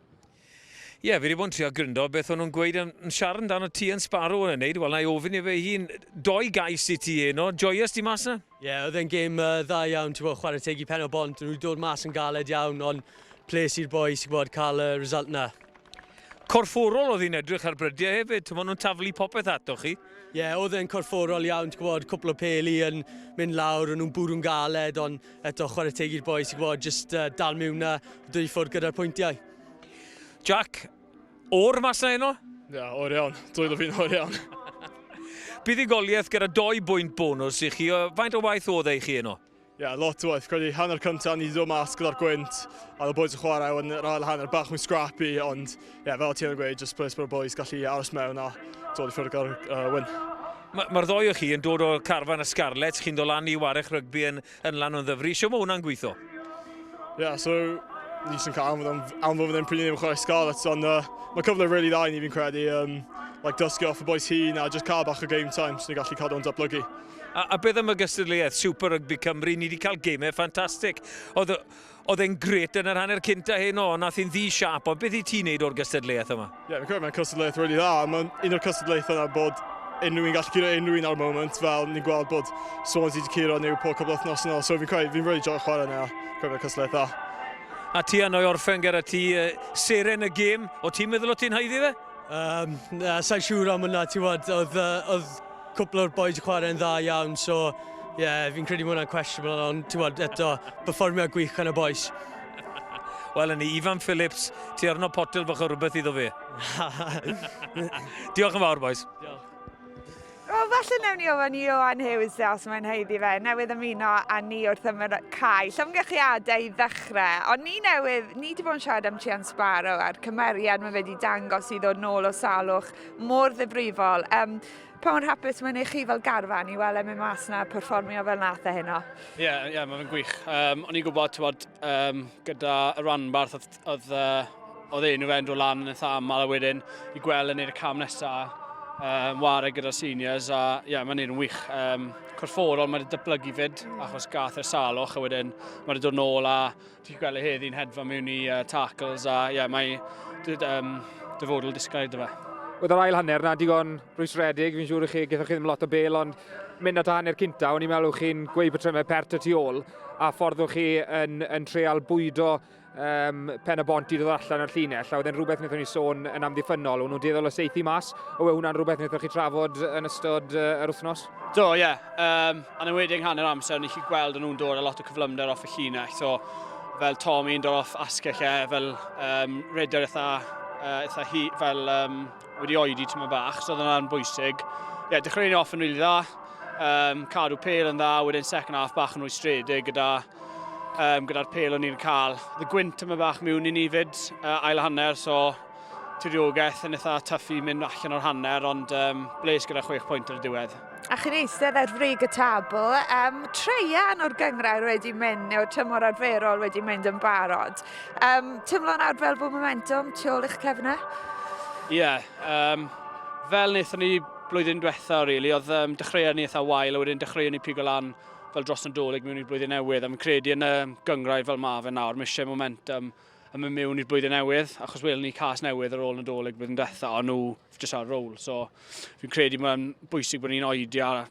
Ie, yeah, fi wedi bod yn trio gryndo beth o'n nhw'n gweud yn, yn siarad amdano ti yn Sparrow yn ei wneud. Wel, na i ofyn i fe hun, doi gais i ti heno, joyous ti mas na? Ie, yeah, oedd e'n gêm uh, dda iawn, ti'n gwybod, chwarae teg i pen o bont, nhw wedi dod mas yn galed iawn, ond ples i'r boys, ti'n gwybod, cael y result na. Corfforol oedd hi'n edrych ar brydiau hefyd, ti'n nhw'n taflu popeth ato chi. Ie, yeah, oedd e'n corfforol iawn, ti'n gwybod, cwpl o peli yn mynd lawr, o'n nhw'n bwrw'n galed, ond eto chwarae teg i'r boys, ti'n gwybod, just uh, dal mewn na, dod i ffwrdd gyda'r pwyntiau. Jack, o'r mas na heno? Ie, yeah, o'r iawn. Dwylo fi'n o'r iawn. Buddugoliaeth gyda doi bwynt bonws i chi. Faint o waith oedd e i chi heno? Ie, yeah, lot o waith. Credu hanner cyntaf ni ddod mas gyda'r gwynt, a y boys yn chwarae, yn yr ail hanner bach mwy scrappy, ond ie, yeah, fel ti'n gweud, just ples bod y boys gallu aros mewn a dod i ffwrdd gyda'r uh, win. Mae'r ma ddoi o chi yn dod o carfan y Scarlets, chi'n dod lan i warech rygbi yn, yn lan o'n ddyfru. Sio mae hwnna'n gweithio? Ie, yeah, so ni sy'n cael anfon fan hyn pryd ni ddim yn chwarae Scarlets, ond uh, mae cyfle really dda i ni fi'n credu, um, like dysgu off y boys hyn a just cael bach o game time so ni'n gallu cadw o'n datblygu. A, a beth am y gystadleuaeth Super Rugby Cymru? Ni wedi cael gemau ffantastig. Oedd, oedd e'n gret yn yr hanner cynta hyn o, nath hi'n ddi siap, ond beth i ti'n neud o'r gystadleuaeth yma? Ie, yeah, fi'n credu mae'n cystadleuaeth really dda. Mae'n un o'r cystadleuaethau yna bod unrhyw un gallu curo unrhyw un ar y moment, fel ni'n gweld bod Swansea wedi curo Newport cwbl o wythnos yn ôl, so fi'n credu, fi'n really joio chwarae yna, credu mae'n cystadleuaeth dda. A ti yno i orffen gyda ti, uh, seren y gêm, o ti'n meddwl o ti'n haeddu fe? Um, na, sa'n siŵr am hwnna, ti'n gwybod, oedd, uh, oedd cwpl o'r boys yn chwarae'n dda iawn, so ie, yeah, fi'n credu mae hwnna'n questionable, ond ti'n gwybod, eto, perfformiad gwych gan y boys. Wel, yn ni, Ifan Phillips, ti arno potel bach o rhywbeth iddo fe. Diolch yn fawr, boys. Diolch. Wel, falle newn ni ofyn i Ioan Hughes os mae'n haeddu fe. Newydd ymuno â ni wrth ymyr cae. Llongyfarchiadau i ddechrau. Ond ni newydd, ni wedi bod yn siarad am Cian Sparrow a'r cymeriad mae wedi dangos i ddod nôl o salwch mor ddifrifol. Um, pa mor hapus mae'n ei chi fel garfan i weld e'n mynd mas na perfformio fel nath e heno? Ie, yeah, yeah, mae fe'n gwych. Um, o'n i'n gwybod, ti'n um, gyda y ranbarth oedd, oedd, uh, oedd enw fe'n dod lan yn eitha aml a wedyn i gweld yn neud y cam nesaf um, ware gyda'r seniors a ie, yeah, mae'n neud yn wych. Um, corfforol mae wedi datblygu fyd achos gath e'r salwch a wedyn mae wedi dod nôl a ti'n gweld e heddi'n hedfa mewn i uh, tackles a ie, yeah, mae um, dyfodol disglair dy fe. Oedd yr ail hanner na digon rwystredig, fi'n siŵr i chi, gaethoch chi ddim lot o bel, ond mynd at y hanner cynta, o'n i'n meddwl chi'n gweud patrymau pert y tu ôl, a ffordd o'ch chi yn, yn treal bwydo um, pen y bont i ddod allan o'r llinell, a oedd e'n rhywbeth wnaethon ni sôn yn amddiffynnol, o'n nhw'n dueddol o saethu mas, o e hwnna'n rhywbeth wnaethoch chi trafod yn ystod uh, yr wythnos? Do, ie. Yeah. Um, a'n enwedig hanner amser, ni chi gweld o'n nhw'n dod a lot o cyflymder off y llinell, so fel Tommy yn dod off asgell e, fel um, rhedwr eitha, uh, eitha hi, fel um, wedi oedi tyma bach, so oedd hwnna'n bwysig. Ie, yeah, dechreuon ni off yn rili dda, um, cadw pel yn dda, wedyn second half bach yn rwystredig gyda, um, gyda'r pel o'n i'n cael. Oedd y gwynt yma bach mewn i ni fyd, uh, ail hanner, so tiriogaeth yn eitha tough i mynd allan o'r hanner, ond um, bles gyda chwech pwynt ar y diwedd. A chi'n eistedd ar frig y tabl, um, treian o'r gynghrair wedi mynd, neu o'r tymor arferol wedi mynd yn barod. Um, Teimlo nawr fel bod momentum tu ôl i'ch cefnau? Ie, yeah, um, fel wnaethon ni blwyddyn diwetha, really, oedd um, dechreuon ni eitha wael, a wedyn dechreuon ni pigo lan fel dros Nadolig mewn i'r blwyddyn newydd, a fi'n credu yn y gynghrair fel ma fe nawr, mae eisiau momentum yn mynd mewn i'r blwyddyn newydd, achos welwn ni cas newydd ar ôl Nadolig blwyddyn diwetha, a nhw just ar roll, so fi'n credu mae'n bwysig bod ni'n oedi ar,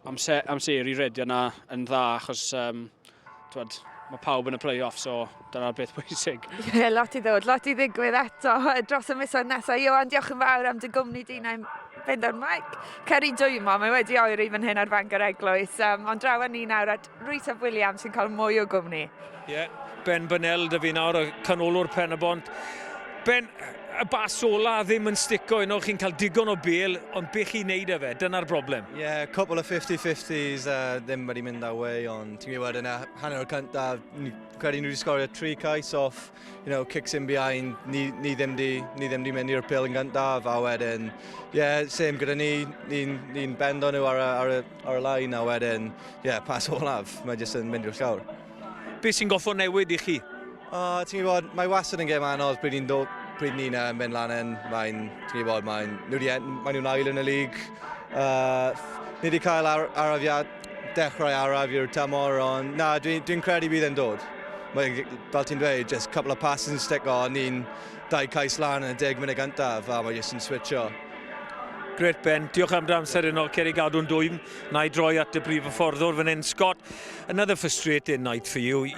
amser, amseru redio na yn dda, achos um, twad, mae pawb yn y play-off, so dyna'r beth bwysig. Ie, yeah, lot i ddod, lot i ddigwydd eto dros y misoedd nesaf. Ioan, diolch yn fawr am dy gwmni di na fynd o'r mic. Ceri dwymo, mae wedi oeri fan hyn ar Fangor Eglwys. Um, ond draw ni nawr at Rhys Ap Williams sy'n cael mwy o gwmni. Ie, yeah, Ben Bynel dy fi nawr, y canolwr Pen y Bont. Ben, y bas ola ddim yn stico yno, chi'n cael digon o bel, ond be chi'n neud â fe, dyna'r broblem. Ie, yeah, couple of 50-50s ddim wedi mynd our way, ond ti'n gwybod yna hanner o'r cyntaf, credu nhw wedi sgorio tri cais off, kicks in behind, ni ddim di mynd i'r pêl yn gyntaf, a wedyn, yeah, same gyda ni, ni'n ni bendo nhw ar y line, a wedyn, yeah, pas olaf, mae jyst yn mynd i'r llawr. Be sy'n goffo newid i chi? O, ti'n gwybod, mae wastad yn gêm anodd pryd ni'n dod, pryd ni'n mynd lan yn, mae'n, ti'n gwybod, mae'n, nhw di, mae nhw'n ail yn y lig. Ni wedi cael arafiad, dechrau araf i'r tymor, ond na, dwi'n dwi credu bydd yn dod. Mae, fel ti'n dweud, just couple of passes yn stick o, ni'n dau cais lan yn y 10 munud gyntaf, a mae jyst yn switcho. Grêt Ben, diolch am dy amser yno, cer i gadw'n dwym. Na i droi at y brif hyfforddwr fan hyn. Scott, another frustrating night for you.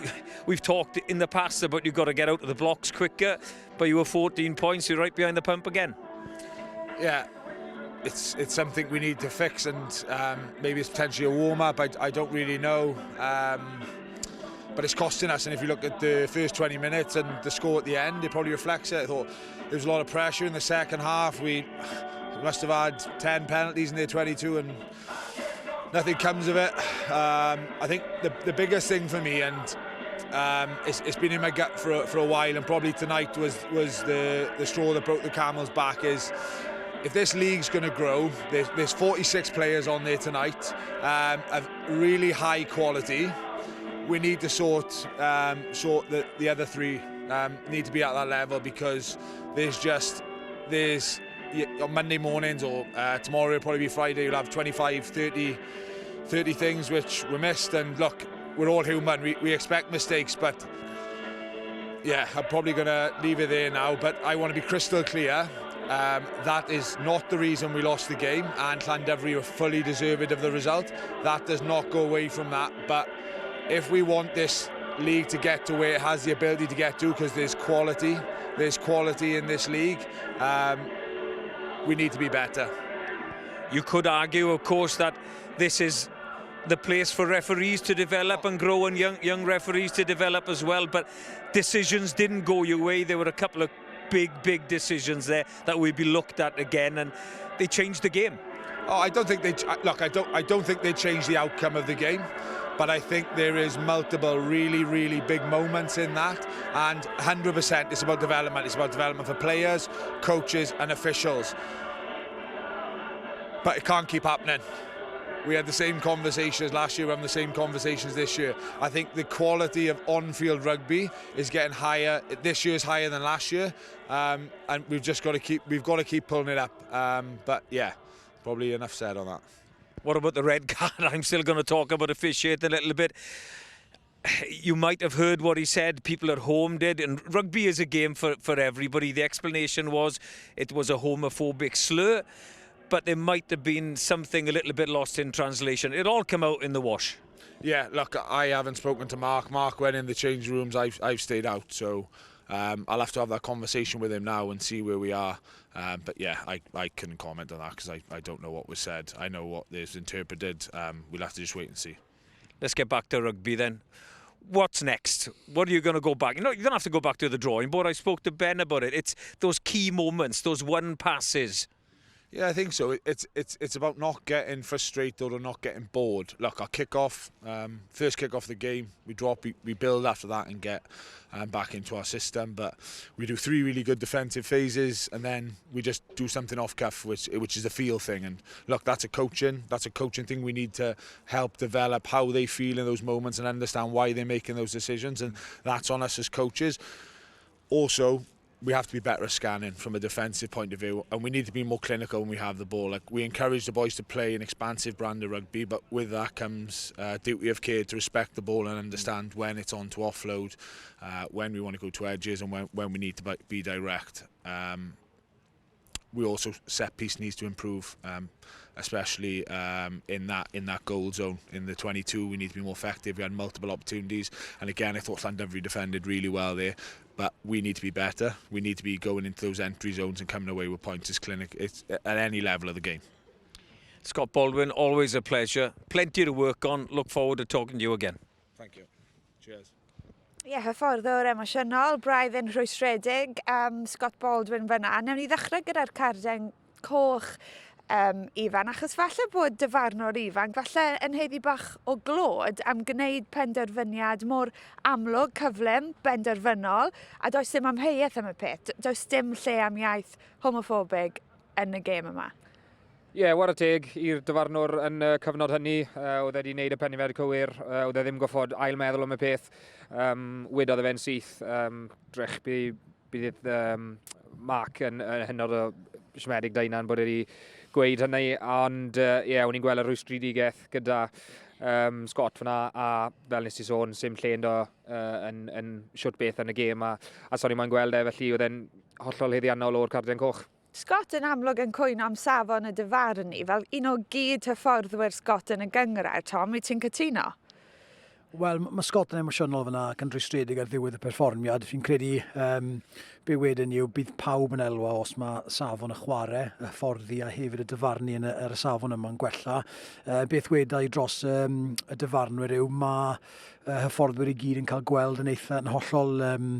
We've talked in the past about you've got to get out of the blocks quicker, but you were 14 points, you're right behind the pump again. Yeah, it's something we need to fix, and maybe it's potentially a warm-up. I don't really know. But it's costing us, and if you look at the first 20 minutes and the score at the end, it probably reflects it. I thought there was a lot of pressure in the second half. We must have had 10 penalties in their 22, and nothing comes of it. I think the biggest thing for me, and it's been in my gut for a while, and probably tonight was the straw that broke the camel's back, is if this league's going to grow, there's 46 players on there tonight of really high quality. We need to sort the other three need to be at that level, because there's just, there's on Monday mornings or tomorrow it'll probably be Friday, you'll have 25, 30, 30 things which were missed. And look, we're all human, we expect mistakes, but yeah, I'm probably going to leave it there now. But I want to be crystal clear. That is not the reason we lost the game, and Llandovery were fully deserving of the result. That does not go away from that. But if we want this league to get to where it has the ability to get to, because there's quality in this league, we need to be better. You could argue, of course, that this is the place for referees to develop and grow, and young referees to develop as well. But decisions didn't go your way. There were a couple of big, big decisions there that will be looked at again, and they changed the game. Oh, I don't think they look. I don't think they changed the outcome of the game, but I think there is multiple really, really big moments in that, and 100% it's about development. It's about development for players, coaches, and officials. But it can't keep happening. We had the same conversations last year, we're having the same conversations this year. I think the quality of on-field rugby is getting higher. This year is higher than last year, and we've just got to keep, we've got to keep pulling it up. But yeah, probably enough said on that. What about the red card? I'm still going to talk about officiating a little bit. You might have heard what he said, people at home did, and rugby is a game for everybody. The explanation was it was a homophobic slur, but there might have been something a little bit lost in translation. It all came out in the wash. Yeah, look, I haven't spoken to Mark. Mark went in the change rooms. I've stayed out, so I'll have to have that conversation with him now and see where we are. But yeah, I couldn't comment on that because I don't know what was said. I know what is interpreted. We'll have to just wait and see. Let's get back to rugby then. What's next? What are you going to go back? You don't have to go back to the drawing board. I spoke to Ben about it. It's those key moments, those one passes. Yeah, I think so. It's about not getting frustrated or not getting bored. Look, our kick-off, first kick-off of the game, we drop, we build after that and get back into our system. But we do three really good defensive phases, and then we just do something off cuff, which is a feel thing. And look, that's a coaching thing. We need to help develop how they feel in those moments and understand why they're making those decisions, and that's on us as coaches. Also, we have to be better at scanning from a defensive point of view, and we need to be more clinical when we have the ball. Like, we encourage the boys to play an expansive brand of rugby, but with that comes duty of care to respect the ball and understand when it's on to offload, when we want to go to edges, and when we need to be direct. We also, set piece needs to improve, especially in that goal zone in the 22. We need to be more effective. We had multiple opportunities, and again, I thought Llandovery defended really well there. But we need to be better. We need to be going into those entry zones and coming away with points as clinic. It's at any level of the game. Scott Baldwin, always a pleasure. Plenty to work on. Look forward to talking to you again. Thank you. Cheers. Ie, yeah, hyfforddwr emosiynol, braidd yn rhwystredig, um, Scott Baldwin fyna. Newn ni ddechrau gyda'r carden coch um, Ifan, achos falle bod dyfarnwr ifanc, falle yn heiddi bach o glod am gwneud penderfyniad mor amlwg, cyflym, benderfynol, a does dim amheuaeth am y peth. Does dim lle am iaith homoffobig yn y gêm yma. Ie, yeah, wara teg i'r dyfarnwr yn y cyfnod hynny. Uh, oedd e wedi gwneud y penderfyniad cywir, uh, oedd e ddim goffod ail meddwl am y peth. Um, wedodd e fe'n syth, um, drech bydd, bydd um, Mark yn, yn hynod o siomedig da hunan bod e wedi gweud hynny, ond ie, uh, yeah, o'n i'n gweld y rwystredigaeth gyda um, Scott fyna, a fel nes i sôn, sim lle ynddo uh, yn, yn siwt beth yn y gêm, a, a sori mae'n gweld e, felly oedd e'n hollol haeddiannol o'r carden coch. Scott yn amlwg yn cwyno am safon y dyfarnu, fel un o gyd-hyfforddwyr Scott yn y gynghrair, Tom, wyt ti'n cytuno? Wel, mae Scott yn emosiynol fyna ac yn rhwystredig ar ddiwedd y perfformiad. Fi'n credu um, be wedyn yw bydd pawb yn elwa os mae safon y chwarae, y hyfforddi a hefyd y dyfarnu yn y, ar y safon yma'n gwella. Uh, beth weda i dros um, y dyfarnwyr yw mae uh, hyfforddwyr i gyd yn cael gweld yn eitha yn hollol um,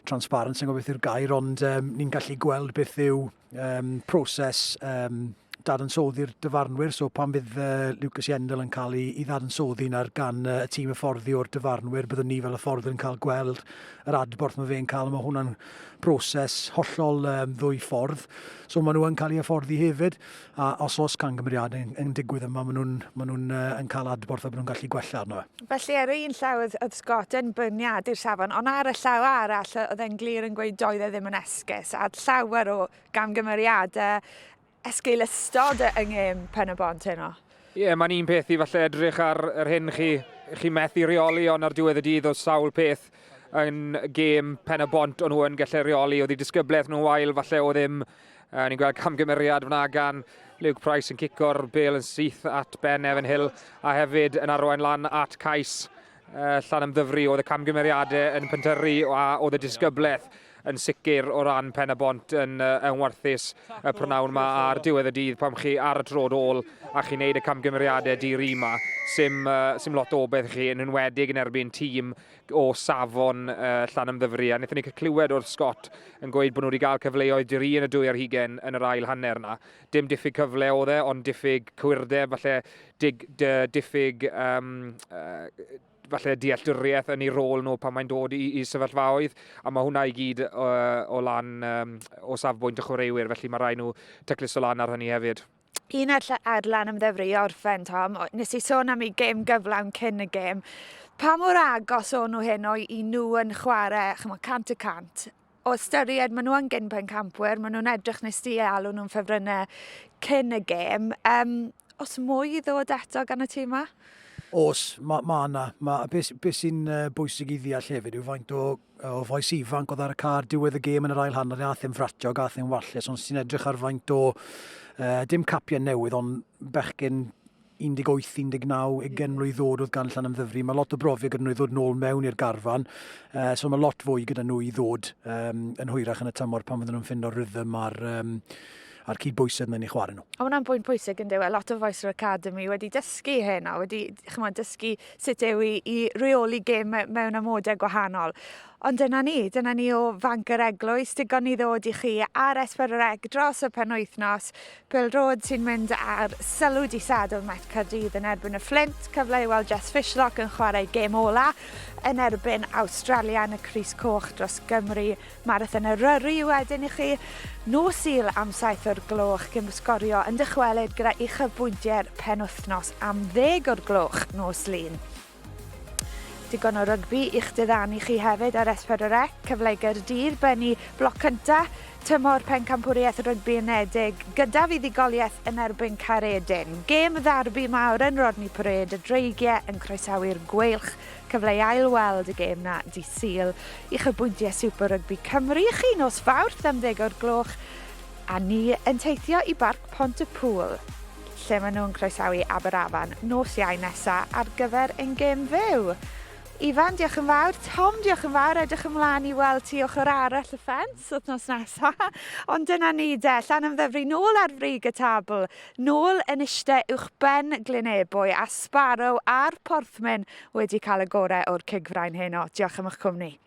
transparent, sy'n gwybod beth yw'r gair, ond um, ni'n gallu gweld beth yw um, proses um, dadansoddi'r dyfarnwyr, so pan fydd uh, Lucas Yendel yn cael ei, ei ddadansoddi na'r gan uh, y tîm hyfforddi o'r dyfarnwyr, byddwn ni fel hyfforddwyr yn cael gweld yr adborth mae fe'n cael, mae hwnna'n broses hollol um, ddwy ffordd. So maen nhw yn cael ei hyfforddi hefyd, a os oes camgymeriadau yn, yn digwydd yma, maen nhw'n maen nhw'n uh, yn cael adborth a maen nhw'n gallu gwella arno fe. Felly ar un llaw oedd, oedd Scott yn beirniadu'r safon, ond ar y llaw arall oedd e'n glir yn gweud doedd e ddim yn esgus, a llawer o gamgymeriadau, esgeulustod yng ngêm Pen-y-bont heno. Ie, yeah, mae'n un peth i falle edrych ar yr hyn chi, chi methu reoli, ond ar diwedd y dydd oedd sawl peth yn gêm Pen-y-bont o'n nhw yn gallu reoli. Oedd eu disgyblaeth nhw'n wael, falle o ddim. Uh, ni'n gweld camgymeriad fyna gan Luke Price yn cico'r bel yn syth at Ben Evan Hill a hefyd yn arwain lan at cais uh, Llanymddyfri. Oedd y camgymeriadau yn pentyrru a oedd y disgyblaeth yn sicr o ran Pen-y-bont yn, yn warthus y prynawn yma ar diwedd y dydd pan chi ar y trod ôl a chi'n neud y camgymeriadau di-ri yma. Sim, uh, sim lot o beth chi yn enwedig yn erbyn tîm o safon uh, Llanymddyfri. A wnaethon ni clywed wrth Scott yn gweud bod nhw wedi cael cyfleoedd di-ri yn y dwy ar hugen yn yr ail hanner yna. Dim diffyg cyfle oedd e, ond diffyg cywirdeb, falle dig, diffyg um, uh, falle dealltwriaeth yn eu rôl nhw pan mae'n dod i, i sefyllfaoedd, a mae hwnna i gyd o, o lan um, o safbwynt y chwaraewyr, felly mae rhaid nhw tacluso lan ar hynny hefyd. Un ar, ar lan ymddyfru i orffen, Tom, nes i sôn am ei gêm gyflawn cyn y gêm. Pa mor agos o'n nhw hyn o i nhw yn chwarae, chymod, 100%, o ystyried maen nhw yn gyn pencampwyr, maen nhw'n edrych nes di alw nhw'n ffefrynnau cyn y gêm. Um, os mwy i ddod eto gan y tîm yma? Os, mae ma yna. Ma, beth be sy'n uh, bwysig i ddeall hefyd yw faint o, o fois ifanc oedd ar y car diwedd y gêm yn yr ail hanner, ath e'n fratiog, ath e'n wallus, ond sy'n edrych ar faint o, uh, dim capiau newydd, ond bechgyn 18, 19, 20 mlwydd oed oedd gan Llanymddyfri. Mae lot o brofiad gyda nhw i ddod nôl mewn i'r garfan, uh, so mae lot fwy gyda nhw i ddod um, yn hwyrach yn y tymor pan fydden nhw'n ffindo rhythm a'r, um, a'r cydbwysedd mae'n ei chwarae nhw. A hwnna'n bwynt pwysig yn dyw e, lot o fois o'r academy wedi dysgu hyn a wedi chymod, dysgu sut yw i, i reoli gêm mewn amodau gwahanol. Ond dyna ni, dyna ni o Fanc yr Eglwys, digon i ddod i chi ar S4C dros y penwythnos. Pêl-droed sy'n mynd ar sylw di Sadwrn Met Caerdydd yn erbyn y Fflint, cyfle i weld Jess Fishlock yn chwarae gêm ola yn erbyn Awstralia yn y crys coch dros Gymru. Marathon Eryri wedyn i chi nos Sul am 7 o'r gloch cyn sgorio yn dychwelyd gyda uchafbwyntiau'r penwythnos am 10 o'r gloch nos Lun. Digon o rygbi i'ch diddanu chi hefyd ar S4C, cyfle i Gaerdydd bennu bloc cynta tymor Pencampwriaeth Rygbi Unedig gyda fuddugoliaeth yn erbyn Caeredin. Gêm ddarbi mawr yn Rodney Parade, y Dreigiau yn croesawu'r Gweilch. Cyfle i ail-weld y gêm na di Sul. Uchafbwyntiau Super Rygbi Cymru i chi nos Fawrth am ddeg o'r gloch a ni yn teithio i Barc Pont-y-pŵl. lle maen nhw'n croesawu Aberafan nos Iau nesa ar gyfer ein gêm fyw. Ifan, diolch yn fawr. Tom, diolch yn fawr. Edrych ymlaen i weld ti ochr arall y ffens wythnos nesa. Ond dyna ni de, Llanymddyfri nôl ar frig y tabl, nôl yn ishte uwch ben Glyn Ebwy a Sparrow a'r Porthmyn wedi cael y gorau o'r cigfrain heno. Diolch am eich cwmni.